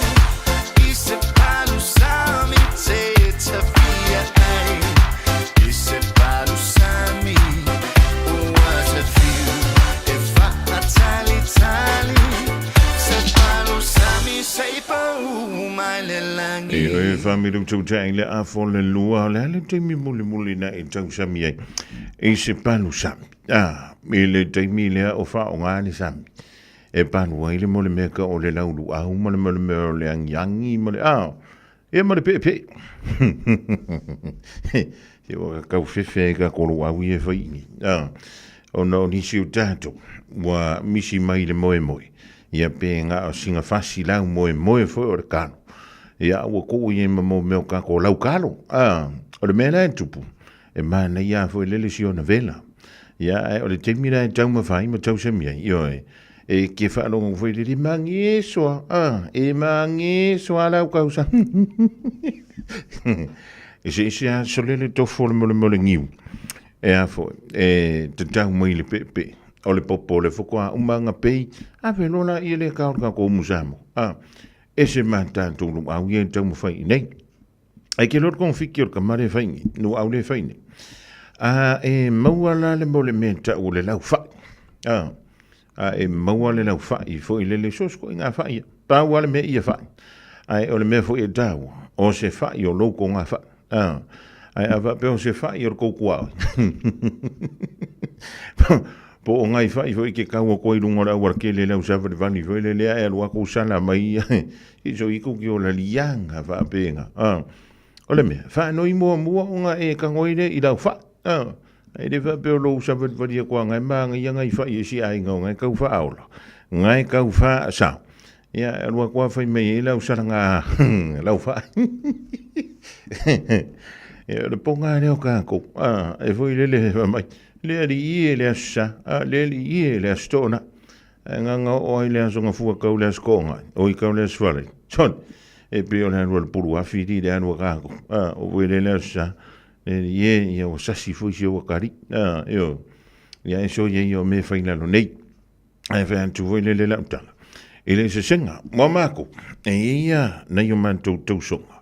i se palu sami te tafia ai i se palu sami ua tafiu e faatalitali se palu sami se i pau mai le lagi. E oe whamiru tau tai le afo le lua, o le ale taimi muli muli na e tau sami ai. E se palu sami. Ah, i le taimi lea o wha o ngā le sami. E palu ai le mo le mea ka o le laulu au, ma le mo le mea o le angiangi, ma le, ah, e ma le pe pe. Se waka kau whewhe e ka koro au i e whai ni. Ah, o na o nisi o tātou, ua misi mai le moe moe. Ia pe ngā o singa whasi lau moe moe whai o le kano. Ia ua ko i e ma mo meo ka ko lau kalo. Ah, o le mea la e tupu. E mana ia fo lele si ona vela. Ia e o le taimi la e tau mawhai ma tau samia. Io e. E ke whaalongo fo lele mangi e soa. Ah, e mangi e soa lau kausa. E se ese a solele tofo le mole mole ngiu. E a fo, e te tau mai le pe pe. O le popo le foko a umanga pei. A ve lola i le ka o ka ko musamo. Ah, e se mātātou lu au ia tau mawhai i nei. Ai ke lor kong fiki o ka mare whaingi, no au le whaingi. A e maua la le mo le mea tau o le lau whai. A, a e maua le lau whai fo i lele sos ko i ngā whai ia. Pāua le mea ia whai. Ai o le mea fo i e tāua, o se whai o lou ko ngā whai. A, ai a wha pe o se whai o le kouku au. Po o ngai whai fo i ke kaua koe i runga o le auara kele lau sa whare wani fo i le lea e alua kou sala mai ia. I so i kuki o la lianga wha penga. Ah. O le mea, wha no i mua mua o ngā e kangoire i lau wha. Ah. E le wha pe o lou sa whare whare koa ngai maanga ia ngai wha i e si ai ngau ngai kau wha aola. Ngai kau wha sa. Ia e alua koa whai mei e lau sala ngā lau wha. E o le ponga leo kākou. Ah, e foi lele he wha mai. Le ali i e le aso sa, a le ali i e le aso toona. Ae nganga oo ai le aso gafua kau le aso koonga, o i kau le aso fale. Son, e pei o le alu a le pulu afi li le alu a kākou. A, o foi le le aso sa, le ali e, ia ua sasi foi si ua kari. A, io, ia e so ia ia o me whai lalo nei. Ae whai atu foi le le lau tala. I le sesenga, mua mākou, e ia nei o mātou tausonga.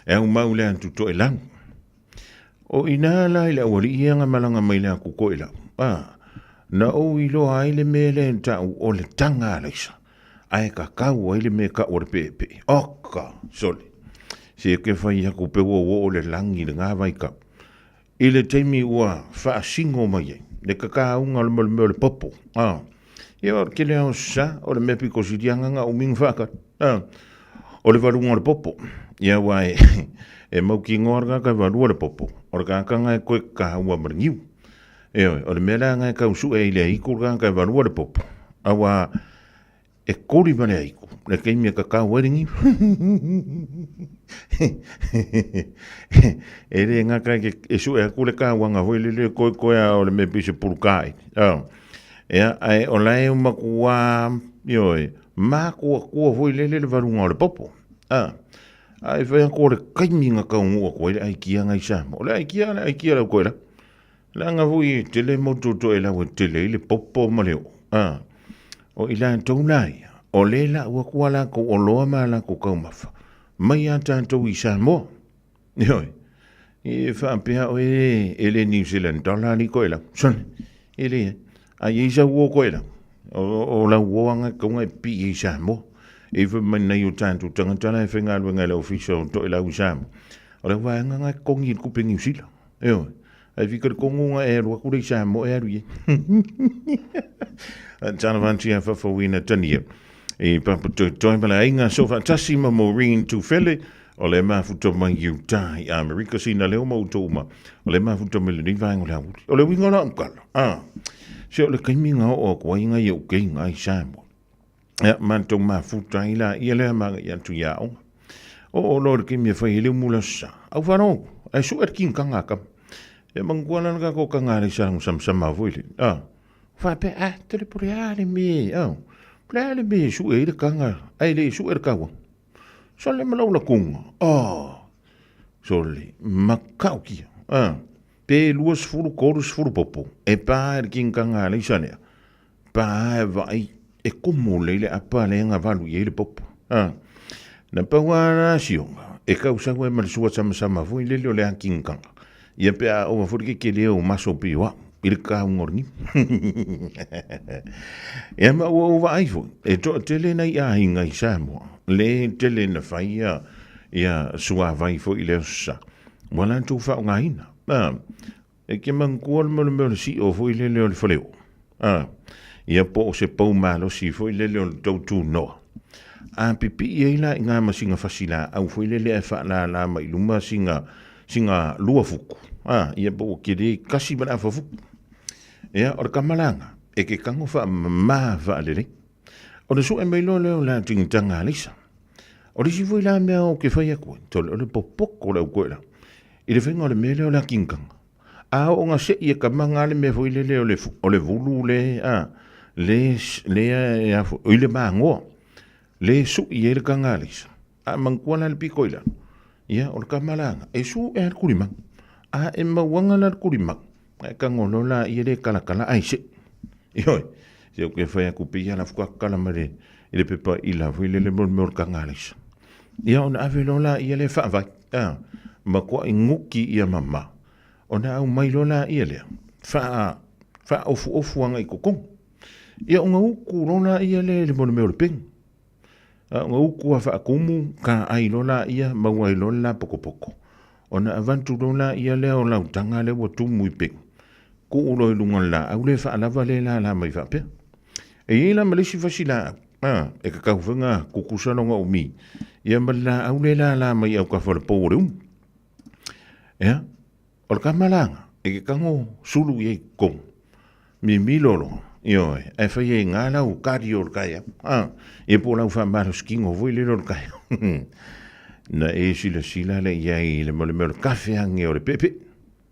E au mau le atu to e lau. O inā la i le auali'i ia nga malanga mai le aku koe lau. A, na ou iloa ai le mea lea e ta'u o le taga a laisa, ae ka kau ai le mea ka'u o le pe'epe'e. Oka, sole! Se ke fai aku pe ua ua o le lagi le ngā vai kau. I le taimi ua faasingo mai ai, le kakāuga o le mea o le mea o le popo. A, ia o le kele ao sa, o le mea piko sili anga nga uminga whaakari. A, o le valuga o le popo. Ia ua e, e mau ki ingoa o le kaka e valua le popo. O le kakanga e koe kaua ma le niu. E oi, o le mea la ngai kau sue i le aiku le kaka e valua le popo. Aua e kori ma le aiku, le keimi e kakau ai le niu. E le ngaka e, e sue aku le kauanga hoi le le koe koe a o le mea pise puru kai. Oh. Ia, ae o la e makuā, ioe, makuakua foi lele le valuga o le popo. A, a e fai atu o le kaimi na taunuu atu ai le aikia nai Samoa. O le aikia, le aikia lau koe la. Leaga foi e tele motu o Toelau e tele ai le popo ma le oo. A, o i latou la ia, o le lau atu a latou oloa ma a latou taumafa mai a tatou i Samoa. Ioe, e faapea oe e le New Zealand dollar alii Toelau. Sole, e leai. A i ai sau uo Toelau, o lau uo aga e tatau ona e pipii ai i Samoa. E i ai foi ma nai o tatou tagata la e faigaluega i le ofisa o Toelau i Samoa, o le vaega lena e totogi i le tupe Niu Sila. Ioe. Ae fika le tonu na e alu atu lea i Samoa e alu i ai. Tala fafauina tania i Papatoetoe ma le aiga Soofaatasi ma Maureen Tufele o le mafuta mai Utah i Amerika sina leo ma outou uma o le mafuta mai lenei vaega o le aoauli. O le uiga o lau tala, a, se o le taimi na oo atu ai nai ou keiga i Samoa. Ia, matou mafuta ai la ia lea ma agai atu i aoga. Oo loa i le taimi e fai ai le umu le Aso Sa, au faalogo, ae sue le kinikaga a tama. Ia manatua la le tatou taga a le isa samasama foi lele, a, faapea, a, tele po o le a le mea, a, po o le a le mea e sue ai le taga ae le sue le taua. Sole ma lau lakuga, oh, sole, matautia, a, pe 20, 30 popo, e pa i le kinikaga a le isa lea, pa e vaai e komo lelei le apa lea na valu i ai le popo. A, na pau lava la sioga, e kausau ai ma le sua samasama foi lele o le akinikaga. Ia pe a ova foi le kekele o maso pei o au i le kauga o le niu. Ia ma ua ou vaai foi, e toatele nai aiga i Samoa, le tele na fai ia, ia suavai foi i le Aso Sa, ua latou faaaogaina. A, E ke manatua le mea o le mea o le sio foi lele o le faleoo. A, ia po o se pou malosi foi lele o le tautunoa. A pipii ai la i ngā ma singa fasi laau foi lele ae faalala mai i luma singa, singa lua fuku. A, ia po ua kele kasi ma le afa fuku. Ia, o le kamalanga, e ke kago faamama faalelei. O le sue mai loa lea o la tingitaga a Lisa. O le isi foi la mea o ke fai atu ai, tole o le popoko o le aukoe la. I le faiga o le mea lea o le akinitaga. A oo ina sei e kamaga le mea foi lele o le, o le vulu le, a, le, le, e a foi, i le magoa, le sui ai le taga a Lisa. A manatua la le pito i lalo, ia, o le tama la na, e sue lava le tulimanu. A e mauaga la le tulimanu, e tago loa laia le kalakala ae sei. Ioe, se ou te fai atu pei lava la faatoa tatala mai le, i le pepa ila foi lele mo le mea o le taga a Lisa. Ia ona ave loa laia lea faavai, a, matuai nuki ia mama. Ona aumai loa laia lea, faa, faaofuofu agai i totonu. Ia ona utu loa laia lea i le mea o le peni. A ona utu a faatumu, taai loa laia, maua ai loa le lapokopoko. Ona avatu loa laia lea o lau taga lea ua tumu i peni, tuu loa i luga o le laau lea faalava lea e lala mai faapea. E i ai la ma le isi fasi laau, a, e tatau foi ona tutusa lona umi, ia ma le laau lea e lala mai autafa o le pou o le umu. Ia, o le tama la na, e ke tago sulu i ai i totonu, mimilo loa, ioe, ae fai ai i ina lau cardio o le taeao, a, ia po o lau faamalosikino foi lele o le taeao. Na e silasila lea i ai i le mea o le kafe ane o le peepee.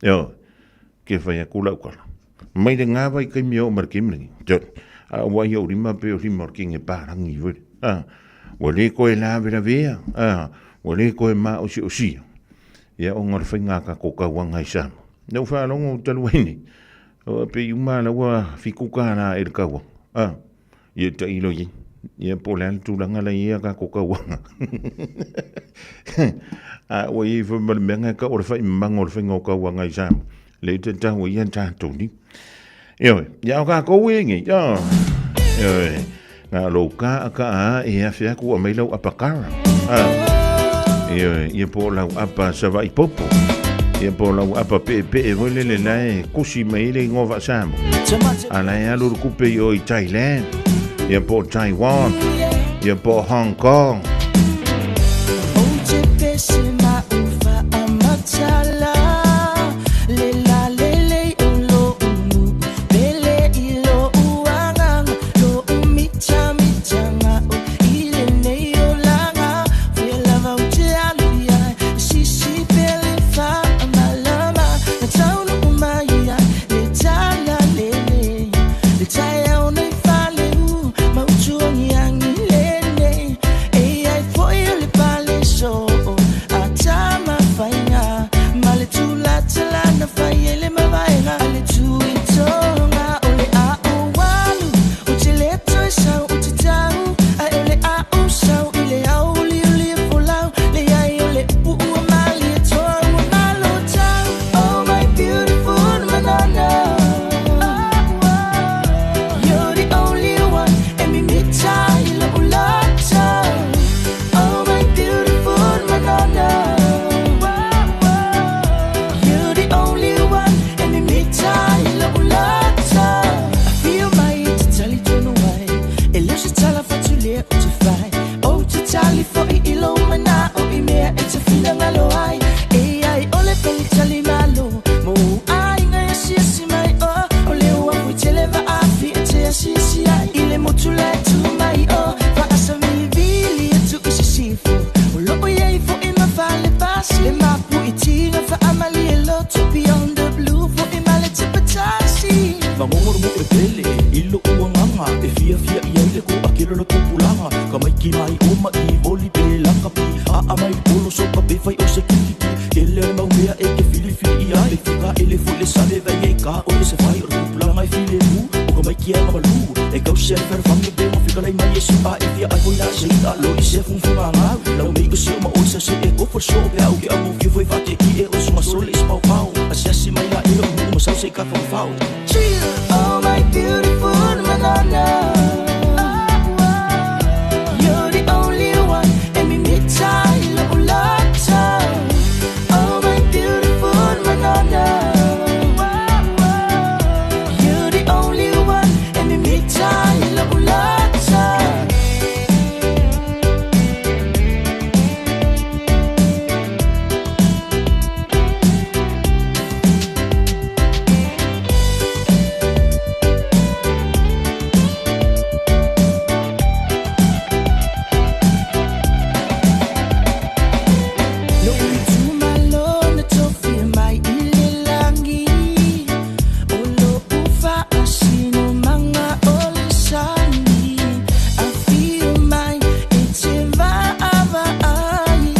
Ioe, ke fai atu lau tala. Mai le ngā vai taimi e oo mai le taimi lenei. Tau, a ua ai ou lima pei o lima o le kenge pārangi foi le. A, ua le koe lavelavea, a, ua le koe maosiosia. Ia ona o le faiga a tatou tauaga i Samoa. Na ou faalogo talu ai nei, o pei uma lava ua $7 i le tauaga. A, ia tailo i ai. Ia po o le a le tulaga la e i ai a tatou tauaga. A ua i ai foi ma le mea lena e tau o le faimamaga o le faiga o tauaga i Samoa, lea e tatau ai ia tatou ni. Ioe, ia o tatou e nei, ioe, ioe, na o lou kaa kaa a e afe atu ua aumai lau apakara. Ioe, ia po o lau apa Savaii popo, ia po o lau apa peepee foi lele la e kusi mai ai le igoa faa-Samoa. A la e alu le kupe i o i Thailand, ia po o Taiwan, ia po o Hong Kong. tulaga e fiafia i ai le toʻatele o le tupulaga tamaiti mai o maʻi voli pe lakapi aʻa mai polo soka pe fai o se kikiki tele o le mau mea e te filifili i ai fekaʻele foʻi le sale vai ai ka o le se fai o le tupulaga e filemu o tamaiti e mamalū e tausi ai fealofani pe mafikalai mai e siʻa e fia ai foi la se iʻa loli se fugafuga gau lau mei o se o ma oi sa se e kofo le soo pe au ke au fia foi faateʻi e oe sugasole i se paopao asiasi mai la e lou nuu ma sau se i kafafao. Oh my beautiful Madonna, you're the only one e mimita i lo'u loto. Oh my beautiful Madonna, you're the only one e mimita i lo'u loto. Lou itumalo na tofia mai i le lagi, o lo'u faasinomaga o le sani. Afio mai e te vaavaai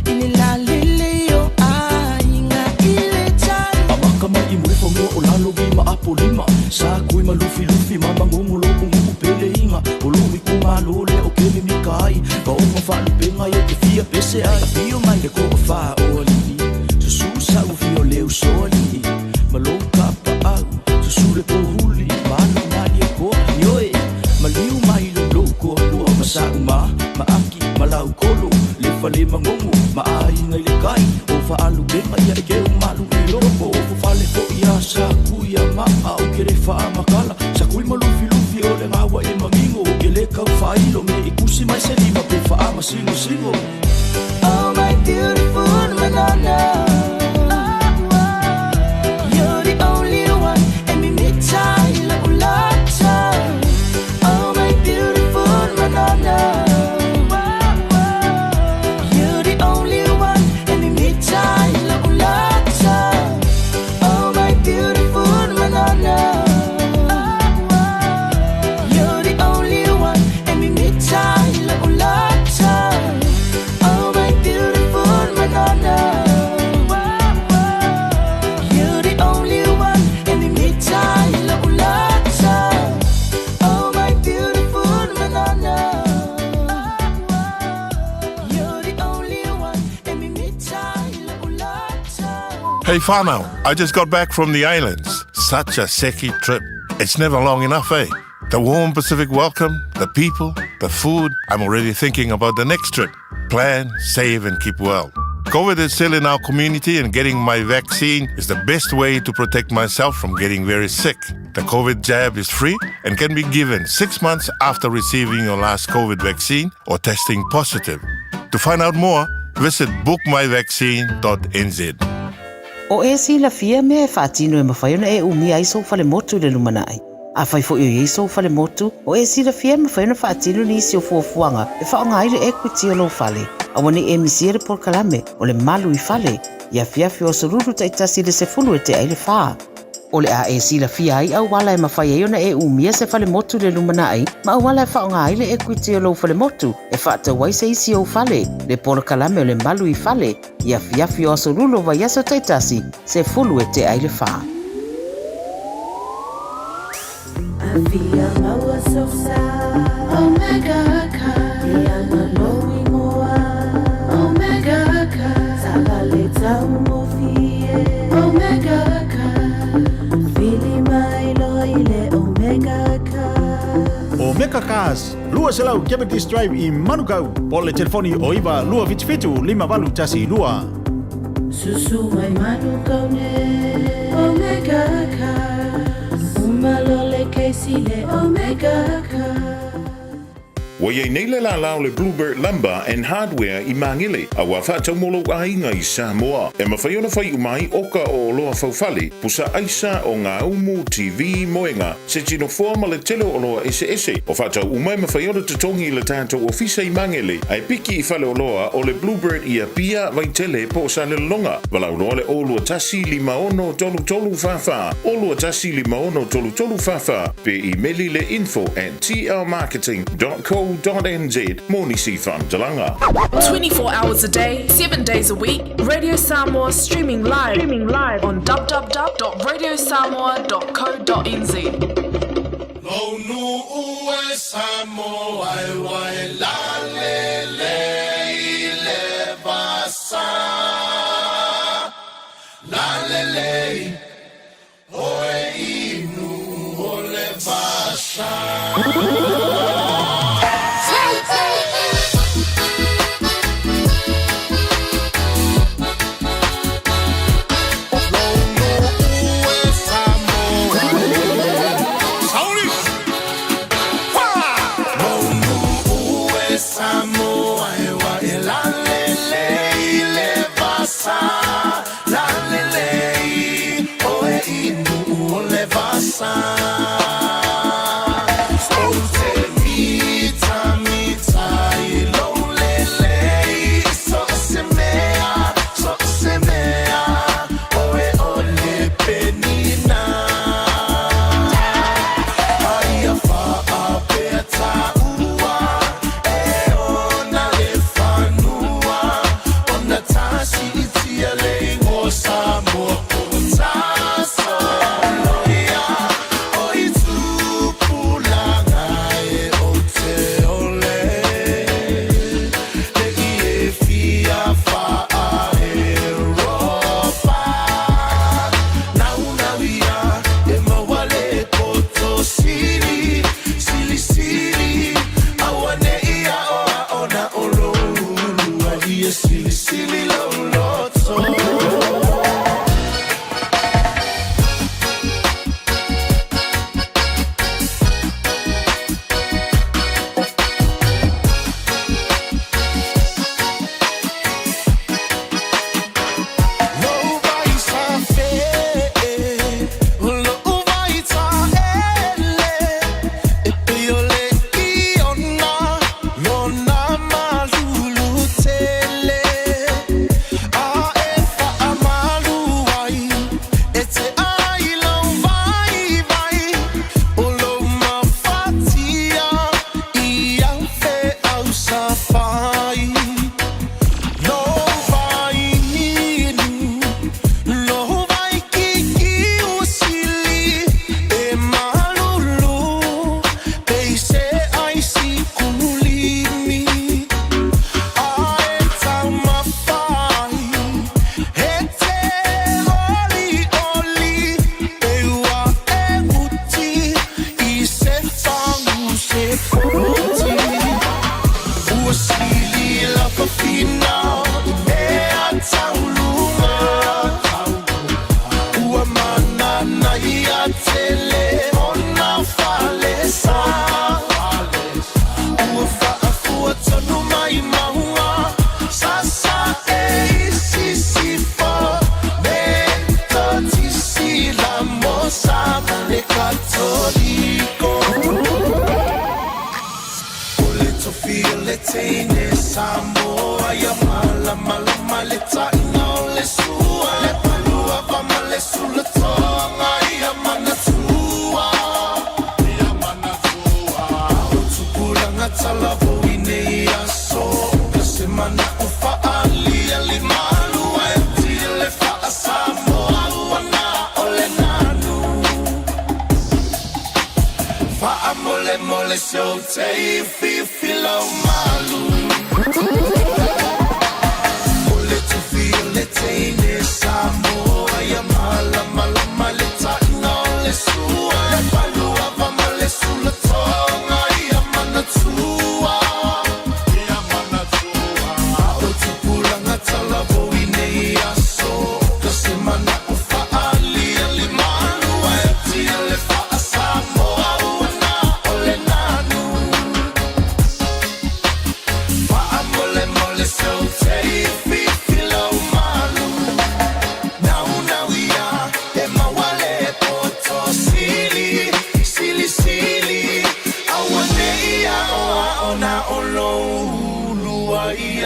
i le lalelei o aiga i le tai. Amaka mai i mulifanua o lalo i ma apolima sa kui ma lufilufi ma magogo lo'u nuu peleiga o lou itumalo lea o ke mimika ai vaoga faalupega ia te fia pese ai afio mai le toafā o alii susū sa'u fia o le usoalii ma lou kapaau susu le pohuli ma alu malie koa ioe maliu mai lou koalua ma sa'u ma maaki ma laukolo le fale magogo ma aiga i le kai o faalupega ia e keu malu i loko o fofale foʻi a sa kui a maa o ke le faamakala sa kui ma lufilufi o le gaua e magigo o ke le kaufaailo me i kusi mai se lima pe faamasigosigo. Oh my beautiful Madonna, you're the only one e mimita i lo'u loto. Oh my beautiful Madonna, you're the only one e mimita i lo'u loto. Oh my beautiful Madonna, you're the only one e mimita i lo'u loto. Oh my beautiful Madonna, you're the only one e mimita i lo'u loto. Oh my beautiful Madonna, you're the only one e mimita i lo'u loto. Hey whānau, I just got back from the islands. Such a seki trip. It's never long enough, eh? The warm Pacific welcome, the people, the food. I'm already thinking about the next trip. Plan, save, and keep well. COVID is still in our community, and getting my vaccine is the best way to protect myself from getting very sick. The COVID jab is free and can be given 6 months after receiving your last COVID vaccine or testing positive. To find out more, visit bookmyvaccine.nz. O e silafia mea e faatino e mafai ona e umia ai sou falemotu i le lumanai. Afai foi o i ai sou falemotu, o e silafia e mafai ona faatino nisi o fuafuaga e faaaoga ai le equity o lou fale. Aua ne i e misia le polokalame o le Malu i Fale i afiafi o aso Lulu taitasi i le 10 e tea i le 4. O le a e silafia ai auala e mafai ai ona e umia se falemotu i le lumanai ma auala e faaaoga ai le equity o lou falemotu e faatau ai se isi ou fale, le polokalame o le Malu i Fale i afiafi o aso Lulu o vaiaso taitasi, 10 e tea i le 4. Afia maua sosa Omega Car Iana lou ingoa Omega Car Taavale taugofie Omega Car Vili mai loa i le Omega Car. Omega Cars, 200 Cavendish Drive i Manukau, po o le telefoni o 9 277 5812. Susu mai Manukau nei Omega Cars Uma loa le kesi le Omega Cars. Ua i ai nei le lālā o le Bluebird Lumber and Hardware i Magele, a ua faatau mo lou aiga i Samoa. E mafai ona fai uma ai oka o oloa faufale, pusa aisa, ogaumu, TV, moega, se tinofoa ma le tele o oloa eseese. O faatau uma e mafai ona totogi i le tatou ofisa i Magele, ae piki i faleoloa o le Bluebird i Apia, Vaitele po o Salelologa. Valaau loa le 021 56 33 44, 021 56 33 44, pe imeli le info at tlmarketing.co.nz mo nisi faamatalaga. 24 hours a day, 7 days a week, Radio Samoa streaming live, streaming live on www.radiosamoa.co.nz. Lou nuu e Samoa e wae lalele i le vasa. Lalele oe inu o le vasa.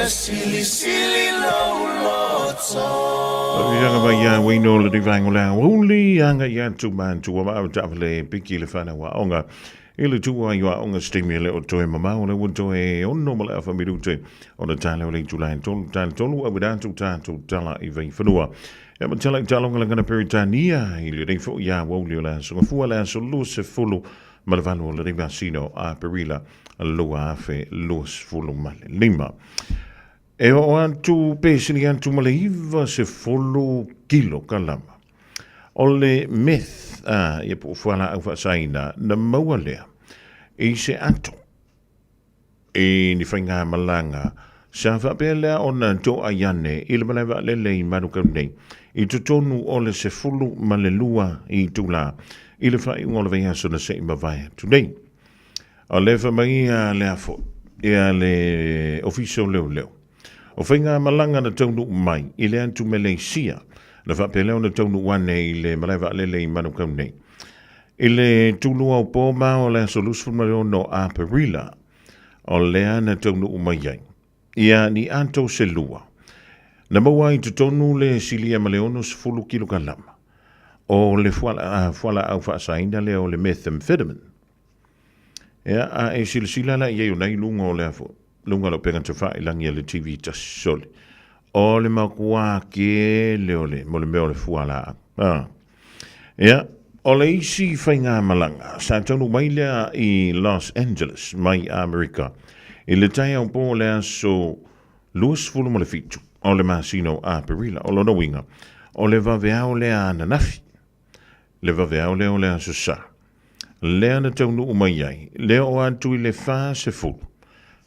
Ia silisili lou loto. Faafitaga mai ia Waino le Rivaenga o le Aoauli, agai atu ma atu ma au taavale piki le whanau aoga. I le tua i aoga se taimi e le o toe mamao le ua toe ono ma le afa minute ona tala o le itula e tolu tala tolu au atu tātou tala i vaifanua. E ma tala i talonga lagana Peritania i le rei fo ia Aoauli o le aso gafua le aso 28 o le masina o Aperila 2025. E oo atu pe sili atu ma le 90 kilo kalama. O le meth, a, ia po o fualaau faasaina, na maua lea i se ato i ni faigamalaga sa faapea lea ona toai ane i le malae vaalele i Manukau nei i totonu o le 12 itula i le faaiuga o le vaiaso na se i mavae atu nei. O le fai mai ia lea foi ia le Ofisa o Leoleo. O faigamalaga na taunuu mai i le atu Meleisia na faapea lea ona taunuu ane i le malae vaalele i Manukau nei. I le tulua o po ma o le aso 26 Aperila o lea na taunuu mai ai ia ni ato se lua. Na maua ai totonu le silia ma le 60 kilokalama o le fualaau faasaina lea o le methamphetamine. Ia, a e silasila la i ai o nai luga o le afo, luga o le upega tafailangi a le TV tasi sole. O le makuā tele o le, mo le mea o le fualaau. A. Ia, o le isi faigamalaga sa taunuu mai lea i Los Angeles mai Amerika i le taeao po o le aso 27 o le masina o Aperila. O lona uiga, o le vaveao lea ananafi, le vaveao lea o le aso Sa, lea na taunuu mai ai, le oo atu i le 40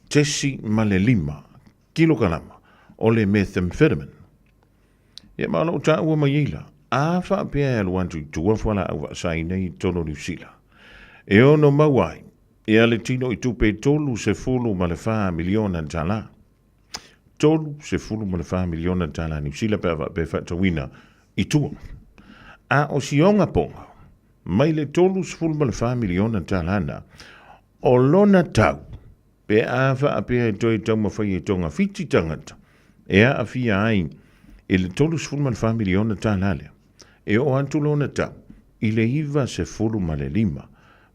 tesi ma le 5 kilokalama o le methamphetamine. Ia ma o loo taua mai ai la, a faapea e alu atu i tua fualaau faasaina i totonu o Niu Sila, e ono maua ai ia le tino i tupe $34 miliona tala. $34 miliona tala Niu Sila pe a faapea e faatauina i tua. A o sioga poga, mai le $34 miliona tala na, o lona tau, Pe a faapea e toe taumafai e togafiti tagata e aafia ai i le $34 miliona tala lea, e oo atu lona tau i le $95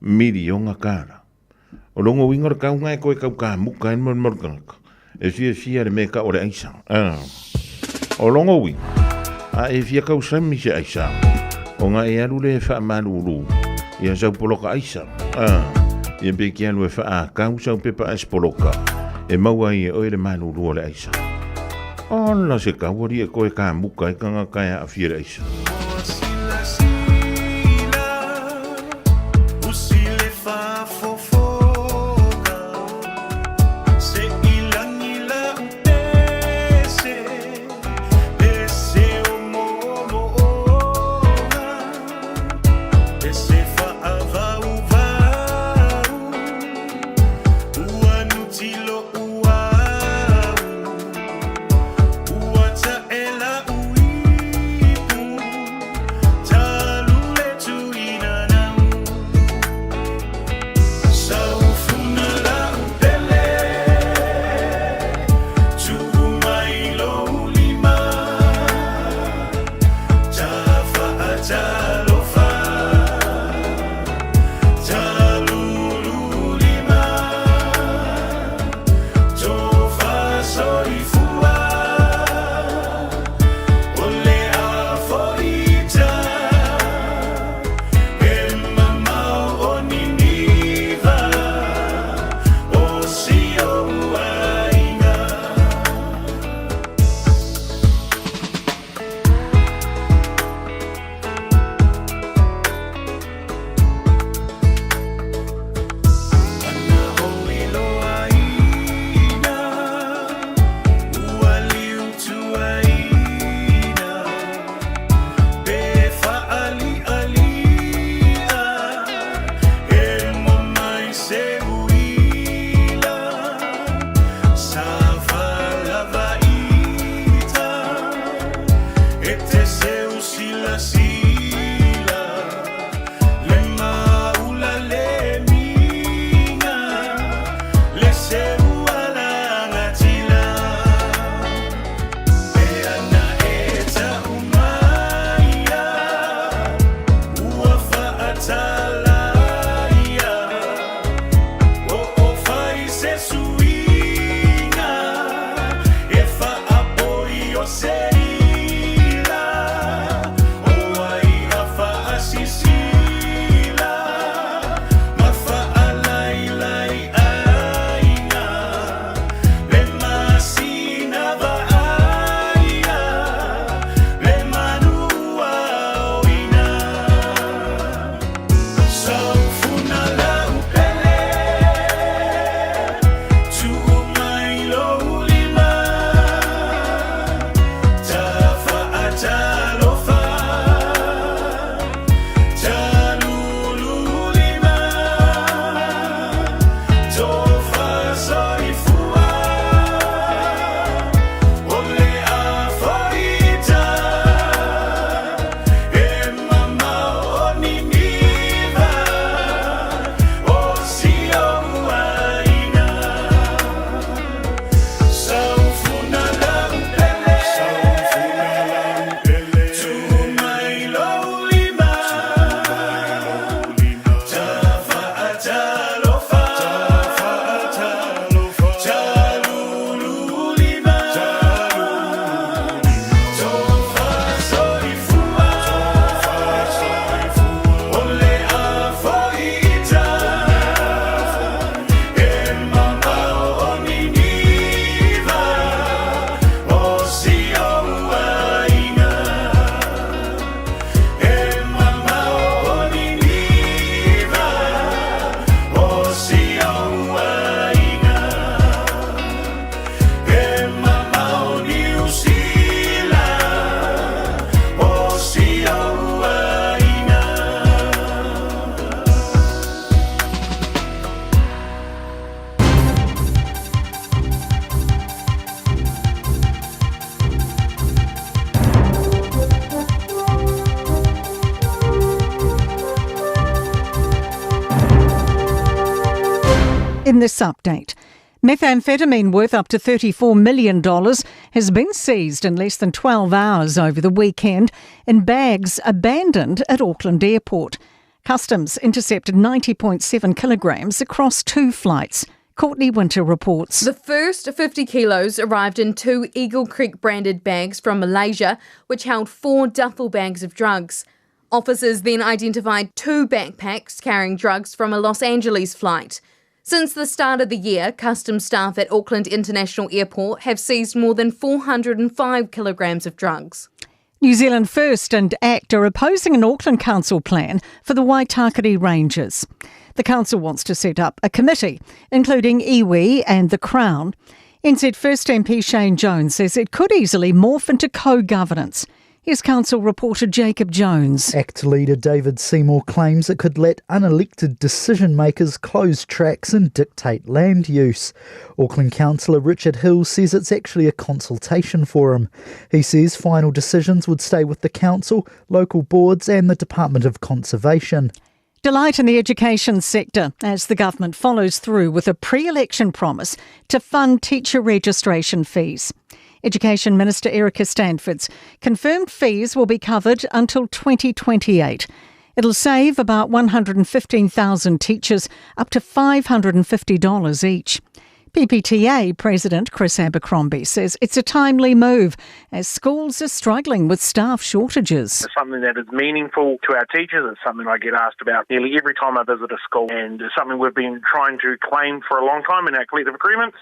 miliona tala. O lona uiga o le kauga e toe taukamuka ai le molimoli tagata e fiafia i le mea e tau o le aisa. O lona uiga, a e fia tausami se aisa, ona e alu lea e faamalulu ia sau poloka aisa. Ia pe ke alu e faakau sau pepa aisa poloka, e maua ai e oe le malulu o le aisa. Ola se kau alii e koe kamuka ai tagata e aafia i le aisa. In this update, methamphetamine worth up to $34 million has been seized in less than 12 hours over the weekend in bags abandoned at Auckland Airport. Customs intercepted 90.7 kilograms across two flights. Courtney Winter reports. The first 50 kilos arrived in two Eagle Creek branded bags from Malaysia, which held four duffel bags of drugs. Officers then identified two backpacks carrying drugs from a Los Angeles flight. Since the start of the year, customs staff at Auckland International Airport have seized more than 405 kilograms of drugs. New Zealand First and ACT are opposing an Auckland Council plan for the Waitakere Ranges. The council wants to set up a committee, including iwi and the Crown. NZ First MP Shane Jones says it could easily morph into co-governance. Here's council reporter Jacob Jones. ACT leader David Seymour claims it could let unelected decision makers close tracks and dictate land use. Auckland councillor Richard Hill says it's actually a consultation forum. He says final decisions would stay with the council, local boards and the Department of Conservation. Delight in the education sector as the government follows through with a pre-election promise to fund teacher registration fees. Education Minister Erica Stanford's confirmed fees will be covered until 2028. It'll save about 115,000 teachers up to $550 each. PPTA President Chris Abercrombie says it's a timely move as schools are struggling with staff shortages. It's something that is meaningful to our teachers. It's something I get asked about nearly every time I visit a school, and it's something we've been trying to claim for a long time in our collective agreements.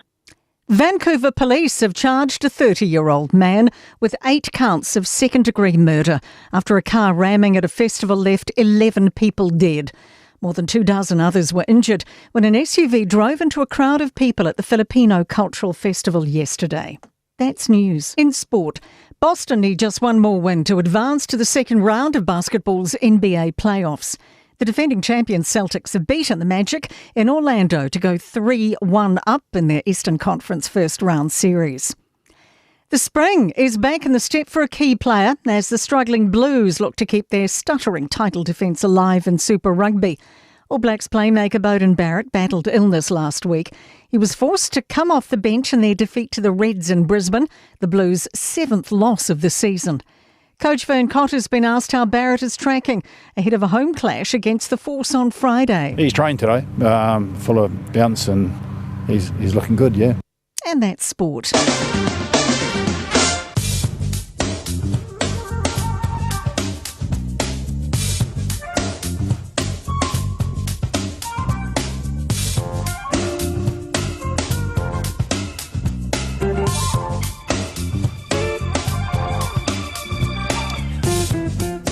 Vancouver police have charged a 30-year-old man with 8 counts of second-degree murder after a car ramming at a festival left 11 people dead. More than 24 others were injured when an SUV drove into a crowd of people at the Filipino Cultural Festival yesterday. That's news. In sport, Boston need just one more win to advance to the second round of basketball's NBA playoffs. The defending champion Celtics have beaten the Magic in Orlando to go 3-1 up in their Eastern Conference first round series. The spring is back in the step for a key player as the struggling Blues look to keep their stuttering title defence alive in Super Rugby. All Blacks playmaker Beauden Barrett battled illness last week. He was forced to come off the bench in their defeat to the Reds in Brisbane, the Blues' 7th loss of the season. Coach Vern Cotter's been asked how Barrett is tracking ahead of a home clash against the Force on Friday. He's trained today, full of bounce, and he's looking good, yeah. And that's sport.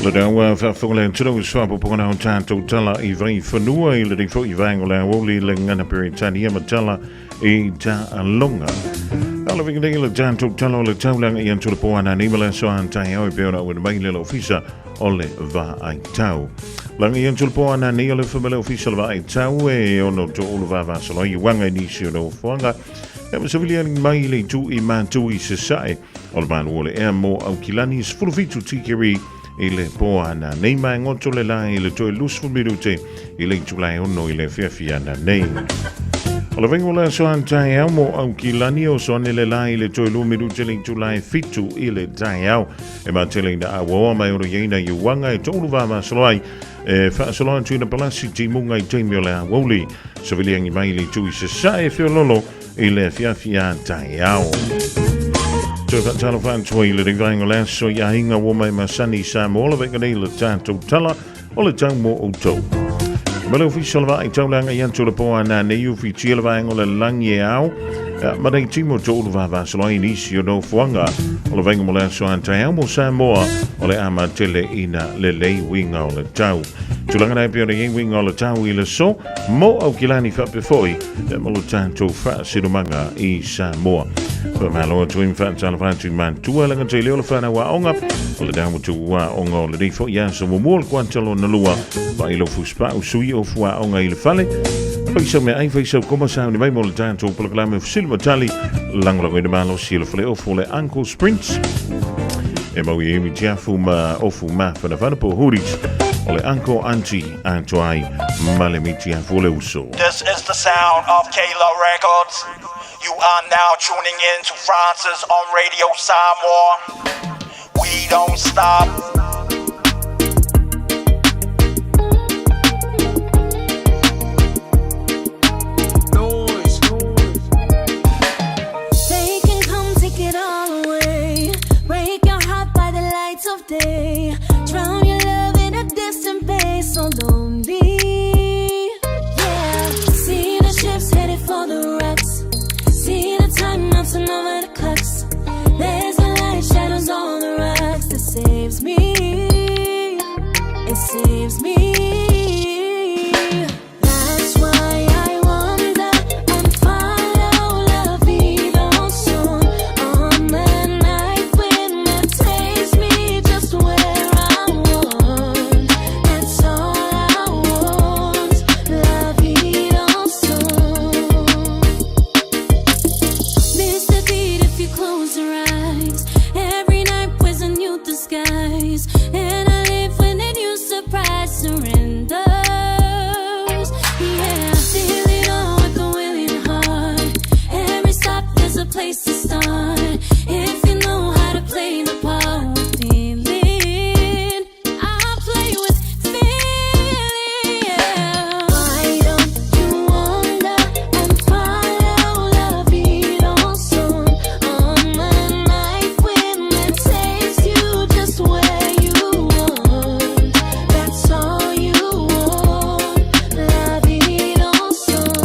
Le tau faafofoga le atunuu i soapopoga o tatou tala i vaifanua i lenei foi vaega o le aoauli le gagana Peretania ma tala i taaloga. A le vinginei le tatou tala o le taulaga i atu le po anani ma le aso a taeao e pei ona auina mai le le ofisa o le Vaaitau. Laga i atu le po anani o le fa ma le ofisa o le Vaaitau e ono toulu vavasolo ai uaga i nisi o nofoaga e masaviliani mai le itu i matu i sasae o le malu o le ea mo Aukilani 17 tikeri i le po ana nei mai ngoto le la i le toe 20 minute i le itula e 6 i le afiafi ana nei. O le vainga o le aso a taeao mo Aukilani o soane le la i le toe 2 minute le itula e 7 i le taeao. E matele ina awaoa mai oro iaina i uaga e toulu vamasolo ai e faasolo atu ina palasi timuga i taimi o le aoauli. Saviliangi mai le itu i sasae feololo i le afiafi a taeao. Toe faatalofa atu ai i le vaenga o le aso i aiga ua mai masani i Samoa la vaega nei le tatou tala o le tau mo outou. Ma le ofisa o le vaai taulaga i atu le po ana nei u fitia le vaenga o le langi e ao ma nei timo toulu vavasolo ai nisi o nofoaga o le vaenga mo le aso a taeao mo Samoa o le a matele ina lelei uiga o le tau. Tulaga nei pei ona i ai uiga o le tau i le so mo Aukilani faapea foi mo lo tatou faasinomaga i Samoa. Faamalo atu ai ma faatalofa atu i matua laga te leo o le whanau aoga o le damutu aoga o lenei foi aso muamua o le kuata lona lua vaai lo fuspau sui o fua aoga i le fale faisau mea ai faisau koma sauni mai mo le tatou polokalame o fesili ma tali lagolagoina malosi e le faleofo o le Uncle Sprints e mau i emi tiafu ma ofu mafanafana po hoodies. O le Uncle Auntie atoa ai ma le miti a fule uso. This is the sound of Kayla Records. You are now tuning in to Francis on Radio Samoa. We don't stop. They can come take it all away. Break your heart by the lights of day. Drown your love in a distant bay. So lonely. Yeah. See the ships headed for the rocks. See the time melting over the clocks. There's a light shadows on the rocks that saves me. It saves me. That's why I wonder and follow la vida soon on the night when it takes me just where I want. That's all I want. La vida soon. Miss the beat if you close your eyes. Every night wears a new disguise, and I live when a new surprise surrenders. Yeah, feel it all with a willing heart. Every stop there's a place to start. If you know how to play the part with feeling, I play with feeling. Yeah. Why don't you wonder and follow la vida soon on the night when it takes you just where you want. That's all you want. La vida soon.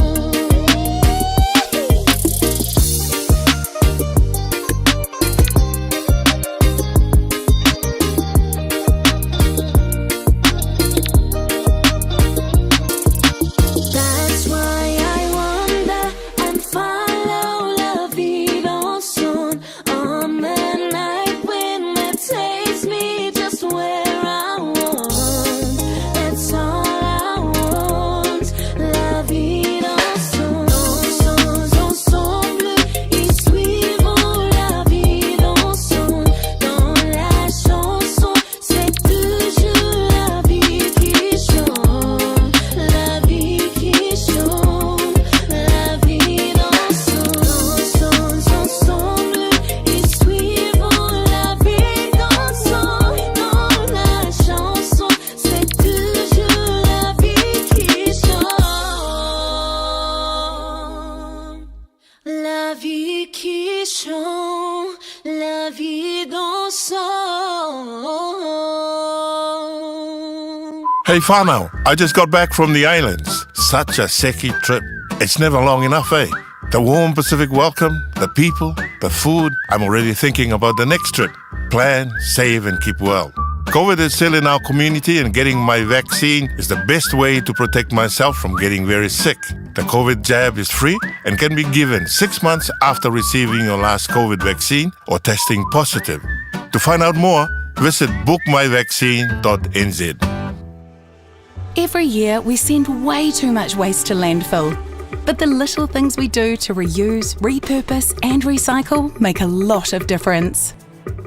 That's why I wonder and follow la vida soon on the night when it takes me just where I want. That's all I want. La vida soon. Ensemble, ils suivent la vida soon. Dans la chanson, c'est toujours la vie qui chante. La vie qui chante, la vie dansante, ensemble, ils suivent la vie dansante. Dans la chanson, c'est toujours la vie qui chante. La vie qui chante, la vie dansante. Hey whānau, I just got back from the islands. Such a seki trip. It's never long enough, eh? The warm Pacific welcome, the people, the food. I'm already thinking about the next trip. Plan, save, and keep well. COVID is still in our community, and getting my vaccine is the best way to protect myself from getting very sick. The COVID jab is free and can be given six months after receiving your last COVID vaccine or testing positive. To find out more, visit bookmyvaccine.nz. Every year, we send way too much waste to landfill. But the little things we do to reuse, repurpose, and recycle make a lot of difference.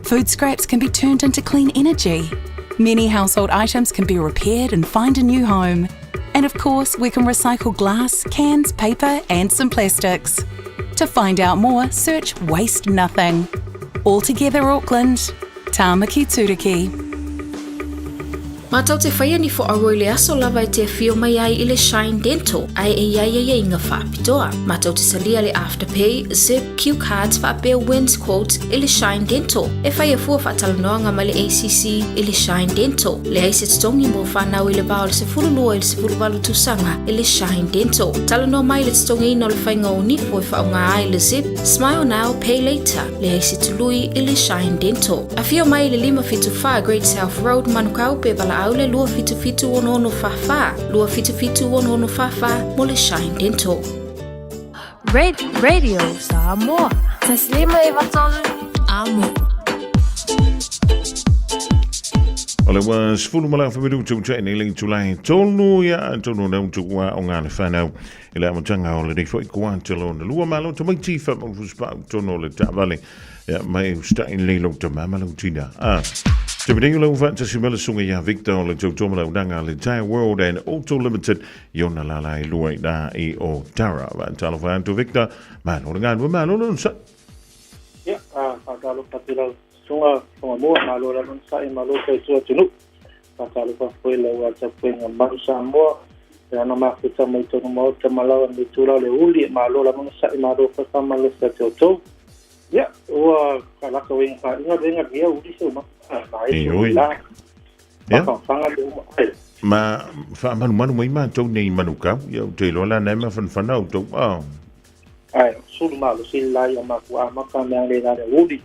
Food scraps can be turned into clean energy. Many household items can be repaired and find a new home. And of course, we can recycle glass, cans, paper, and some plastics. To find out more, search Waste Nothing. All together, Auckland. Tāmaki Turuki. Mātou te whaia ni fo aua i le aso lava e te awhio mai ai i le Shine Dental ai e iai ai inga whaapitoa. Mātou te salia le Afterpay, Zip, Q Cards whaapea Wins Quotes i le Shine Dental. E whaia fua whaatalanoanga mai le ACC i le Shine Dental. Le ai se totongi mo whanau i le vao le 12 i le 18 tausaga i le Shine Dental. Talanoa mai le totogiina o le faiga o nifo e faaaoga ai le Zip, Smile Now, Pay Later, leai se tului i le Shine Dental. Afio mai i le 574 Great South Road, Manukau, pe valaau le 277 6644, 277 6644 mo le Shine Dental. Radio Samoa. Taslima e vatolu. Amo. O le ua sefulu ma le afa minutu ua nei le itula e tolu ia atonu na utu ua o ngā le whanau i le amataga o lenei foi kuata lona lua malo tamaiti whamau fuspau tono o le taavale ia mai ustai lei lou tama ma lou tina. Ah. Te Mene lau faatasi mai le susuga ia Victor o le tautua ma le auaunaga a le Tire World and Auto Limited i ona lala e lua i na i Otara. Faatalofa atu Victor, malo le galue, malo le onosai. Ia, faatalofa atu i lau susuga Tongamua, malo le onosai, malo le tautua atunuu. Faatalofa foi i lau tapuaiga malu Samoa, e ana mafuta mai tonu maota ma lawa nei tula o le uli, malo le onosai, malo foi faamalosi ia te outou. Ia, ua kalaka wenga fa inga wenga ia uli se uma. Ma e oi. La. Whakawhanga le uma. Ai. Ma whaamanumanu mai mātou nei Manukau, ia o te iloa la nei mawhanawhana o tau. Ah. Ai, sulu malo si la ia ma ku a maka mea le la le uli.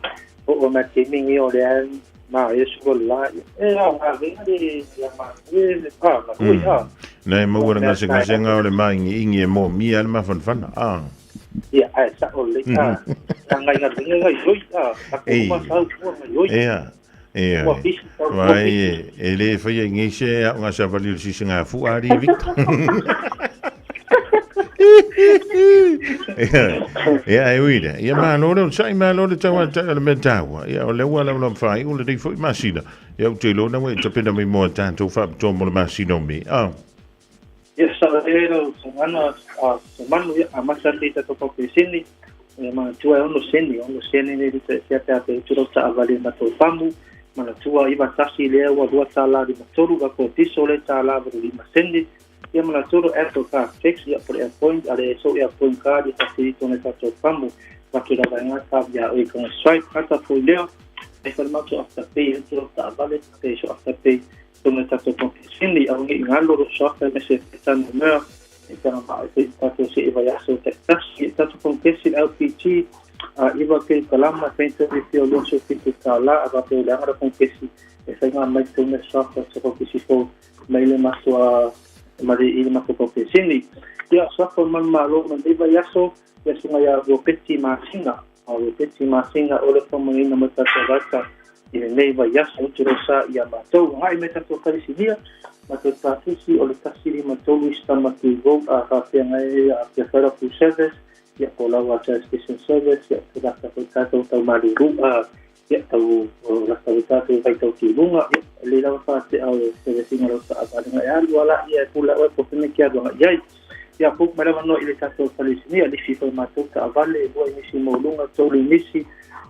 O o ma te mingi o le an ma e su la. E a ma venga le ia ma e a ma ui a. Nei maua le ngase ngase ngā o le maingi ingi e mō mia le mawhanawhana. Ah. Ia, ai sa o le a. Ngai ngai ngai ngai yoi a. Aku uma sau ua ngai yoi. Ea. Ea. Ua fisi sau ua Vai fisi. e le whaia i ngeise a o ngā sawali o le sisi ngā fu ari Victor. Ea, ea e uira. Ia malo le sai malo le tau ata o le mea taua. Ia o le ua lau lau whai o le rei foi masina. Ia o te lona ue tapena mai moa tātou whaapitoa mo le masina o me. Ah. Ia sa e lau sangana a se manu ia a masa li ta topo pe sini e ma tua e ono seni ono seni ne li te sia te ate turo ta avale ma to pamu mana tua iwa tasi le ua lua tā la lima tolu va ko tiso le tā la valu lima seni ia mana tolu Apple Car Tax ia por Air Point ale so Air Point Card ia tasi tone ta to pamu va ki rava ngā tā ia oi konga swipe kata fo leo e whare matu after pay turo ta avale te so after pay tona tatou kompesini au ngi ngalo ro sofa me se tana mea e tana ma e tatou se iwa yaso te tasi e tatou kompesi LPG a iwa ke kalama fenta i fio lo so fitu ta la a va pe le angara kompesi e whainga mai tona sofa se kompesi fo mai le matua ma le i le matua kompesini ia sofa man malo man iwa yaso ia sunga ia ro peti masinga a ro peti masinga o le whamanina ma tatou rata i lenei vaiaso o te rosa ia mātou. Ngai me tatou Kalisinia, ma te tātusi o le tasiri ma tolu i Stamati Road a whapea ngai a te whaira full service, ia ko lau a station service, ia te rata ko tātou tau maruru, a ia tau rata ko tātou vai tau ki lunga, ia le lawa wha te au e service inga rau ta avalenga e alu ala ia e pula oe po pene ki alu iai. Ia puk mai lava no i le tātou Kalisinia, li fifa mātou ta avale, lua i nisi mo lunga, tolu i nisi,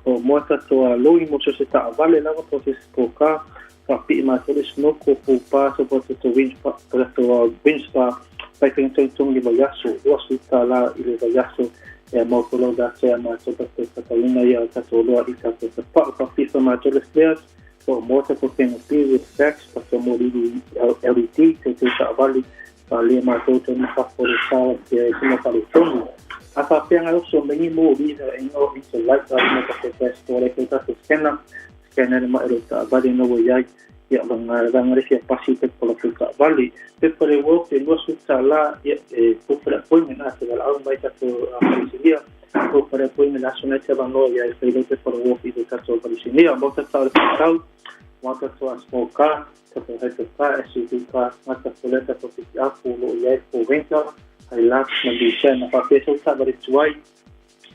o moa tātou a loi mo so se ta avale lava po se po ka ka pi ma tole snoko po pa so po to wind pa po to wind spa pai pe tong tong li vaiaso o su ta la i le vaiaso e mo ko lo da se ma to ta ta ta una ia ta to lo i ta ta pa ka fi fa ma tole flares o mo ta ko pe no pi with facts pa to mo li LED te te ta avale pa le ma to to ma fa po le sa te te ma pa le tonu a fa pea ngai oso mengi mo li na e no i te like a mo ta te test o le ta te scanner scanner ma ero ta vale no ia ia vanga vanga le fia pasi te pola te ta vale pe pare wo te no su ta la ia e po pare appointment a te vala au mai ta to a palisinia po pare appointment a sona te vanga ia e whailo te pola wo i te ta to palisinia mo ta ta le tau mo ta to a small car ta to hai te car SUV car ngata poleta to piki apu lo ia e po venta ai la ma di se na fa peso ta vare tuai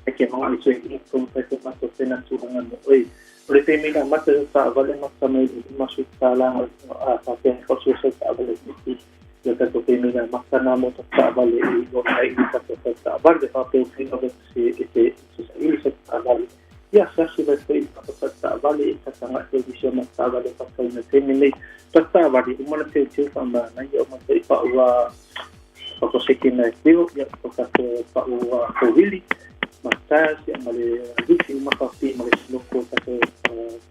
e ke mga i tui i kong pe te mato pena turanga mo oi o le te mina mata ta vale mata mai i masu ta la a fa pe ko su se ta vale i ia ta to te mina mata na mo ta vale i o ai i ta to ta vale fa pe o no se e te se i se ta vale ia sa se vai foi ta ta vale i ta tanga te di se mata vale pa ta na te nei ta ta vale o mana te te fa ma na ia o ma te pa ua ko se ke na teo ia ko ka to pa ua ko wili ma ta se ma le lufi ma ka pi ma le sloko ta to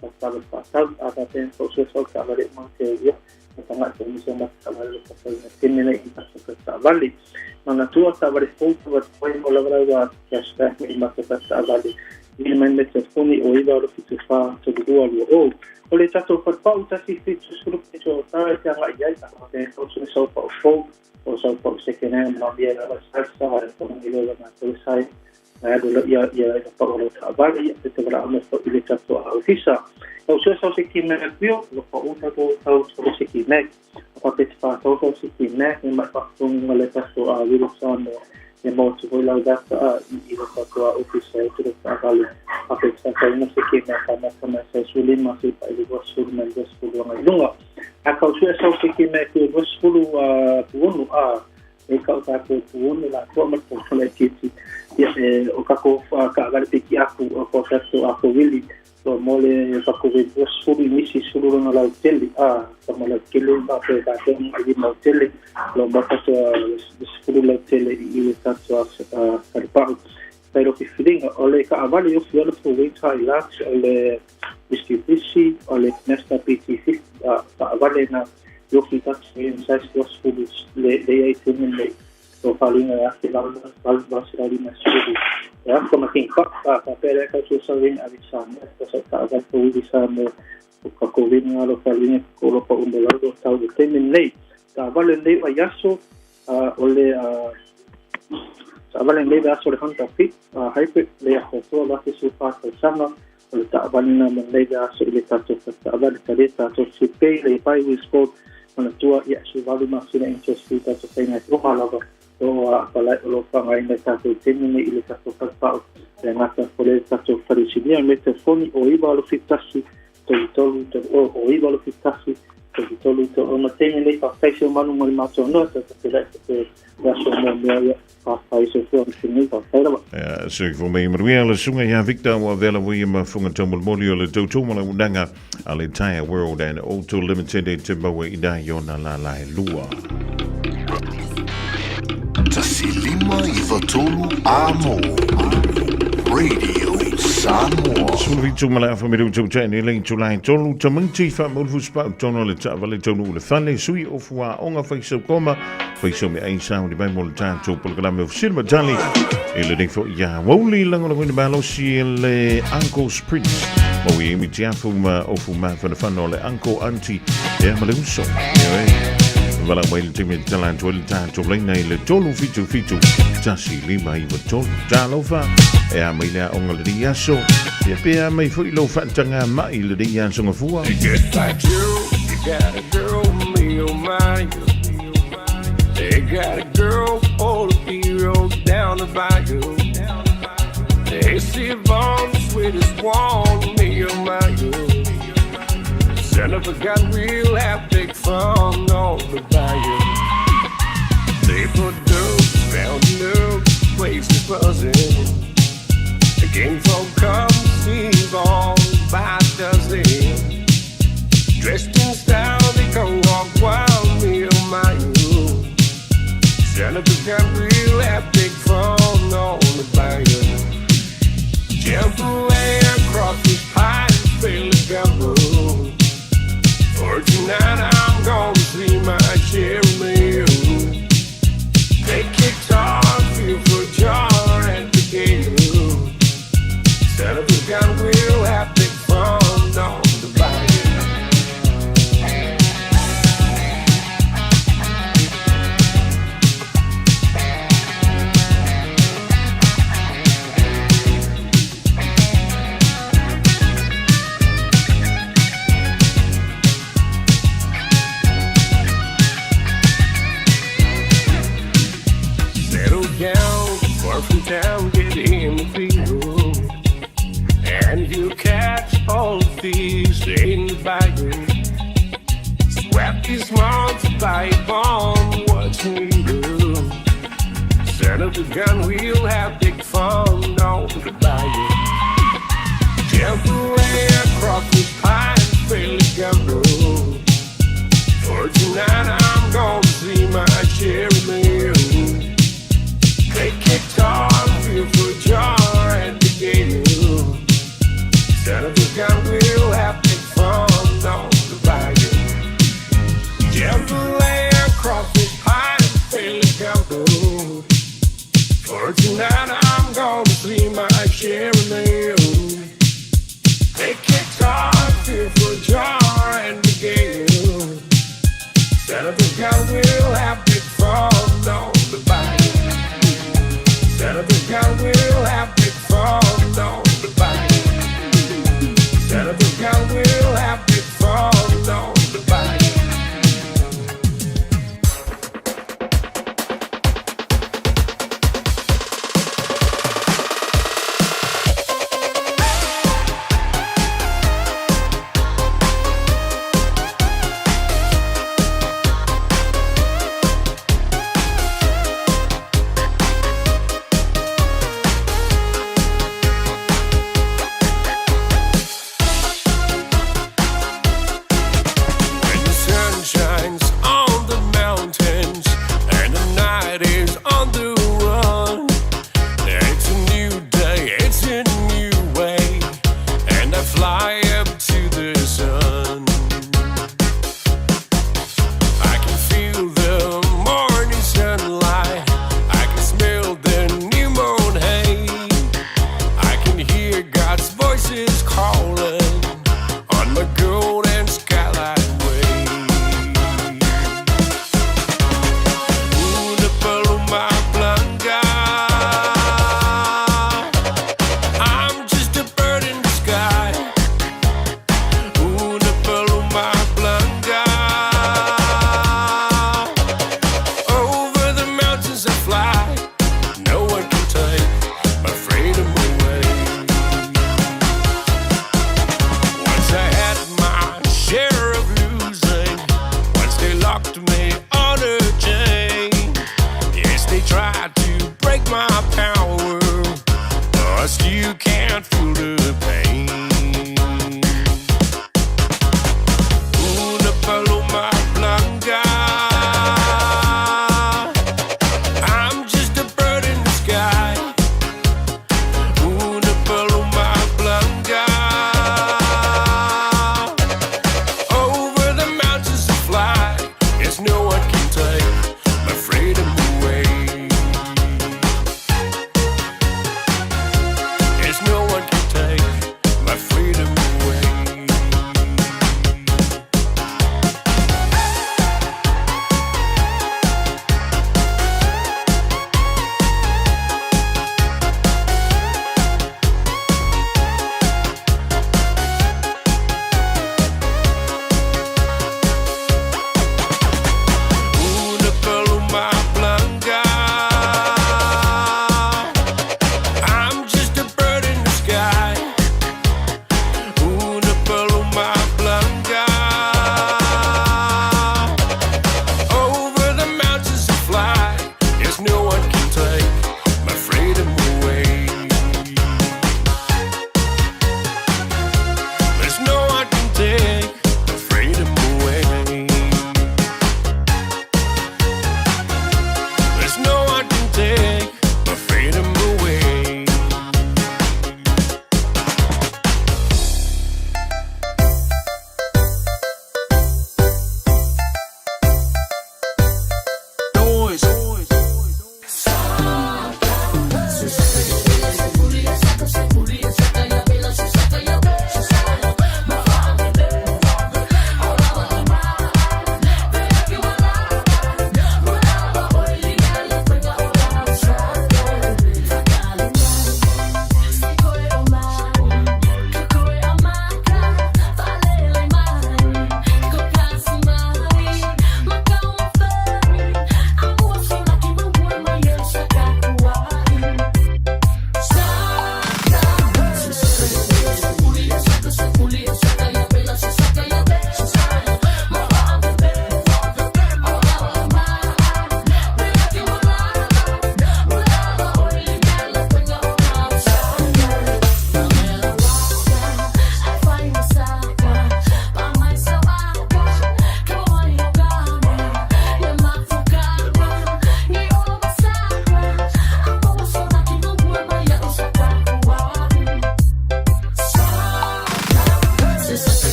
ta ta ta ta a ta ten ko se so ka vale ma te ia ta nga te mi se ma ta vale ka ta na te me i ta so ta vale ma na tua ta vale fo ta vale mo la vale wa cash back me ma ta ta vale i mai me te foni o iwa ro fitu fa to lua lua o o le tatou whatpau tasi fitu suru pito o tā e te anga i ai ta te ko se so pa o o sau pau second hand ma bia la sa sa ha ko ni lo na to sai na do ia ia ia pa o ta vale ia te wala mo fo ile ta to a ofisa o se so se ki me pio lo pa o ta to tau so se ki me pa te pa to so se ki me ni ma pa to ni le ta so a viro sa mo E maua atu foi lau data i lo tatou ofisa e atu lau taavale faafetasataina se keme a kamaka mai sai 15 seia paʻai le 20 mai le 20 agai i luga. A kau sue sau se keme e 20 puʻuono a e kau tatou puʻuono la atoa ma le puʻuono laitiiti ia e o takou taavale pikiapu o ko tatou afouili Ua mo le fakovi 20 i nisi 10 lona lautele a tama lautele ma pe faapea ma ai mautele lo mo tatou 10 lautele i le tatou falepau. Fai lo filiga o le taavale ofi ala fo wei tai lats o le Mitsubishi o le Mazda BT50 a taavale na yofi tatou i size 20 le le ai tene nei o faaluina e afe 850. E afa ma king fa a faapea lea kau suasauina ave Samoa e sa taavale fauili Samoa o kakou vina lo faaluina ko lo pa umo lau tau le taimi nei. Taavale nei o aso o le taavale nei aso le Honda Fit hybrid le aho toa la te su fa tausaga o le taavale na ma nei aso i le tatou taavale tale tatou se pei le pai with sport manatua ia su valu masina interest free tatou faiga o lava o a palai o lo whangaina tatou temi nei i le tatou falepau le gata o le tatou falesinia me telefoni o 9 8 7 1 3 3 o 9 8 7 1 3 3 o ma taimi nei faafetai se manu ma le matou noa tatou pelai te le aso mo mea ia faafetai soifua ma nei faafetai lava. Se fo mei manuia le suga ia Victor ua vela ui ma funga taumolimoli o le tautu ma le unaga a le Tire World and Auto Limited e te maua i nā iona la la e lua. 1 5 9 a mo. Radio Samoa. 17 ma le afa miru tau tau ni le tulai tolu taminti fa mulfu spa tono le ta vale tonu le fale sui o fua onga fai sau koma fai sau me ai sau ni mai mo le tatou polokalame o fesili ma tali i le nei foi ia wauli lagolagoina malosi e le Uncle's Prince ma ui emi tiafu ma ofu mafanafana o le Uncle Auntie ia ma le uso ia e vala mai le taimi tala atu ai le tatou laina i le 377 1593. Talofa e a mai le aoga lenei aso ia pe a mai foi lou faataga ma'i lenei aso gafua. Just like you, you got a girl, me oh my. They got a girl, all the heroes down the bayou. They see Yvonne, the sweetest one, me oh my. Son of a gun, we'll have big fun on the bayou. They put dope round the new place is buzzing. The game folk come see Yvonne by dozen. Dressed in style, they go walk wild, me oh my. Son of a gun, we'll have big fun on the bayou. Jump away across this pine, fill the gumbo. For tonight I'm gonna see my Jeremy. Take guitar, feel for jar at the gate. Son of a gun, we'll have big fun on the bayou. Settle down, far from town, get in the field. And you catch all the fish in the bayou. Sweat these months by bomb, what we do. Son of a gun, we'll have big fun on the bayou. Jump away across the pine, fill the gumbo. For tonight I'm gonna see my Jeremy. Take guitar, feel for jar at the gate. Son of a gun, we'll have big fun on the bayou. Jump away across this pine, fill the gumbo. For tonight I'm gonna see my Jeremy. Take guitar, feel for jar at the gate. Son of a gun, we'll have big fun on the bayou. Son of a gun, we'll have big fun on the bayou. Son of a gun, we'll have big fun on the bayou.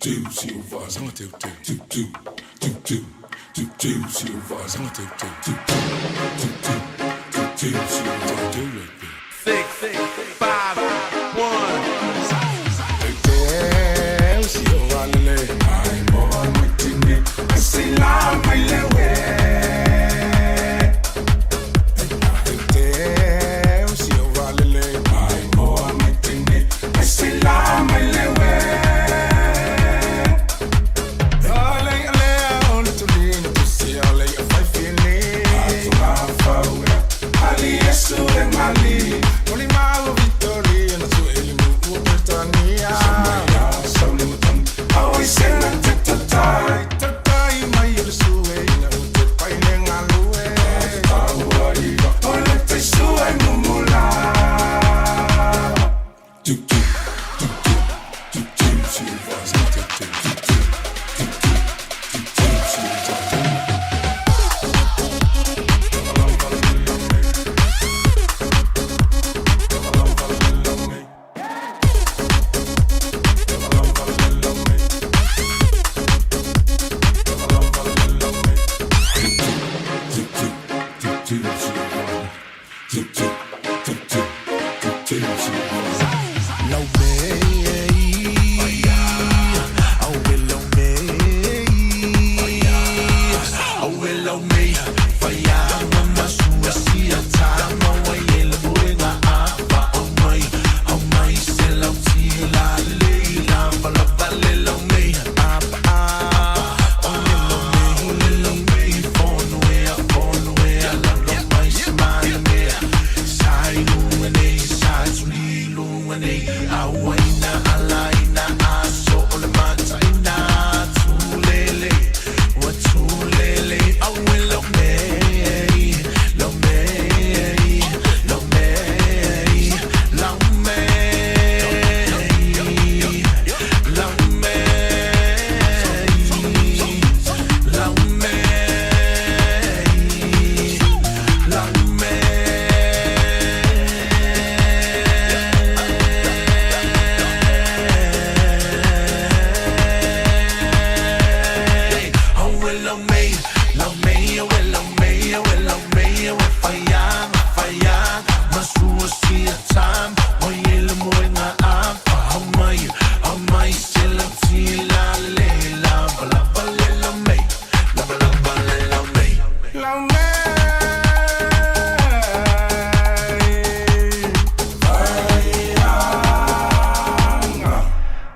Six, five, one.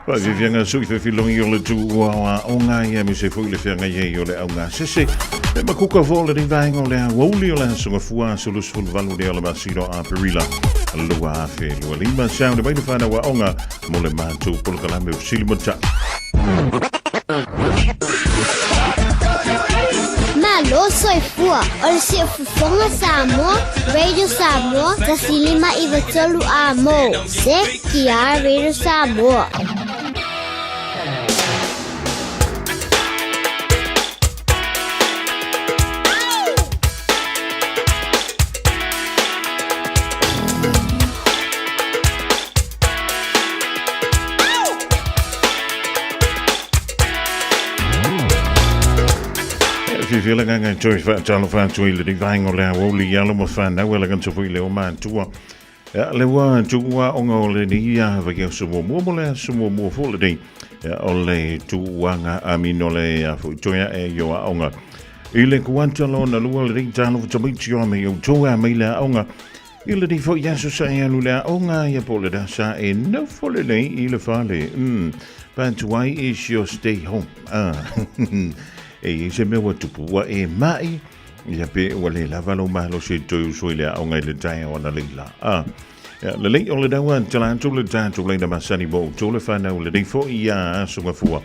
Faafiafiaga sui fefilogi o le tuuaoaoga ia me se foi le feagai ai o le augasese e makuka fo le vaega o le aoauli o le aso gafua aso 28 lea o le masina o Aperila 2025. Sound mai le whanau aoga mo le matou polokalame o Silimatai. Malo soifua o le Siufofoga Samoa, Radio Samoa, 105 93 A mo. ZTR Radio Samoa. Fiafia le agaga e toe faatalofa atu i lenei vaega o le aoauli i alo ma fanau e lagata foi le o matua. Ia, le ua tuuaoga o lenei ia vaiaso muamua mo le aso muamua foi lenei. Ia, o le tuuaga amino le ia foi toe ae i o aoga. I le kuata lona lua lenei talofa tamaiti o me outou a mai le aoga. I lenei foi aso sa e alu le aoga ia po le sa e nofo lelei i le fale. But why is your stay home? Ah. E i se mea ua tupu ua e mai ia pe ua le lava lou malosi e toe uso i le aoga i le taeao analeila. Ah. Ia, lelei o le daua tala atu le tatou laina masani mo outou le whanau lenei foi ia aso gafua.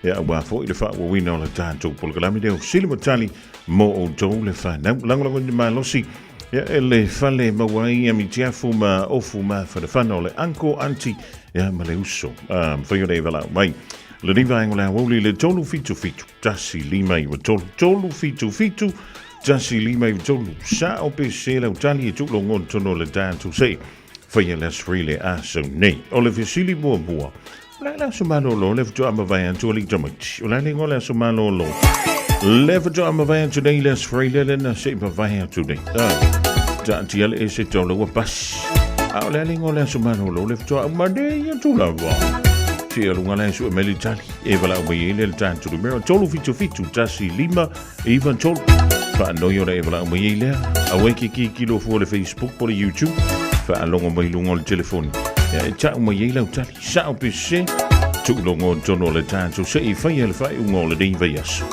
Ia, aua foi le faaauauina o le tatou polokalame lea o Sili ma Tali mo outou le whanau. Lagolago ni malosi ia, e le fale maua ai ia mitiafu ma ofu mafanafana o le uncle, auntie ia, ma le uso. Ah, mawhai o le walau mai. Lenei vaega o le aoauli le 377 159 377 159 sao pe se lau tali e tuulogo tonu o le tatou se faia le aso Faraile aso nei. O le fesili muamua, O le a le aso malolo le faatoa mavae atu alii tamaiti? O le a le igoa o le aso malolo le faatoa mavae atu nei le Aso Faraile lena se i mavae atu nei? Taatia le ese taula ua pasi. A o le a le igoa o le aso malolo le faatoa uma nei atu lava? Se aluga la e sue mai le tali e valaau mai ai le le tatou numera 377 15 93. Faanoi o le e valaau mai ai lea. Aua e ke kikilo fua le Facebook po le YouTube. Faalogo mai luga o le telefoni. Ia e tau mai ai lau tali. Sao pe sese, tuulogo i totonu o le tatou se i faia le faaiuga o lenei vaiaso.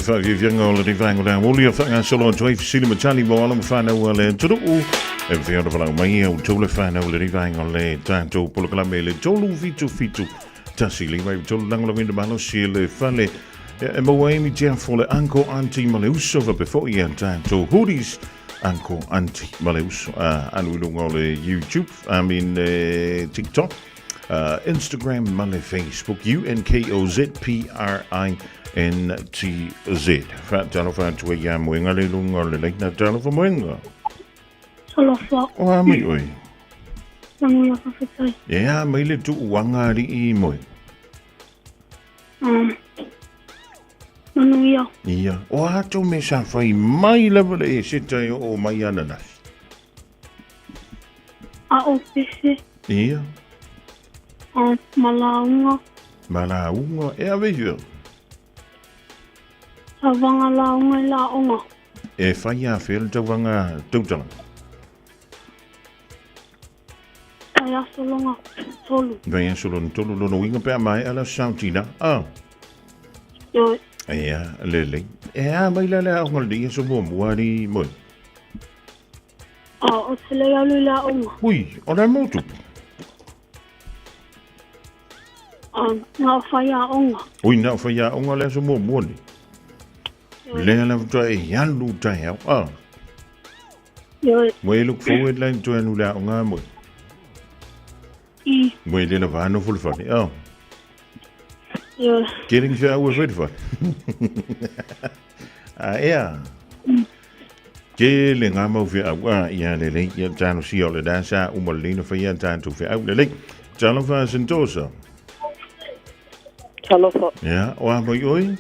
Whaafiafiaga o lenei vaega o le aoauli a faagasolo atu ai fesili ma tali mo alo ma fanau a le atunuu. E mafai ona valaau mai e outou le fanau i lenei vaega o le tatou polokalame i le 377 1 5 3 lagolagoina malosi e le fale e maua ai ni tiafo le uncle, auntie ma le uso faapea foi a tatou hoodies uncle, auntie ma le uso. Alu i luga o le YouTube, I mean TikTok. Instagram ma le Facebook U-N-K-O-Z-P-R-I-N-T-Z. Faatalofa atu ai ia Moenga le luga o le laina. Talofa Moenga. Talofa. O a mai oe? Manuia faafetai. E a mai le tuuaga alii moe? Manuia. Ia. O a tou mea sa fai mai lava le eseta e oo mai ananafi? A o pese. Ia. A malauga. Malauga. E ave hea? Tauvaga lauga i laoga. E fai a fea le tauvaga tautalaga? Vaiaso lona tolu. Vaiaso lona tolu, lona uiga pe a maea le Aso Sa o Tina. Ah. Ioe. Ia, lelei. E a mai la le aoga lenei aso muamua alii Moe? Ah, ou te le i alu i le aoga. Ui, o le a mo tupu? Ah, na o faiaoga. Ui, na o faiaoga le aso muamua nei. Lea lava toa e alu taeao. Ah. Ioe. Mo e look forward la i toe alu le aoga moe. I. Mo e le lava nofo le fale. Ah. Ioe. Getting whia ua whai whai. Ah, ea. Ke le ngā mau whia au a ia le lei ia tāno sia o le dāsa uma le leina whai ia tātou whia au le lei. Talofa Sentosa. Talofa. Ia, o a mai oi?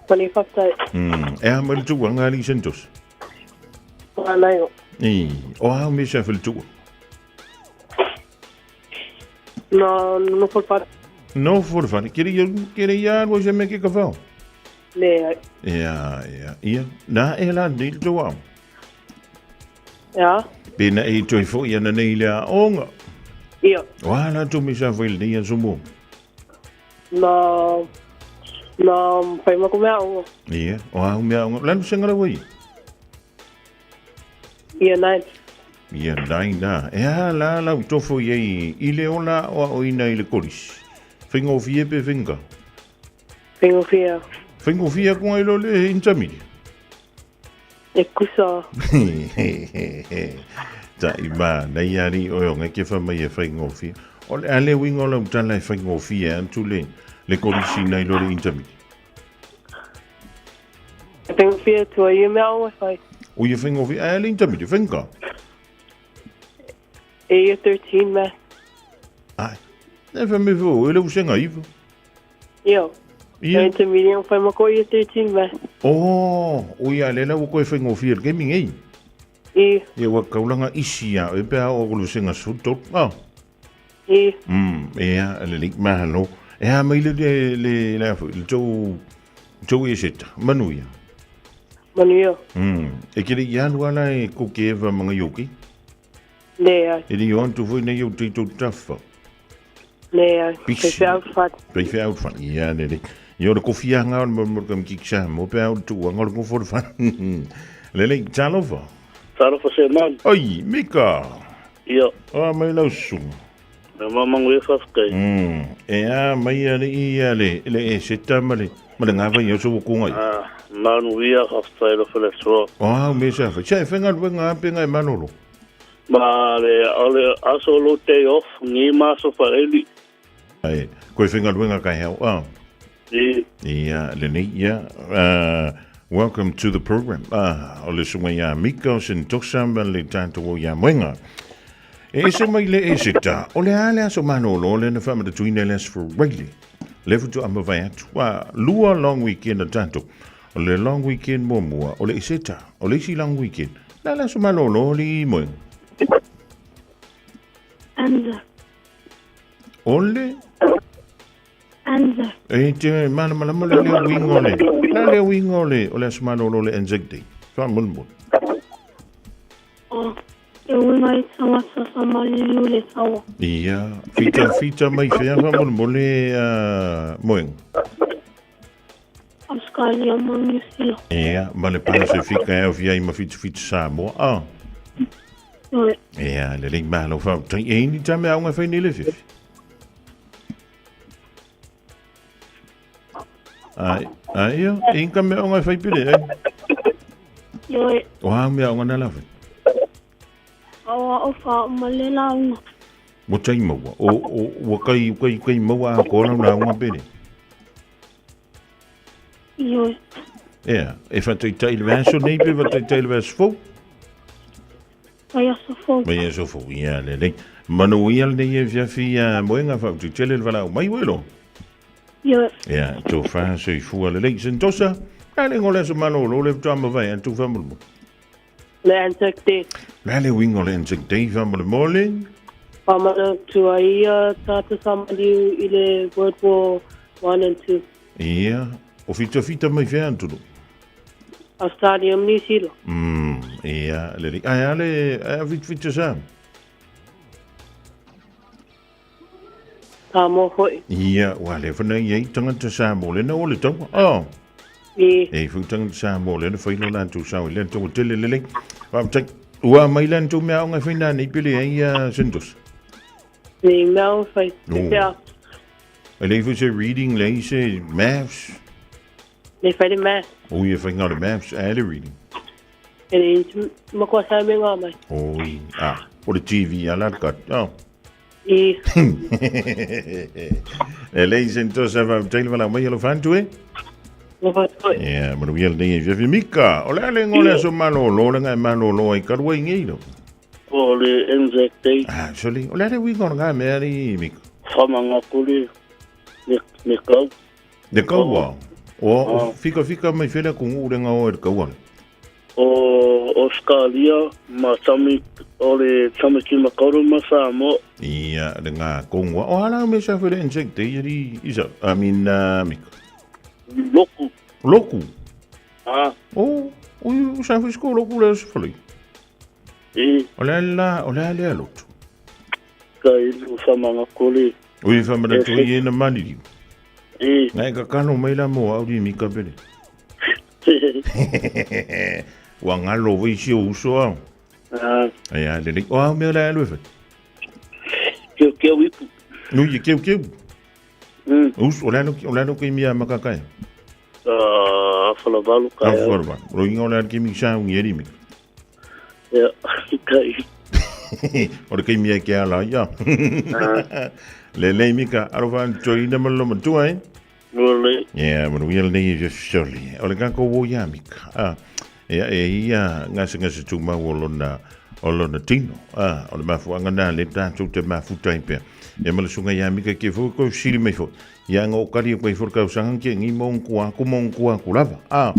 Mani whaktai. E a mai le tua ngā li Sentosa. Manaio. I, o a me sa fele tua. No, no for fare. No for fare. Kere ia, kere ia alua se me ke ka whao. Le ai. Ia, ia, ia. Nā e la nei le tua. Ia. Pena e toi fo ia na nei le a onga. Ia. O a la tu me sa fele nei a sumo. Na, na whai mako mea onga. Ia, o a mea onga. Lanu senga la wai. Year 9. Year 9 a. E aha la lau tofo i ei i le ola o ao ina i le kolisi? Whaingofie pe whainga? Whaingofie. Whaingofie ko ngai lo le intermediate? E kusa. Ta i ma, nei ari o ngai ke wha mai e whaingofie. O le ale winga lau tala e whaingofie antu le, le kolisi nei lo le intermediate. E whaingofie tua i mea o e whai. O ia whaingofie, a le intermediate, whainga? E ia 13 me. Ai, e wha me fo, e le usenga iwa. Io. Ia. E intermediate whai mako ia 13 me. Oh, o ia le lau koe whaingofie le gaming ei. I. Ia wa kaulanga isi a, e pea o le usenga suto. Ah. I. Ea, le lei mahalo. E ha mai le, le, le, le, le, le tau, tau e seta, manuia. Manuia. E kere i alu ala e ko ke eva manga yoki. Le ai. E li on tu foi nei o te tau tawha. Le ai. Pisi. Pei whea what. Pei whea what. Ia, le le. Ia ora kowhia ngā o mo kam ki ksa mo pe au tu anga o ko for what. Le le, talofa. Talofa se man. Ai, Mika. Ia. A mai lau susunga. Me mamangu e whawhikai. E a mai a le i a le, le e seta ma le, ma le ngā whai au so wakonga i. Ah, manu ia whawhitai lo whale soa. O au me sa whai. Sa e whenga luenga a penga e manolo. Ma le, ale aso lo day off, ngi maso whaeli. Ai, koe whenga luenga kai hau. Ah. I. Ia, le nei, ia. Welcome to the program. Ah, o le sunga ia Mika o Sentosa ma le tātou o ia Moenga. E ese mai le eseta, o le a le aso manolo le na whamatatuina le aso Friday. Le futu ama vai atu. A lua long weekend a tātou. O le long weekend muamua, o le eseta, o le isi long weekend. La le aso malolo le i Moenga. Anza. O le? Anza. E te malamalama le leo uiga o le, la leo uiga o le, o le aso malolo o le Anzac Day. Faamolemole. O, e uiga i tagata sa maliliu le taua. Ia, fita, fita mai whea faamolemole a Moenga. Australia ma New Zealand. Ia, ma le Pasifika e au ai ma fitifitu Samoa. Ah. Ioe. Ia, lelei malo faafetai. E ini ta mea aoga e fai nei le fiafi? Ai, ai ia, e inga mea aoga e fai pele, ai. Ioe. O a mea aoga na la fai? Aoao faauma le lauga. Ua tai maua. O, o, ua kai, kai, kai maua a kola o lauga pele. Ioe. Ea, e whataitai le vaso nei pe whataitai le vaso fou? Vai aso fou. Vai aso fou, ia le lei. Manu ia le nei e fiafi a moenga whau tu tele le walau mai welo. Ioe. Ea, tō whaso i fua le lei. Sentosa, ka le ngole aso malo lo le wtua mawai an tū whamulu. Le Anzac Day. Le le wingo le Anzac Day whamulu mole. Whamana tua ia tātou samaliu i le World War 1 and 2. Ia, o fita fita mai whea antunu. Australia ma New Zealand. Ia, le li. Ai ale, ai a fita fita sa. Samoa foi. Ia, ua leva na i ai tagata Samoa lena o le taua. Oh. I. E foi tagata Samoa lena fai lo latou sao i lena taua tele lelei. Faafetai. Ua mai la tou mea aoga e fai nanei pele ai a Sentosa. Ni mea o fai. Oh. Te a. E lei foi se reading, lei se maths. Le fai le math. O ia fai ngā le maths, a le reading. E le makua sa me ngā mai. Oi, ah, o le TV a la kat. Oh. I. E lei Sentosa faafetai le valaau mai alofa atu e. Alofa atu foi. Ia, manuia lenei afiafi Mika. O le a le igoa o le aso malolo le ga e malolo ai talu ai nei lo. O le Anzac Day. Ah, soli. O le a le uiga o lena mea alii Mika? Whamangakole, me, me kau. Le kaua. O, o fika fika mai fela ku le nga o le kaua. O Australia ma Tami, o le Tamaki Makaurau ma Samoa. Ia, le nga kongua. O ala me sa fele Anzac Day ali isa. I mean, Mika. Loku. Loku? Ah. O, o, o sa fele loku le sa fele. E. O le la, o le le lotu. Ka ilu whamangakole. Ui whamanatu i ena maniriu. E. Ngai ka kano mai la mo au di mika pele. Ua ngalo vai si o uso au. Ah. Ai a lele. O au mea la alu e whai. Keu keu ipu. Nui e keu keu. Mm. Us, o lalo, o lalo kei mia makakaya. Ah, awhalavalu kai. Awhalavalu. Ro inga o lalo kei mika sa ungi eri mika. Ia, kai. O le kai mia ke ala ia. Ah. Le lei mika, alofa anu toina ma loma tua e. Lole. Ia, manuia lenei e fiafisoli. O le kako wo ia mika. Ah, ia e ia ngase ngase tu mau o lona o lona tino. Ah, o le mafuanga nā le tātou te mafuta i pea. E ma le sunga ia mika ke fo ko sili mai fo. Ia ngō kari o koe fo kau sangan ke ngi mong kua ku mong kua ku lava. Ah,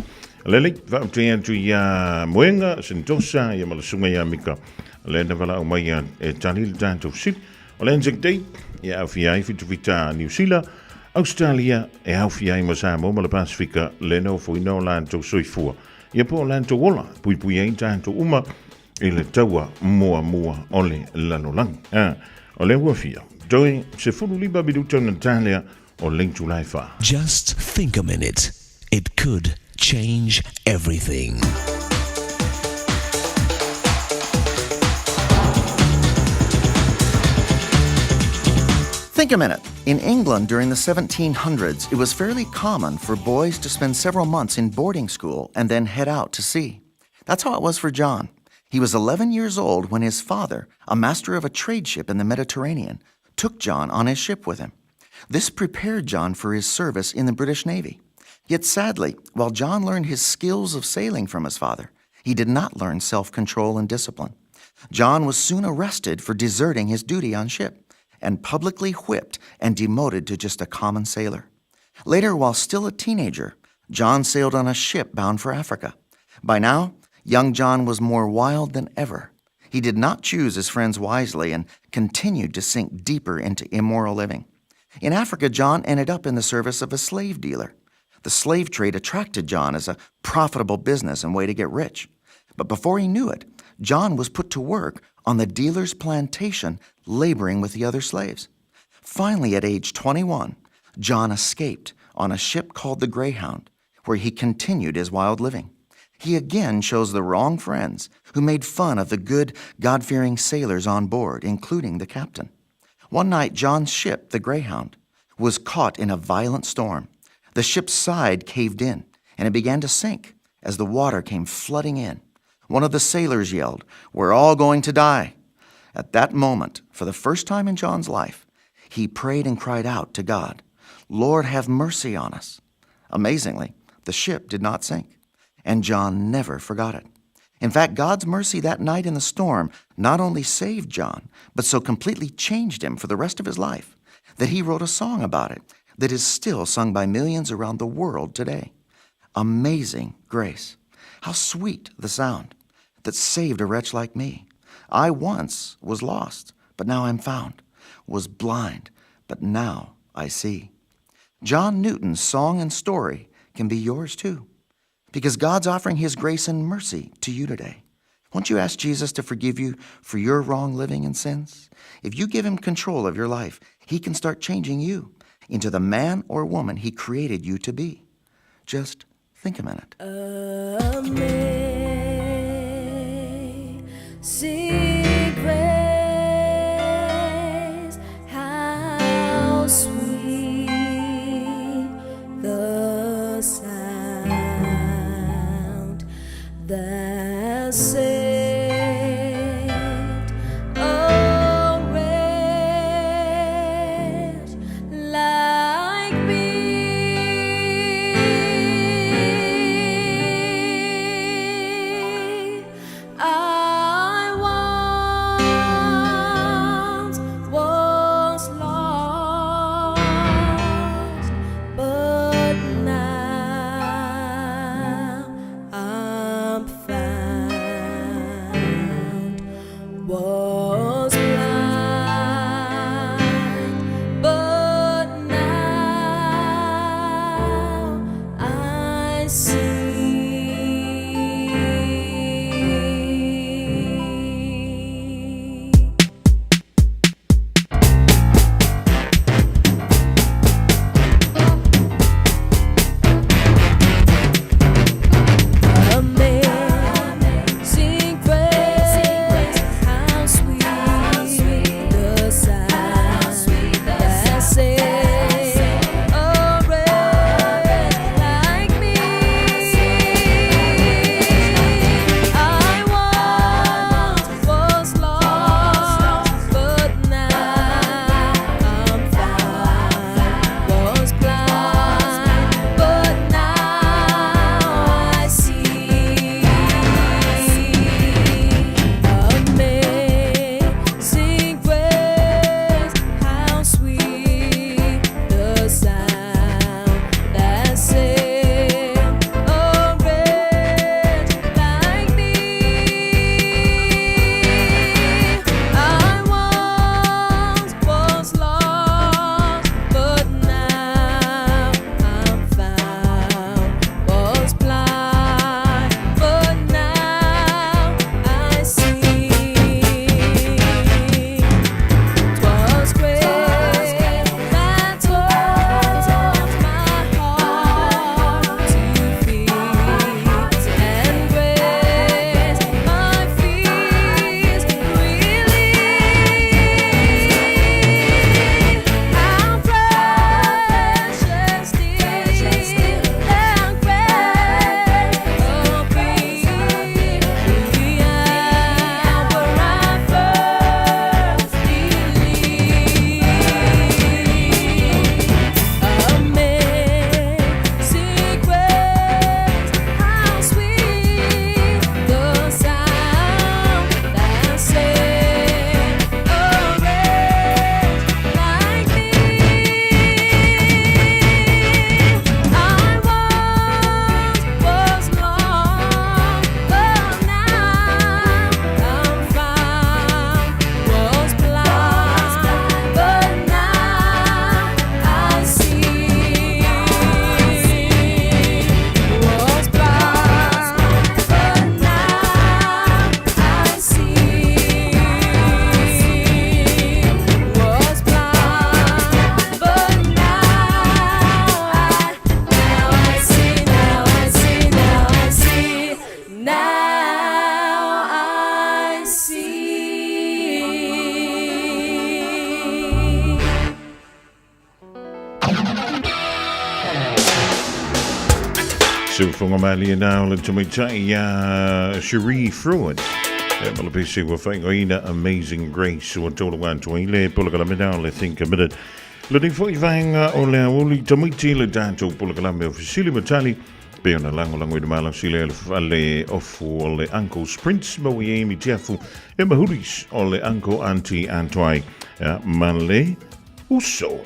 lele, whaote atu ia Moenga, Sentosa, ia ma le sunga ia mika. Le na wala au mai ia e tali le tātou sili. O le Anzac Day, ia awhia ai whituwhita New Zealand, Australia, e awhia ai ma Samoa ma le Pasifika, le no fuina o lātou soifua. Ia po o lātou ola, pui pui ai tātou uma, i le taua mua mua o le lalolagi. A, o le ua fia, toe 15 minuta ona talea o le itula e wha. Just think a minute. It could change everything. Think a minute. In England during the 1700s, it was fairly common for boys to spend several months in boarding school and then head out to sea. That's how it was for John. He was 11 years old when his father, a master of a trade ship in the Mediterranean, took John on his ship with him. This prepared John for his service in the British Navy. Yet sadly, while John learned his skills of sailing from his father, he did not learn self control and discipline. John was soon arrested for deserting his duty on ship and publicly whipped and demoted to just a common sailor. Later, while still a teenager, John sailed on a ship bound for Africa. By now, young John was more wild than ever. He did not choose his friends wisely and continued to sink deeper into immoral living. In Africa, John ended up in the service of a slave dealer. The slave trade attracted John as a profitable business and way to get rich. But before he knew it, John was put to work on the dealer's plantation, laboring with the other slaves. Finally, at age 21, John escaped on a ship called the Greyhound, where he continued his wild living. He again chose the wrong friends who made fun of the good, God fearing sailors on board, including the captain. One night, John's ship, the Greyhound, was caught in a violent storm. The ship's side caved in, and it began to sink as the water came flooding in. One of the sailors yelled, We're all going to die. At that moment, for the first time in John's life, he prayed and cried out to God, Lord, have mercy on us. Amazingly, the ship did not sink, and John never forgot it. In fact, God's mercy that night in the storm not only saved John, but so completely changed him for the rest of his life that he wrote a song about it that is still sung by millions around the world today. Amazing grace. How sweet the sound that saved a wretch like me. I once was lost, but now I'm found, was blind, but now I see. John Newton's song and story can be yours too, because God's offering his grace and mercy to you today. Won't you ask Jesus to forgive you for your wrong living and sins? If you give him control of your life, He can start changing you into the man or woman He created you to be. Just think a minute. Amazing grace, how sweet the sound that saved a wretch like me. I once was lost, but now I'm found. Was blind, but now I see. Amazing grace, how sweet the sound that saved a wretch like me. I once was lost, but now I'm found. Was blind, but now I see. Amazing grace, how sweet the sound that saved a wretch like me. I once was lost, but now I'm found. Was blind, but now I see. 'Twas grace that taught my heart to fear, and grace my fears relieved. How precious did that grace appear the hour I first believed. Amazing grace, how sweet the sound that saved a wretch like me. I once was lost, but now I'm found. Was blind, but now I see. Was blind, but now I see. Was blind, but now I, now I see, now I see, now I see, now I see. Siufunga mali na o le tamaitai ia Cherie Fruit. E ma le pese ua whaingoina Amazing Grace ua tōla wātua i le polokalame nā o le Think a Minute. Le nei foi vaenga o le aoli tamaiti le tātou polokalame o Fesili ma Tali pe ona langolango i le malasi le le ofu o le Uncle Sprints ma ui Amy Tiafu e mahuris o le Uncle Auntie Antoai ma le uso.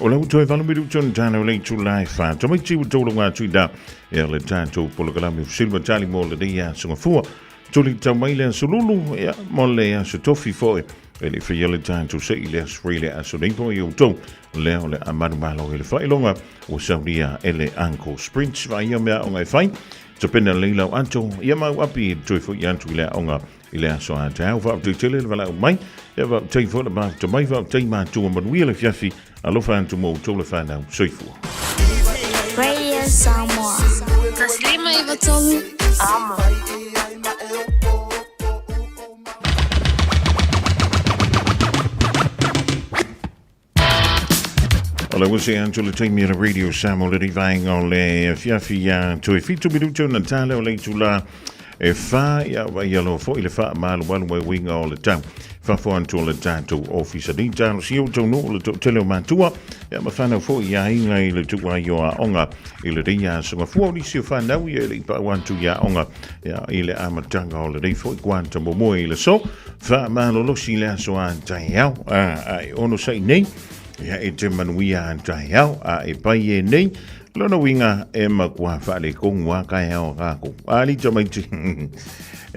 O le uto e valu miru tonu tāna o le itu lai wha. Tamaiti ua tōla wātu i da e le tātou polokalame o Fesili ma Tali mo le nei aso ngafua. Tuli tau mai le aso lulu, ia, mo le aso tofi foe. E le whia le tātou se i le aso free le aso nei po i o tau. Lea o le amanu malo i le whailonga o saunia e le Uncle Sprints. Vai ia mea o ngai whai. Ta pena le lau ato, ia mau api e toi fo i atu i le aonga i le aso a taeao. Faafetai tele le valaau mai, ia faafetai foi le mafuta mai, faafetai matua manuia le afiafi, alofa atu mo outou le whanau. Soifua. Radio Samoa. Taslima 93 Amo. O le usi atu le taimi o le Radio Samoa le rivaenga o le afiafi ia toe 7 minuti ona tale o le itula e 4 ia vai aloa foi le faamalumalu mai uiga o le tau. Fafo atu o le tatou ofisa nei talosia o taunuu le toatele o matua ia ma whanau foi i aiga i le tuuai o aoga i lenei aso gafua o nisi o whanau ia e le i paau atu i aoga ia i le amataga o lenei foi kuata muamua i le aso faamalolosi i le aso a taeao a e onosai nei ia e te manuia a taeao a e pai e nei lona uiga e matua faaletonu a taeao a kākou a alii tamaiti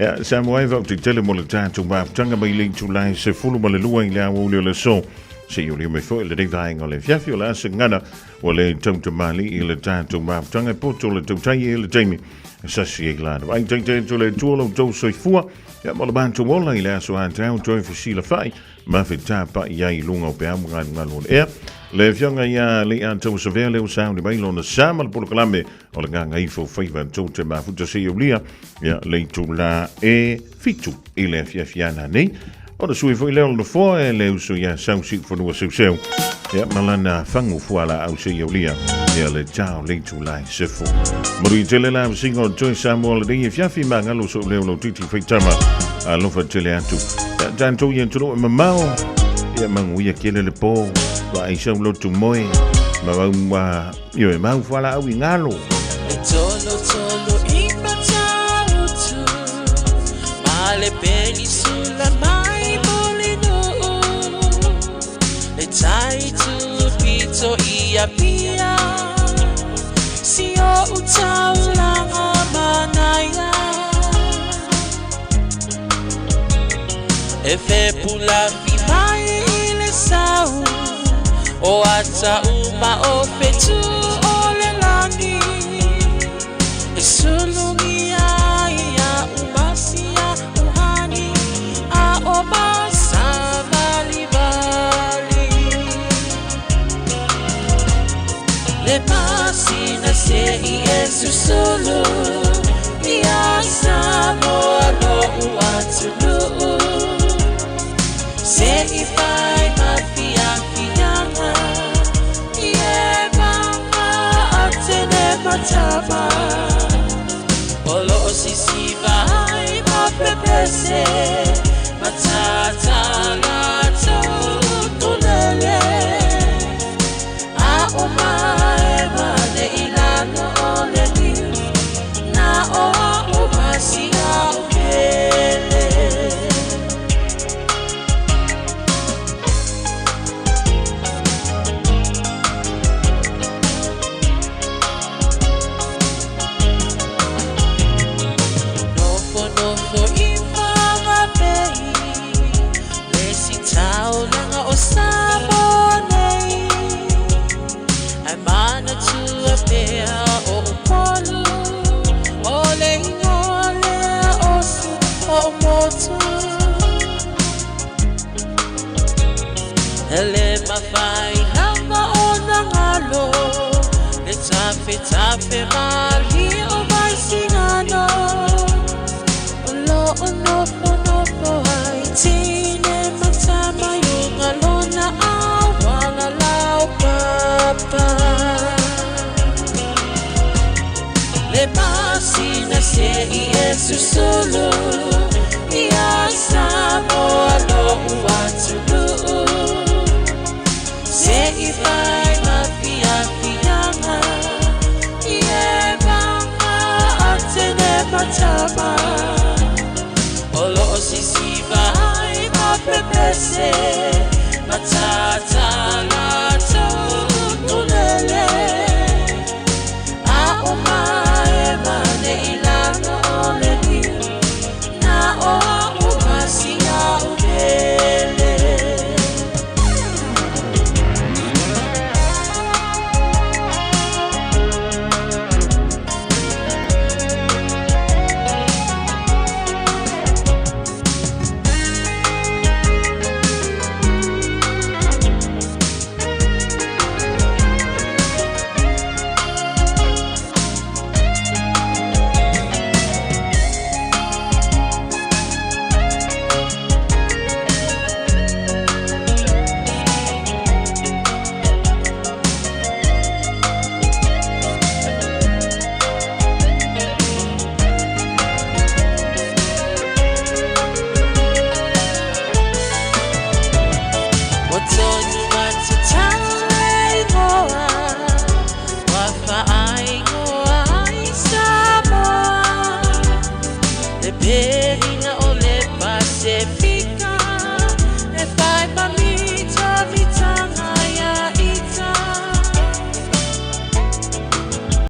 ia Samoa e faafetai mo le tatou mafutaga mai le itula e 12 i le aoauli o le aso seia aulia mai foi lenei vaega o le afiafi o le a se gagana ua le tautamalii i le tatou mafutaga e poto le tautai e le taimi e sasi ai lana ai taitai atu le Atua lo outou soifua ia ma le matou ola i le aso a taeao toe fesilafai ma fetapa'i ai i luga o peau ma galugalu o le ea. Le afioga ia Lei'atau Savea lea ua sauni mai lona sa ma le polokalame o le Gagaifo Faiva tou te mafuta seia aulia ia le itula e 7 i le afiafi a nanei. Ona sui foi lea o le nofoa e le uso ia Sau Siufanua Seuseu ia ma lana fagu fualaau seia aulia ia le tao le itula e 10. Manuia tele la vasinga o toe Samoa lenei afiafi magalo sou leo lau titi faitama alofa tele atu. Ia tatou i atunuu e mamao ia manuia tele le po vaai sau lotu moe ma vau ioe mau fualaau i galo. E tolo tolo i Matautu Ma le penisula mai Mulinuu Le tai tupito i Apia Si o'u taulaga manaia E fepulafi mai i le sau O ata uma o fetu o le lagi E sulugia ia umasia uhani A o masavalivali Le masina se i e susulu Ia Samoa lo'u atunuu Se i fai ma fiafiaga I e maga atene matama O lo'o sisiva ai ma pepese Matata latou utulele A o maema le i lalo o le niu Na o a'u masia o pele. Nofonofo i Whanganui Le isi taulaga o Samoa nei Ae manatua pea o Upolu O le ingoa lea o si o'u motu E le mafai lava ona galo Le tafetafe malie o Vaisigano O lo'o nofonofo ai Tine ma tama i luga lona auala laupapa Le masina se i e susulu Ia Samoa lo'u atunuu Se i fai ma fiafiaga I e maga atene matama O lo'o sisiva ai ma pepese Matata